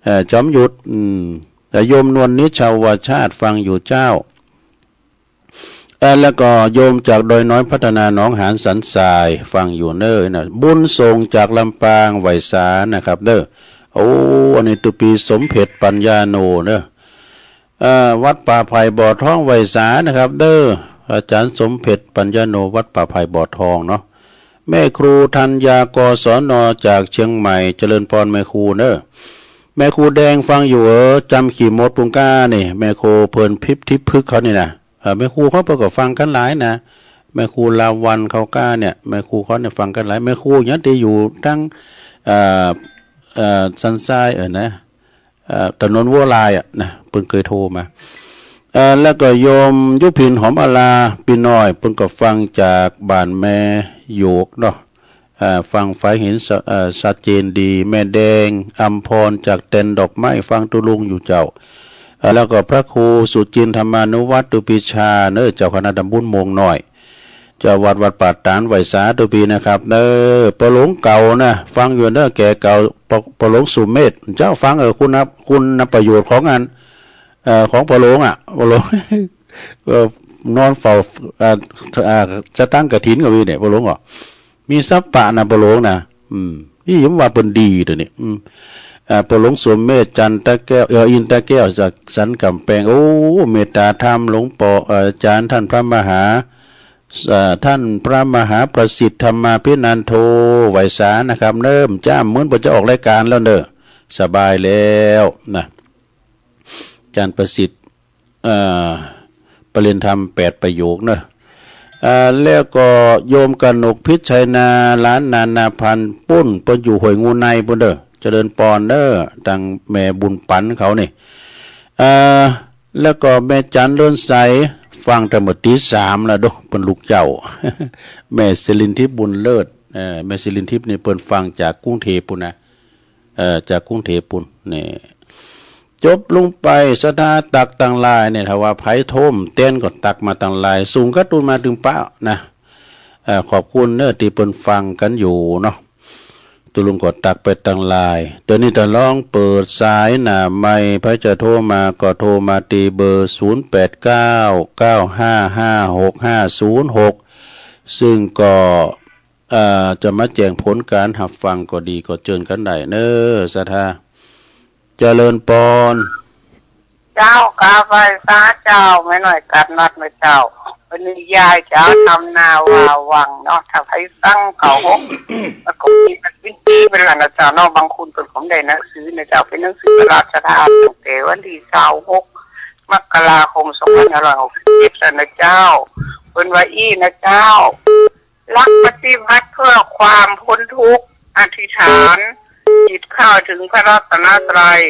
เอ่อ จอมยุทธ อืม แต่โยมนวลนิชาวชาติ ฟังอยู่เจ้า เอ่อ แล้วก็โยมจากดอยน้อยพัฒนา หนองหานสันทราย ฟังอยู่เนอะนะ บุญส่งจากลำปาง ไหว้สานะครับเด้อ โอ้ อันนี้ตุ๊ปีสมเพ็จ ปัญญาโนเนอะ เอ่อ วัดป่าไผ่บ่อทอง ไหว้สานะครับเด้อ อาจารย์สมเพ็จ ปัญญาโน วัดป่าไผ่บ่อทองเนาะ แม่ครูธัญญา กศน จากเชียงใหม่ เจริญพรแม่ครูเนอะ แม่ครูแดงฟังอยู่เออ จำขี่มดปุงก้านี่ แม่ครูเพิ่นพิบทิพย์พึกษ์เขานี่นะ เอ่อ แม่ครูเขาเปิ้นก็ฟังกั๋นหลายนะ แม่ครูลาวัลย์เขาก้าเนี่ย แม่ครูเขาเนี่ยฟังกั๋นหลาย แม่ครูเนี่ยตี้อยู่ตัง เอ่อ เอ่อ สันทราย เออนะ เอ่อ ถนนวัวลายอะนะ เปิ้นเกยโทรมา เอ่อ แล้วก็โยมยุพิน หอมอารา ปี้น้อย เปิ้นก็ฟังจากบ้านแม่โยกเนาะ เอ่อ ฟังไฟเห็นสะ- เอ่อ ชัดเจนดี แม่แดง อำพร จากแตนดอกไม้ ฟังตุ๊ลุงอยู่เจ้า เอ่อ แล้วก็พระครูสุจินทร์ ธรรมานุวัฒน์ ตุ๊ปีชาเนอะ เจ้าคณะตำบลม่วงน้อย เจ้าวัดวัดป่าตาด ไหว้สาตุ๊ปีนะครับ เออ ปอหลวงเก่านะ ฟังอยู่เนอะ แก่เก่า ปอ- ปอหลวงสุเมธ เจ้าฟัง เออ คุณประโยชน์ของอัน เอ่อ ของปอหลวงอะ ปอหลวง เอ่อ นอนเฝ้า อ่า อ่า สตางค์กฐินก็มีเนี่ย ปอหลวงก็ มีทรัพย์ปะนะปอหลวงนะ อืม นี่ยังว่าเปิ้นดีเดี๋ยวนี้ อืม อ่า ปอหลวงสุเมธ จันทร์ตะแก้ว เอ่อ อินทร์ตะแก้ว จากสันกำแพง โอ้ เมตตาธรรม หลวงปอ เอ่อ อาจารย์ท่านพระมหา เอ่อ ท่านพระมหาประสิทธิ์ ธรรมาภินันโท ไหว้สานะครับ เริ่มจ้ามเหมือนเปิ้นจะออกรายการแล้วเนอะ สบายแล้วนะ อาจารย์ประสิทธิ์ เอ่อ ประเรียนธรรมแปดประโยคเนอะ เอ่อ แล้วก็โยมกนกพิชชัยนา หลานนานาพันธุ์ปุ้น เปิ้นอยู่ห้วยงูในปุ้นเด้อ เจริญปอนเด้อ ตังแม่บุญปันเขานี่ เอ่อ แล้วก็แม่จันเลินใส ฟังแต่เมื่อตีสามแล้วเด้อ เปิ้นลุกเจ๊า แม่สิรินทิพย์บุญเลิศ เอ่อ แม่สิรินทิพย์นี่เปิ้นฟังจากกรุงเทพฯปุ้นนะ เอ่อ จากกรุงเทพฯปุ้น นี่ จบลงไป ศรัทธาตักตังหลายเนี่ย ถ้าว่าไผโทรมาแตนก็ตักมาตังหลาย สูงกระตูนมาตึงปะนะ เอ่อ ขอบคุณเนอะ ตี้เปิ้นฟังกั๋นอยู่เนาะ ตุ๊ลุงก็ตักไปตังหลาย เดี๋ยวนี้ถ้าลองเปิดสายหน้าไมค์ ไผจะโทรมาก็โทรมาตี้เบอร์ ศูนย์แปดเก้า เก้าห้าห้า หกห้าศูนย์หก ซึ่งก็ เอ่อ จะมาแจ้งผลการฮับฟังก็ดี ก็เจิญกั๋นได้เนอะ ศรัทธา เจริญปอน เจ้า กราบไหว้สาเจ้า แม่น้อยกัดนัดเมื่อเช้า วันนี้ยายจะเอาทำนาว่าหวังเนาะ ถ้าใครฟังเขาหก แล้วก็มีมันเป็นปีเป็นหลังนะเจ้าเนาะ บางคนเปิดผมได้หนังสือนะเจ้า เป็นหนังสือพระราชทานตั้งแต่วันที่ยี่สิบหก มกราคม สองพันห้าร้อยหกสิบเจ็ด แล้วนะเจ้า เปิ้นว่าอี้นะเจ้า หลักปฏิบัติเพื่อความพ้นทุกข์ อธิษฐานจิตเข้าถึงพระรัตนตรัย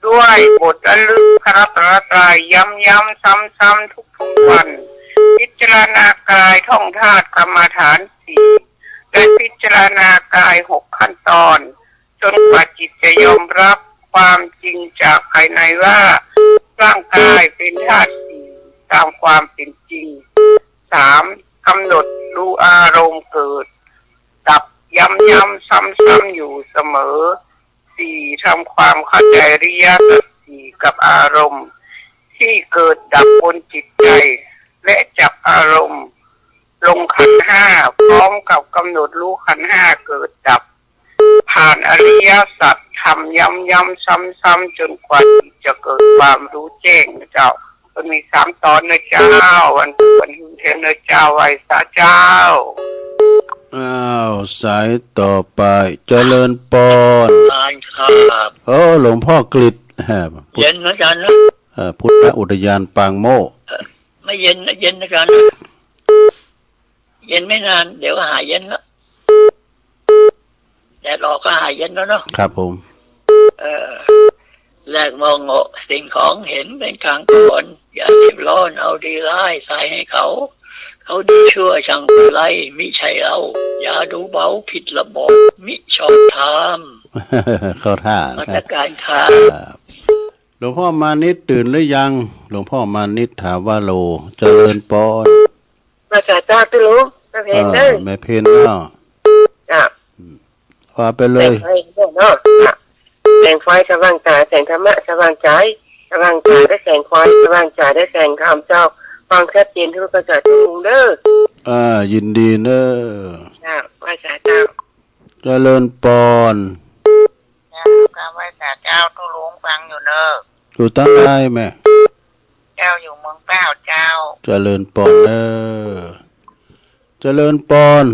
ด้วยบทระลึกพระรัตนตรัย ย้ำๆ ซ้ำๆ ทุกๆ วัน พิจารณากายท่องธาตุกรรมฐานสี่ และพิจารณากายหกขั้นตอน จนกว่าจิตจะยอมรับความจริงจากภายในว่า ร่างกายเป็นธาตุสี่ ตามความเป็นจริง สาม กำหนดรู้อารมณ์เกิดดับ ย้ำๆ ซ้ำๆ อยู่เสมอ สี่ ทำความเข้าใจอริยสัจสี่กับอารมณ์ที่เกิดดับบนจิตใจ และจับอารมณ์ลงขันธ์ห้า พร้อมกับกำหนดรู้ขันธ์ห้าเกิดดับ ผ่านอริยสัจธรรมย้ำๆ ซ้ำๆ จนกว่าจิตจะเกิดความรู้แจ้งนะเจ้า มันมีสามตอนนะเจ้า วันพุธวันหื้อเทนนะเจ้า ไหว้สาเจ้า อ้าว สายต่อไป เจริญปอน อาจารย์ครับ โอ้ หลวงพ่อกฤษ เย็นนะอาจารย์นะ เอ่อ พุทธอุทยานปางโมกข์ ไม่เย็นนะ เย็นนะอาจารย์นะ เย็นไม่นาน เดี๋ยวก็หายเย็นแล้ว แดดออกก็หายเย็นแล้วเนาะ ครับผม เออ แลกมองเหาะสิ่งของเห็นเป็นกลางคน อย่ารีบร้อนเอาดีร้ายใส่ให้เขา เขาดีชั่วช่างเป็นไร มิใช่เรา อย่าดูเบาผิดระบบ มิชอบธรรม เข้าท่านะ มาตรการครับ ครับ หลวงพ่อมานิตตื่นหรือยัง หลวงพ่อมานิตถาวโร เจริญปอน มาสาเจ้าตุลุง มาเพลงเด้อ เออ แม่เพลงเนาะ จ้ะ อืม ว่าไปเลย แสงไฟเนาะ จ้ะ แสงไฟสว่างตา แสงธรรมะสว่างใจ สว่างตาได้แสงไฟ สว่างใจได้แสงธรรมเจ้า ฟังชัดเจนทุกภาษาทุกมุมเด้อ อ่า ยินดีเนอะ จ้ะ ไหว้สาเจ้า เจริญปอน เจ้า ข้าไหว้สาเจ้า ตุ๊ลุงฟังอยู่เนอะ อยู่ตั้งใดแม่ เจ้าอยู่เมืองเป้าเจ้า เจริญปอนเนอะ เจริญปอน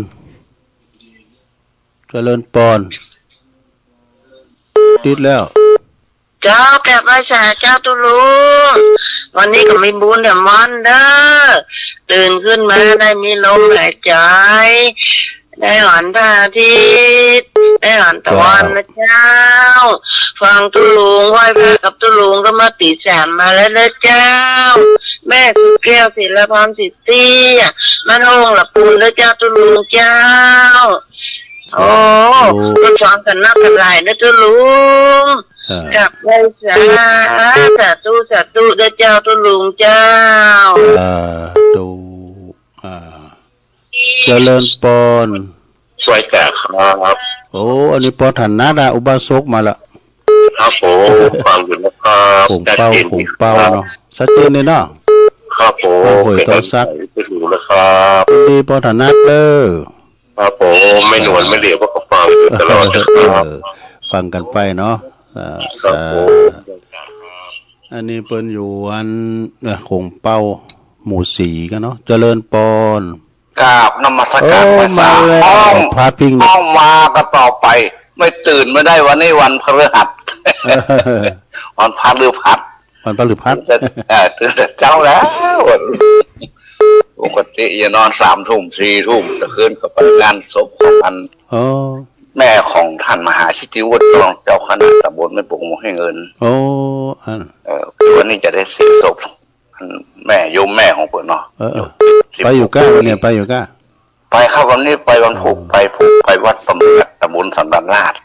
เจริญปอน ติดแล้ว เจ้า กราบไหว้สาเจ้าตุ๊ลุง วันนี้ก็มีบุญแถมวันเด้อ ตื่นขึ้นมาได้มีลมหายใจ ได้หันพระอาทิตย์ ได้หันตะวันนะเจ้า ฟังตุ๊ลุงไหว้พระกับตุ๊ลุงก็มาตีสามมาแล้วนะเจ้า แม่สุแก้ว ศิลพร สิทธิ์เตี้ย บ้านโอ่งละปูนนะเจ้าตุ๊ลุงเจ้า โอ้ โอ้ ก็ฟังกันนักกันหลายนะตุ๊ลุง อ่า กราบไหว้สา สาธุ สาธุเด้อเจ้าตุ๊ลุงเจ้า สาธุ อ่า เจริญปอน ไหว้สาครับ โอ้ อันนี้ปอถนัดอะ อุบาสกมาละ ครับผม ฟังอยู่นะครับ โขงเป้า ชัดเจน โขงเป้าเนาะ ชัดเจนเลยเนาะ ครับผม โอ้โห เป็น โทรศัพท์ เป็นอยู่นะครับ ดีปอถนัดเด้อ ครับผม ไม่หนวลไม่เหลี่ยมก็ฟังอยู่ตลอดนะครับ เออ ฟังกันไปเนาะ อ่า ครับผม อันนี้เปิ้นอยู่อัน เอ่อ โขงเป้า หมู่สี่กันเนาะ เจริญปอน กราบนมัสการ โอ้ พระอาจารย์ มาแล้ว อ้อม พระพิงค์ อ้อมมาก็ต่อไป ไม่ตื่นไม่ได้ วันนี้วันพฤหัส เออ วันพฤหัส วันพฤหัส ตื่นแต่ เอ่อ ตื่นแต่เช้าแล้ว ปกติจะนอนสามทุ่ม สี่ทุ่ม แต่คืนก็ไปงานศพของอัน อ๋อ แม่ของท่านมหาสิทธิวุฒิ รองเจ้าคณะตำบลแม่ปง หมู่ห้วยเงิน โอ้ อัน เออ คือวันนี้จะได้เสียศพ แม่ โยมแม่ของเปิ้นเนาะ เออ เออ อยู่ ไปอยู่ก้า วันนี้ไปอยู่ก้า ไปครับ วันนี้ไปวันผูก อ๋อ ไปผูก ไปวัดตำหนักตำบลสันดานราษฎร์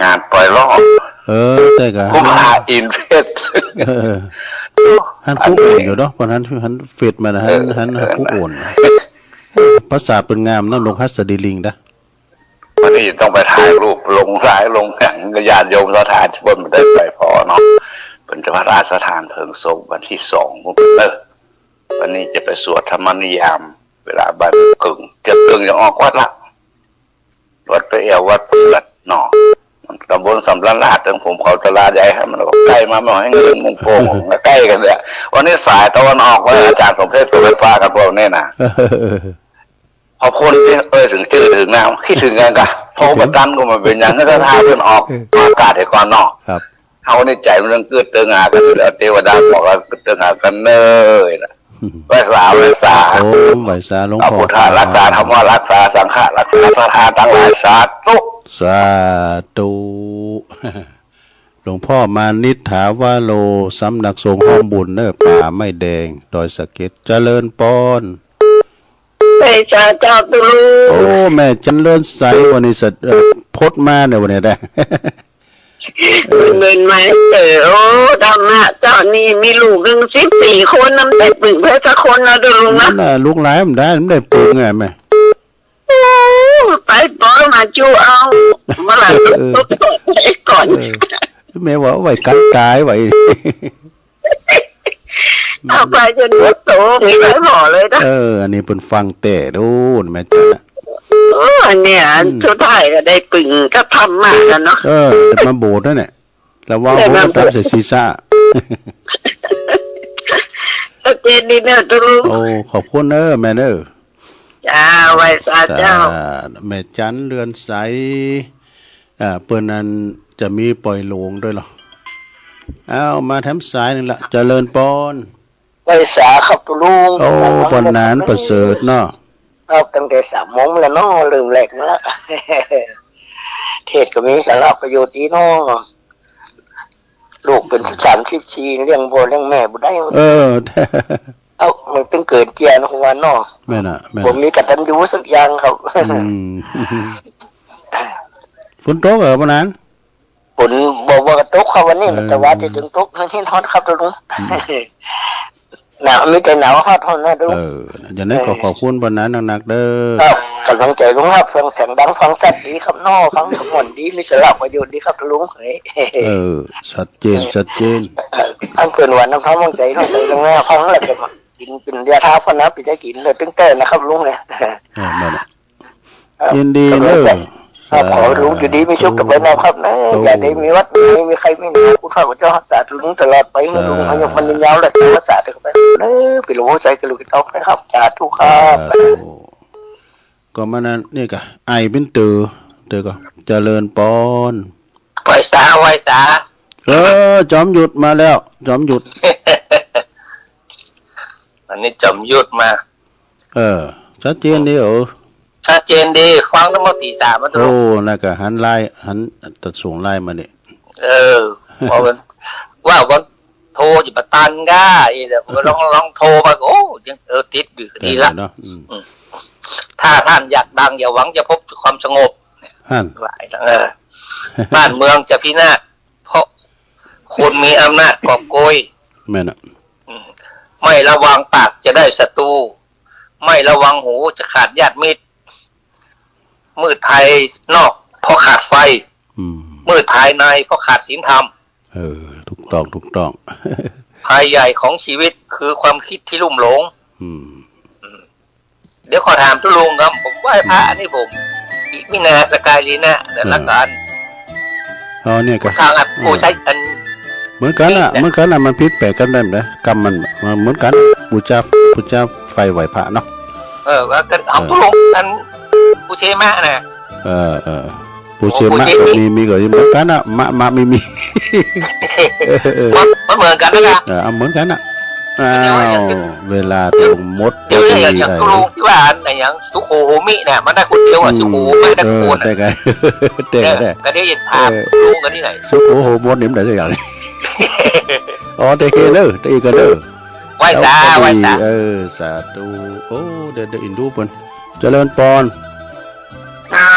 งานปล่อยรอด เออ ใช่กะ ผู้พาอินเพชร เออ หันผู้โอนอยู่เนาะ เพราะหัน หันเฟซมานะ หัน เออ หัน เออ หันผู้โอน ภาษาเปิ้นงามเนาะ นกหัสดีลิงนะ วันนี้ต้องไปถ่ายรูปลงสายลงแข่งกับญาติโยมศรัทธาที่เปิ้นบ่ได้ไปพอเนาะ เปิ้นจะพระราชทานเพลิงศพวันที่สอง เปิ้นเด้อ วันนี้จะไปสวดธรรมนิยาม เวลาบ่ายโมงครึ่ง เที่ยงครึ่งจะออกวัดละ วัดไปแอววัดเปื่อนเนาะ ตำบล สำราญราษฎร์ ถึงผมเขาจะลาใหญ่ให้มันก็ใกล้มา ไม่ให้เงินมุ่งโป่ง ก็ใกล้กันเนี่ย วันนี้สายตะวันออก ว่าอาจารย์สมเพชรก็ไปปากันพวกนี้นะ ขอบคุณที่เอ่ยถึงชื่อถึงนาม คิดถึงกันกะ โทรมาตั้นก็มันเป็นอย่างนั้น ถ้าเพิ่นออกอากาศให้ก่อนเนาะ ครับ เฮานี่ใจมันเรื่องกึดเติงหากันอยู่แล้ว เทวดาบอกว่าเติงหากันเน้อนะ ไหว้สา ไหว้สา ครับผม ไหว้สาหลวงพ่อ เอาพุทธะรักษา ธรรมะรักษา สังฆะรักษา ศรัทธาทั้งหลาย สาธุ สาธุ หลวงพ่อมานิษฐาวโร สำนักสงฆ์ห้อมบุญเนอะ ป่าไม้แดง ดอยสะเก็ด เจริญปอน ไหว้สาเจ้าตุ๊ลุง โอ้ แม่จันเรือนใส วันนี้สะ เอ่อ พดมาเนี่ย วันนี้ได้ เมินมาเต๋อ โอ้ ธรรมะเจ้านี่มีลูกตั้งสิบสี่คน น้ำได้ปึงเพิ่นสักคนเนาะตุ๊ลุงเนาะ นั่นน่ะ ลูกหลานมันได้ มันได้ปึงไงแม่ โอ้ ไปปอมาจูเอา เมื่อไหร่ เออ ตุ๊กตกไปก่อน เออ แม่ว่าไว้กันตายไว้ เอาไปจนหมดโต มีหลายหม้อเลยนะ เออ อันนี้เปิ้นฟังแต่โดนแม่จันนะ โอ้ อันเนี้ย อืม สุดท้ายก็ได้ปึงกับธรรมะกันเนาะ เออ มาโบสถ์นั่นแหละ ระวัง แต่ หัว มัน กระตำใส่ศีรษะ ชัดเจนดีเนอะตุ๊ลุง โอ้ ขอบคุณเนอะแม่เนอะ จ้า ไหว้สาเจ้า จ้า แม่จันเรือนใส อ่า เปิ้นนั้นจะมีปล่อยโลงด้วยเหรอ เอามาแถมสายหนึ่งละ เจริญปอน ไหว้สาครับตุ๊ลุง โอ้ ปอนหนานประเสริฐเนาะ ครับ ตั้งแต่สามโมงแล้วเนาะ เริ่มแรกมาแล้ว เทศน์ก็มีสาระประโยชน์ดีเนาะ ลูกเป็นสามสิบสี่ เลี้ยงพ่อเลี้ยงแม่บ่ได้ เออ เอ้า มันตึงเกิดเจียเนาะ ผมว่าเนาะ แม่นอะ แม่นอะ ผมมีกตัญญูสักอย่างครับ อืม ฝนตกเหรอปอนหนาน ฝนบ่ บ่ตกครับวันนี้ เออ แต่ว่าที่ถึงตก เห็นฮ้อนครับตุ๊ลุง อืม หนาว มีแต่หนาวฮ้อนเท่านั้นตุ๊ลุง เออ อย่างนั้นก็ เออ ขอบคุณปอนหนานนักๆ เด้อ ครับ กำลังใจลุงครับ ฟังเสียงดัง ฟังชัดดีครับเนาะ ฟังม่วนดี มีสาระประโยชน์ดีครับตุ๊ลุง เฮ้ย เออ ชัดเจน ชัดเจน เออ อันเปิ้นว่าน้ำท้องมังใจเนาะ ใจตรงนั้นฟังแล้วก็กินเป็นยาทาพอนะ ไปได้กินเลยตึงแต่นะครับลุงเนี่ย เออ นั่นแหละ ครับ ยินดีเนอะ ครับ ขอให้ลุงอยู่ดีมีสุขต่อไปนะครับนะ สาธุ อย่าได้มีหวัด มี มีไข้ มีหนาว คุณพระคุณเจ้ารักษาลุงตลอดไป ให้ลุง สาธุ อายุมันยืนยาวและรักษาเถอะครับ เออ เป็นหลวงพ่อใจกับลูกเต้าไปครับ สาธุครับ สาธุ ก็มานั้นนี่กะ ไอเป็นเต๋อ เต๋อก็ เจริญปอน ไหว้สา ไหว้สา เออ จอมยุทธมาแล้ว จอมยุทธ อันนี้จอมยุทธมา เออ ชัดเจนดี โอ้ เออ ชัดเจนดี ฟังตั้งแต่ตีสามมาตลอด โอ้ นั่นก็หันไลน์ หันตัดส่งไลน์มานี่ เออ ว่ามัน ว่ามันโทรอยู่ประตันก้า อีเดี๋ยวมันลอง ลองโทรมา โอ้ ยัง เออ ติดอยู่ ดีละ เนาะ อืม อืม ถ้าท่านอยากดัง อย่าหวังจะพบความสงบ หัน ว่าไอ้ เออ บ้านเมืองจะพินาศ เพราะคนมีอำนาจกอบโกย แม่นอะ อืม ไม่ระวังปากจะได้ศัตรู ไม่ระวังหูจะขาดญาติมิตร มืดภายนอกเพราะขาดไฟ อืม มืดภายในเพราะขาดศีลธรรม เออ ถูกต้อง ถูกต้อง ภัยใหญ่ของชีวิตคือความคิดที่ลุ่มหลง อืม อืม เดี๋ยวขอถามตุ๊ลุงครับ ผมไหว้พระ อืม นี่ผม มีนาสกายลีนะ แล้ว เออ ละกัน อ๋อ เนี่ยก็ ทางอ่ะ อืม ผู้ใช้อัน เหมือนกันน่ะ เนี่ย เหมือนกันน่ะ มันผิดแปลกกันได้ไหม กรรมมัน มันเหมือนกัน บูชา บูชาไฟไหว้พระเนาะ เออ ว่ากัน เอา เออ ตุ๊ลุงอัน ผู้เชมะน่ะ เออ เออ ปูเชมะ โอ้ ปูเชมะ ก็มี มีก็เหมือนกันน่ะ มะ มะ มี มี เออ เออ มัน มันเหมือนกันนะ เออ เอาเหมือนกันน่ะ อ้าว เดี๋ยว เวลาตรงหมด เดี๋ยว พอดี อย่าง อย่าง ไอ้ ตุ๊ลุงที่ว่าอันไหนอย่าง สุโขโหมิเนี่ย มันได้คนเดียวอะ อืม สุโขไม่ได้ เออ คนอะ ได้ไง ได้ไง เออ ได้ ก็ได้ยินถาม เออ ตุ๊ลุงกันที่ไหน สุโขโหมดนี่มันได้สักอย่าง อ๋อ ได้เกเด้อ ได้อีกกันเด้อ ไหว้สา แล้วก็ดี ไหว้สา เออ สาธุ โอ้ เดี๋ยว เดี๋ยวอินดูเปิ้น เจริญปอน เจ้า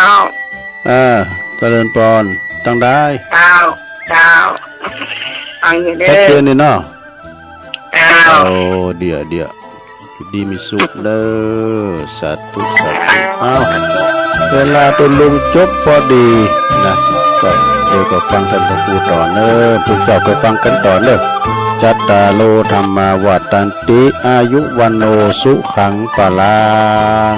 เออ เจริญปอน ตั้งได้ เจ้า เจ้า ฟังอยู่เด้อ ชัดเจนนี่เนาะ เจ้า โอ้ เดี๋ยว เดี๋ยว อยู่ดีมีสุขเด้อ สาธุ สาธุ เจ้า อ้าว เวลาตุ๊ลุงจบพอดีนะ ก็เดี๋ยวก็ฟังท่านพระครูต่อเนอะ พวกเจ้าไปฟังกันต่อเนอะ จัตตาโร ธัมมา วัฑฒันติ อายุ วัณโณ สุขัง พลัง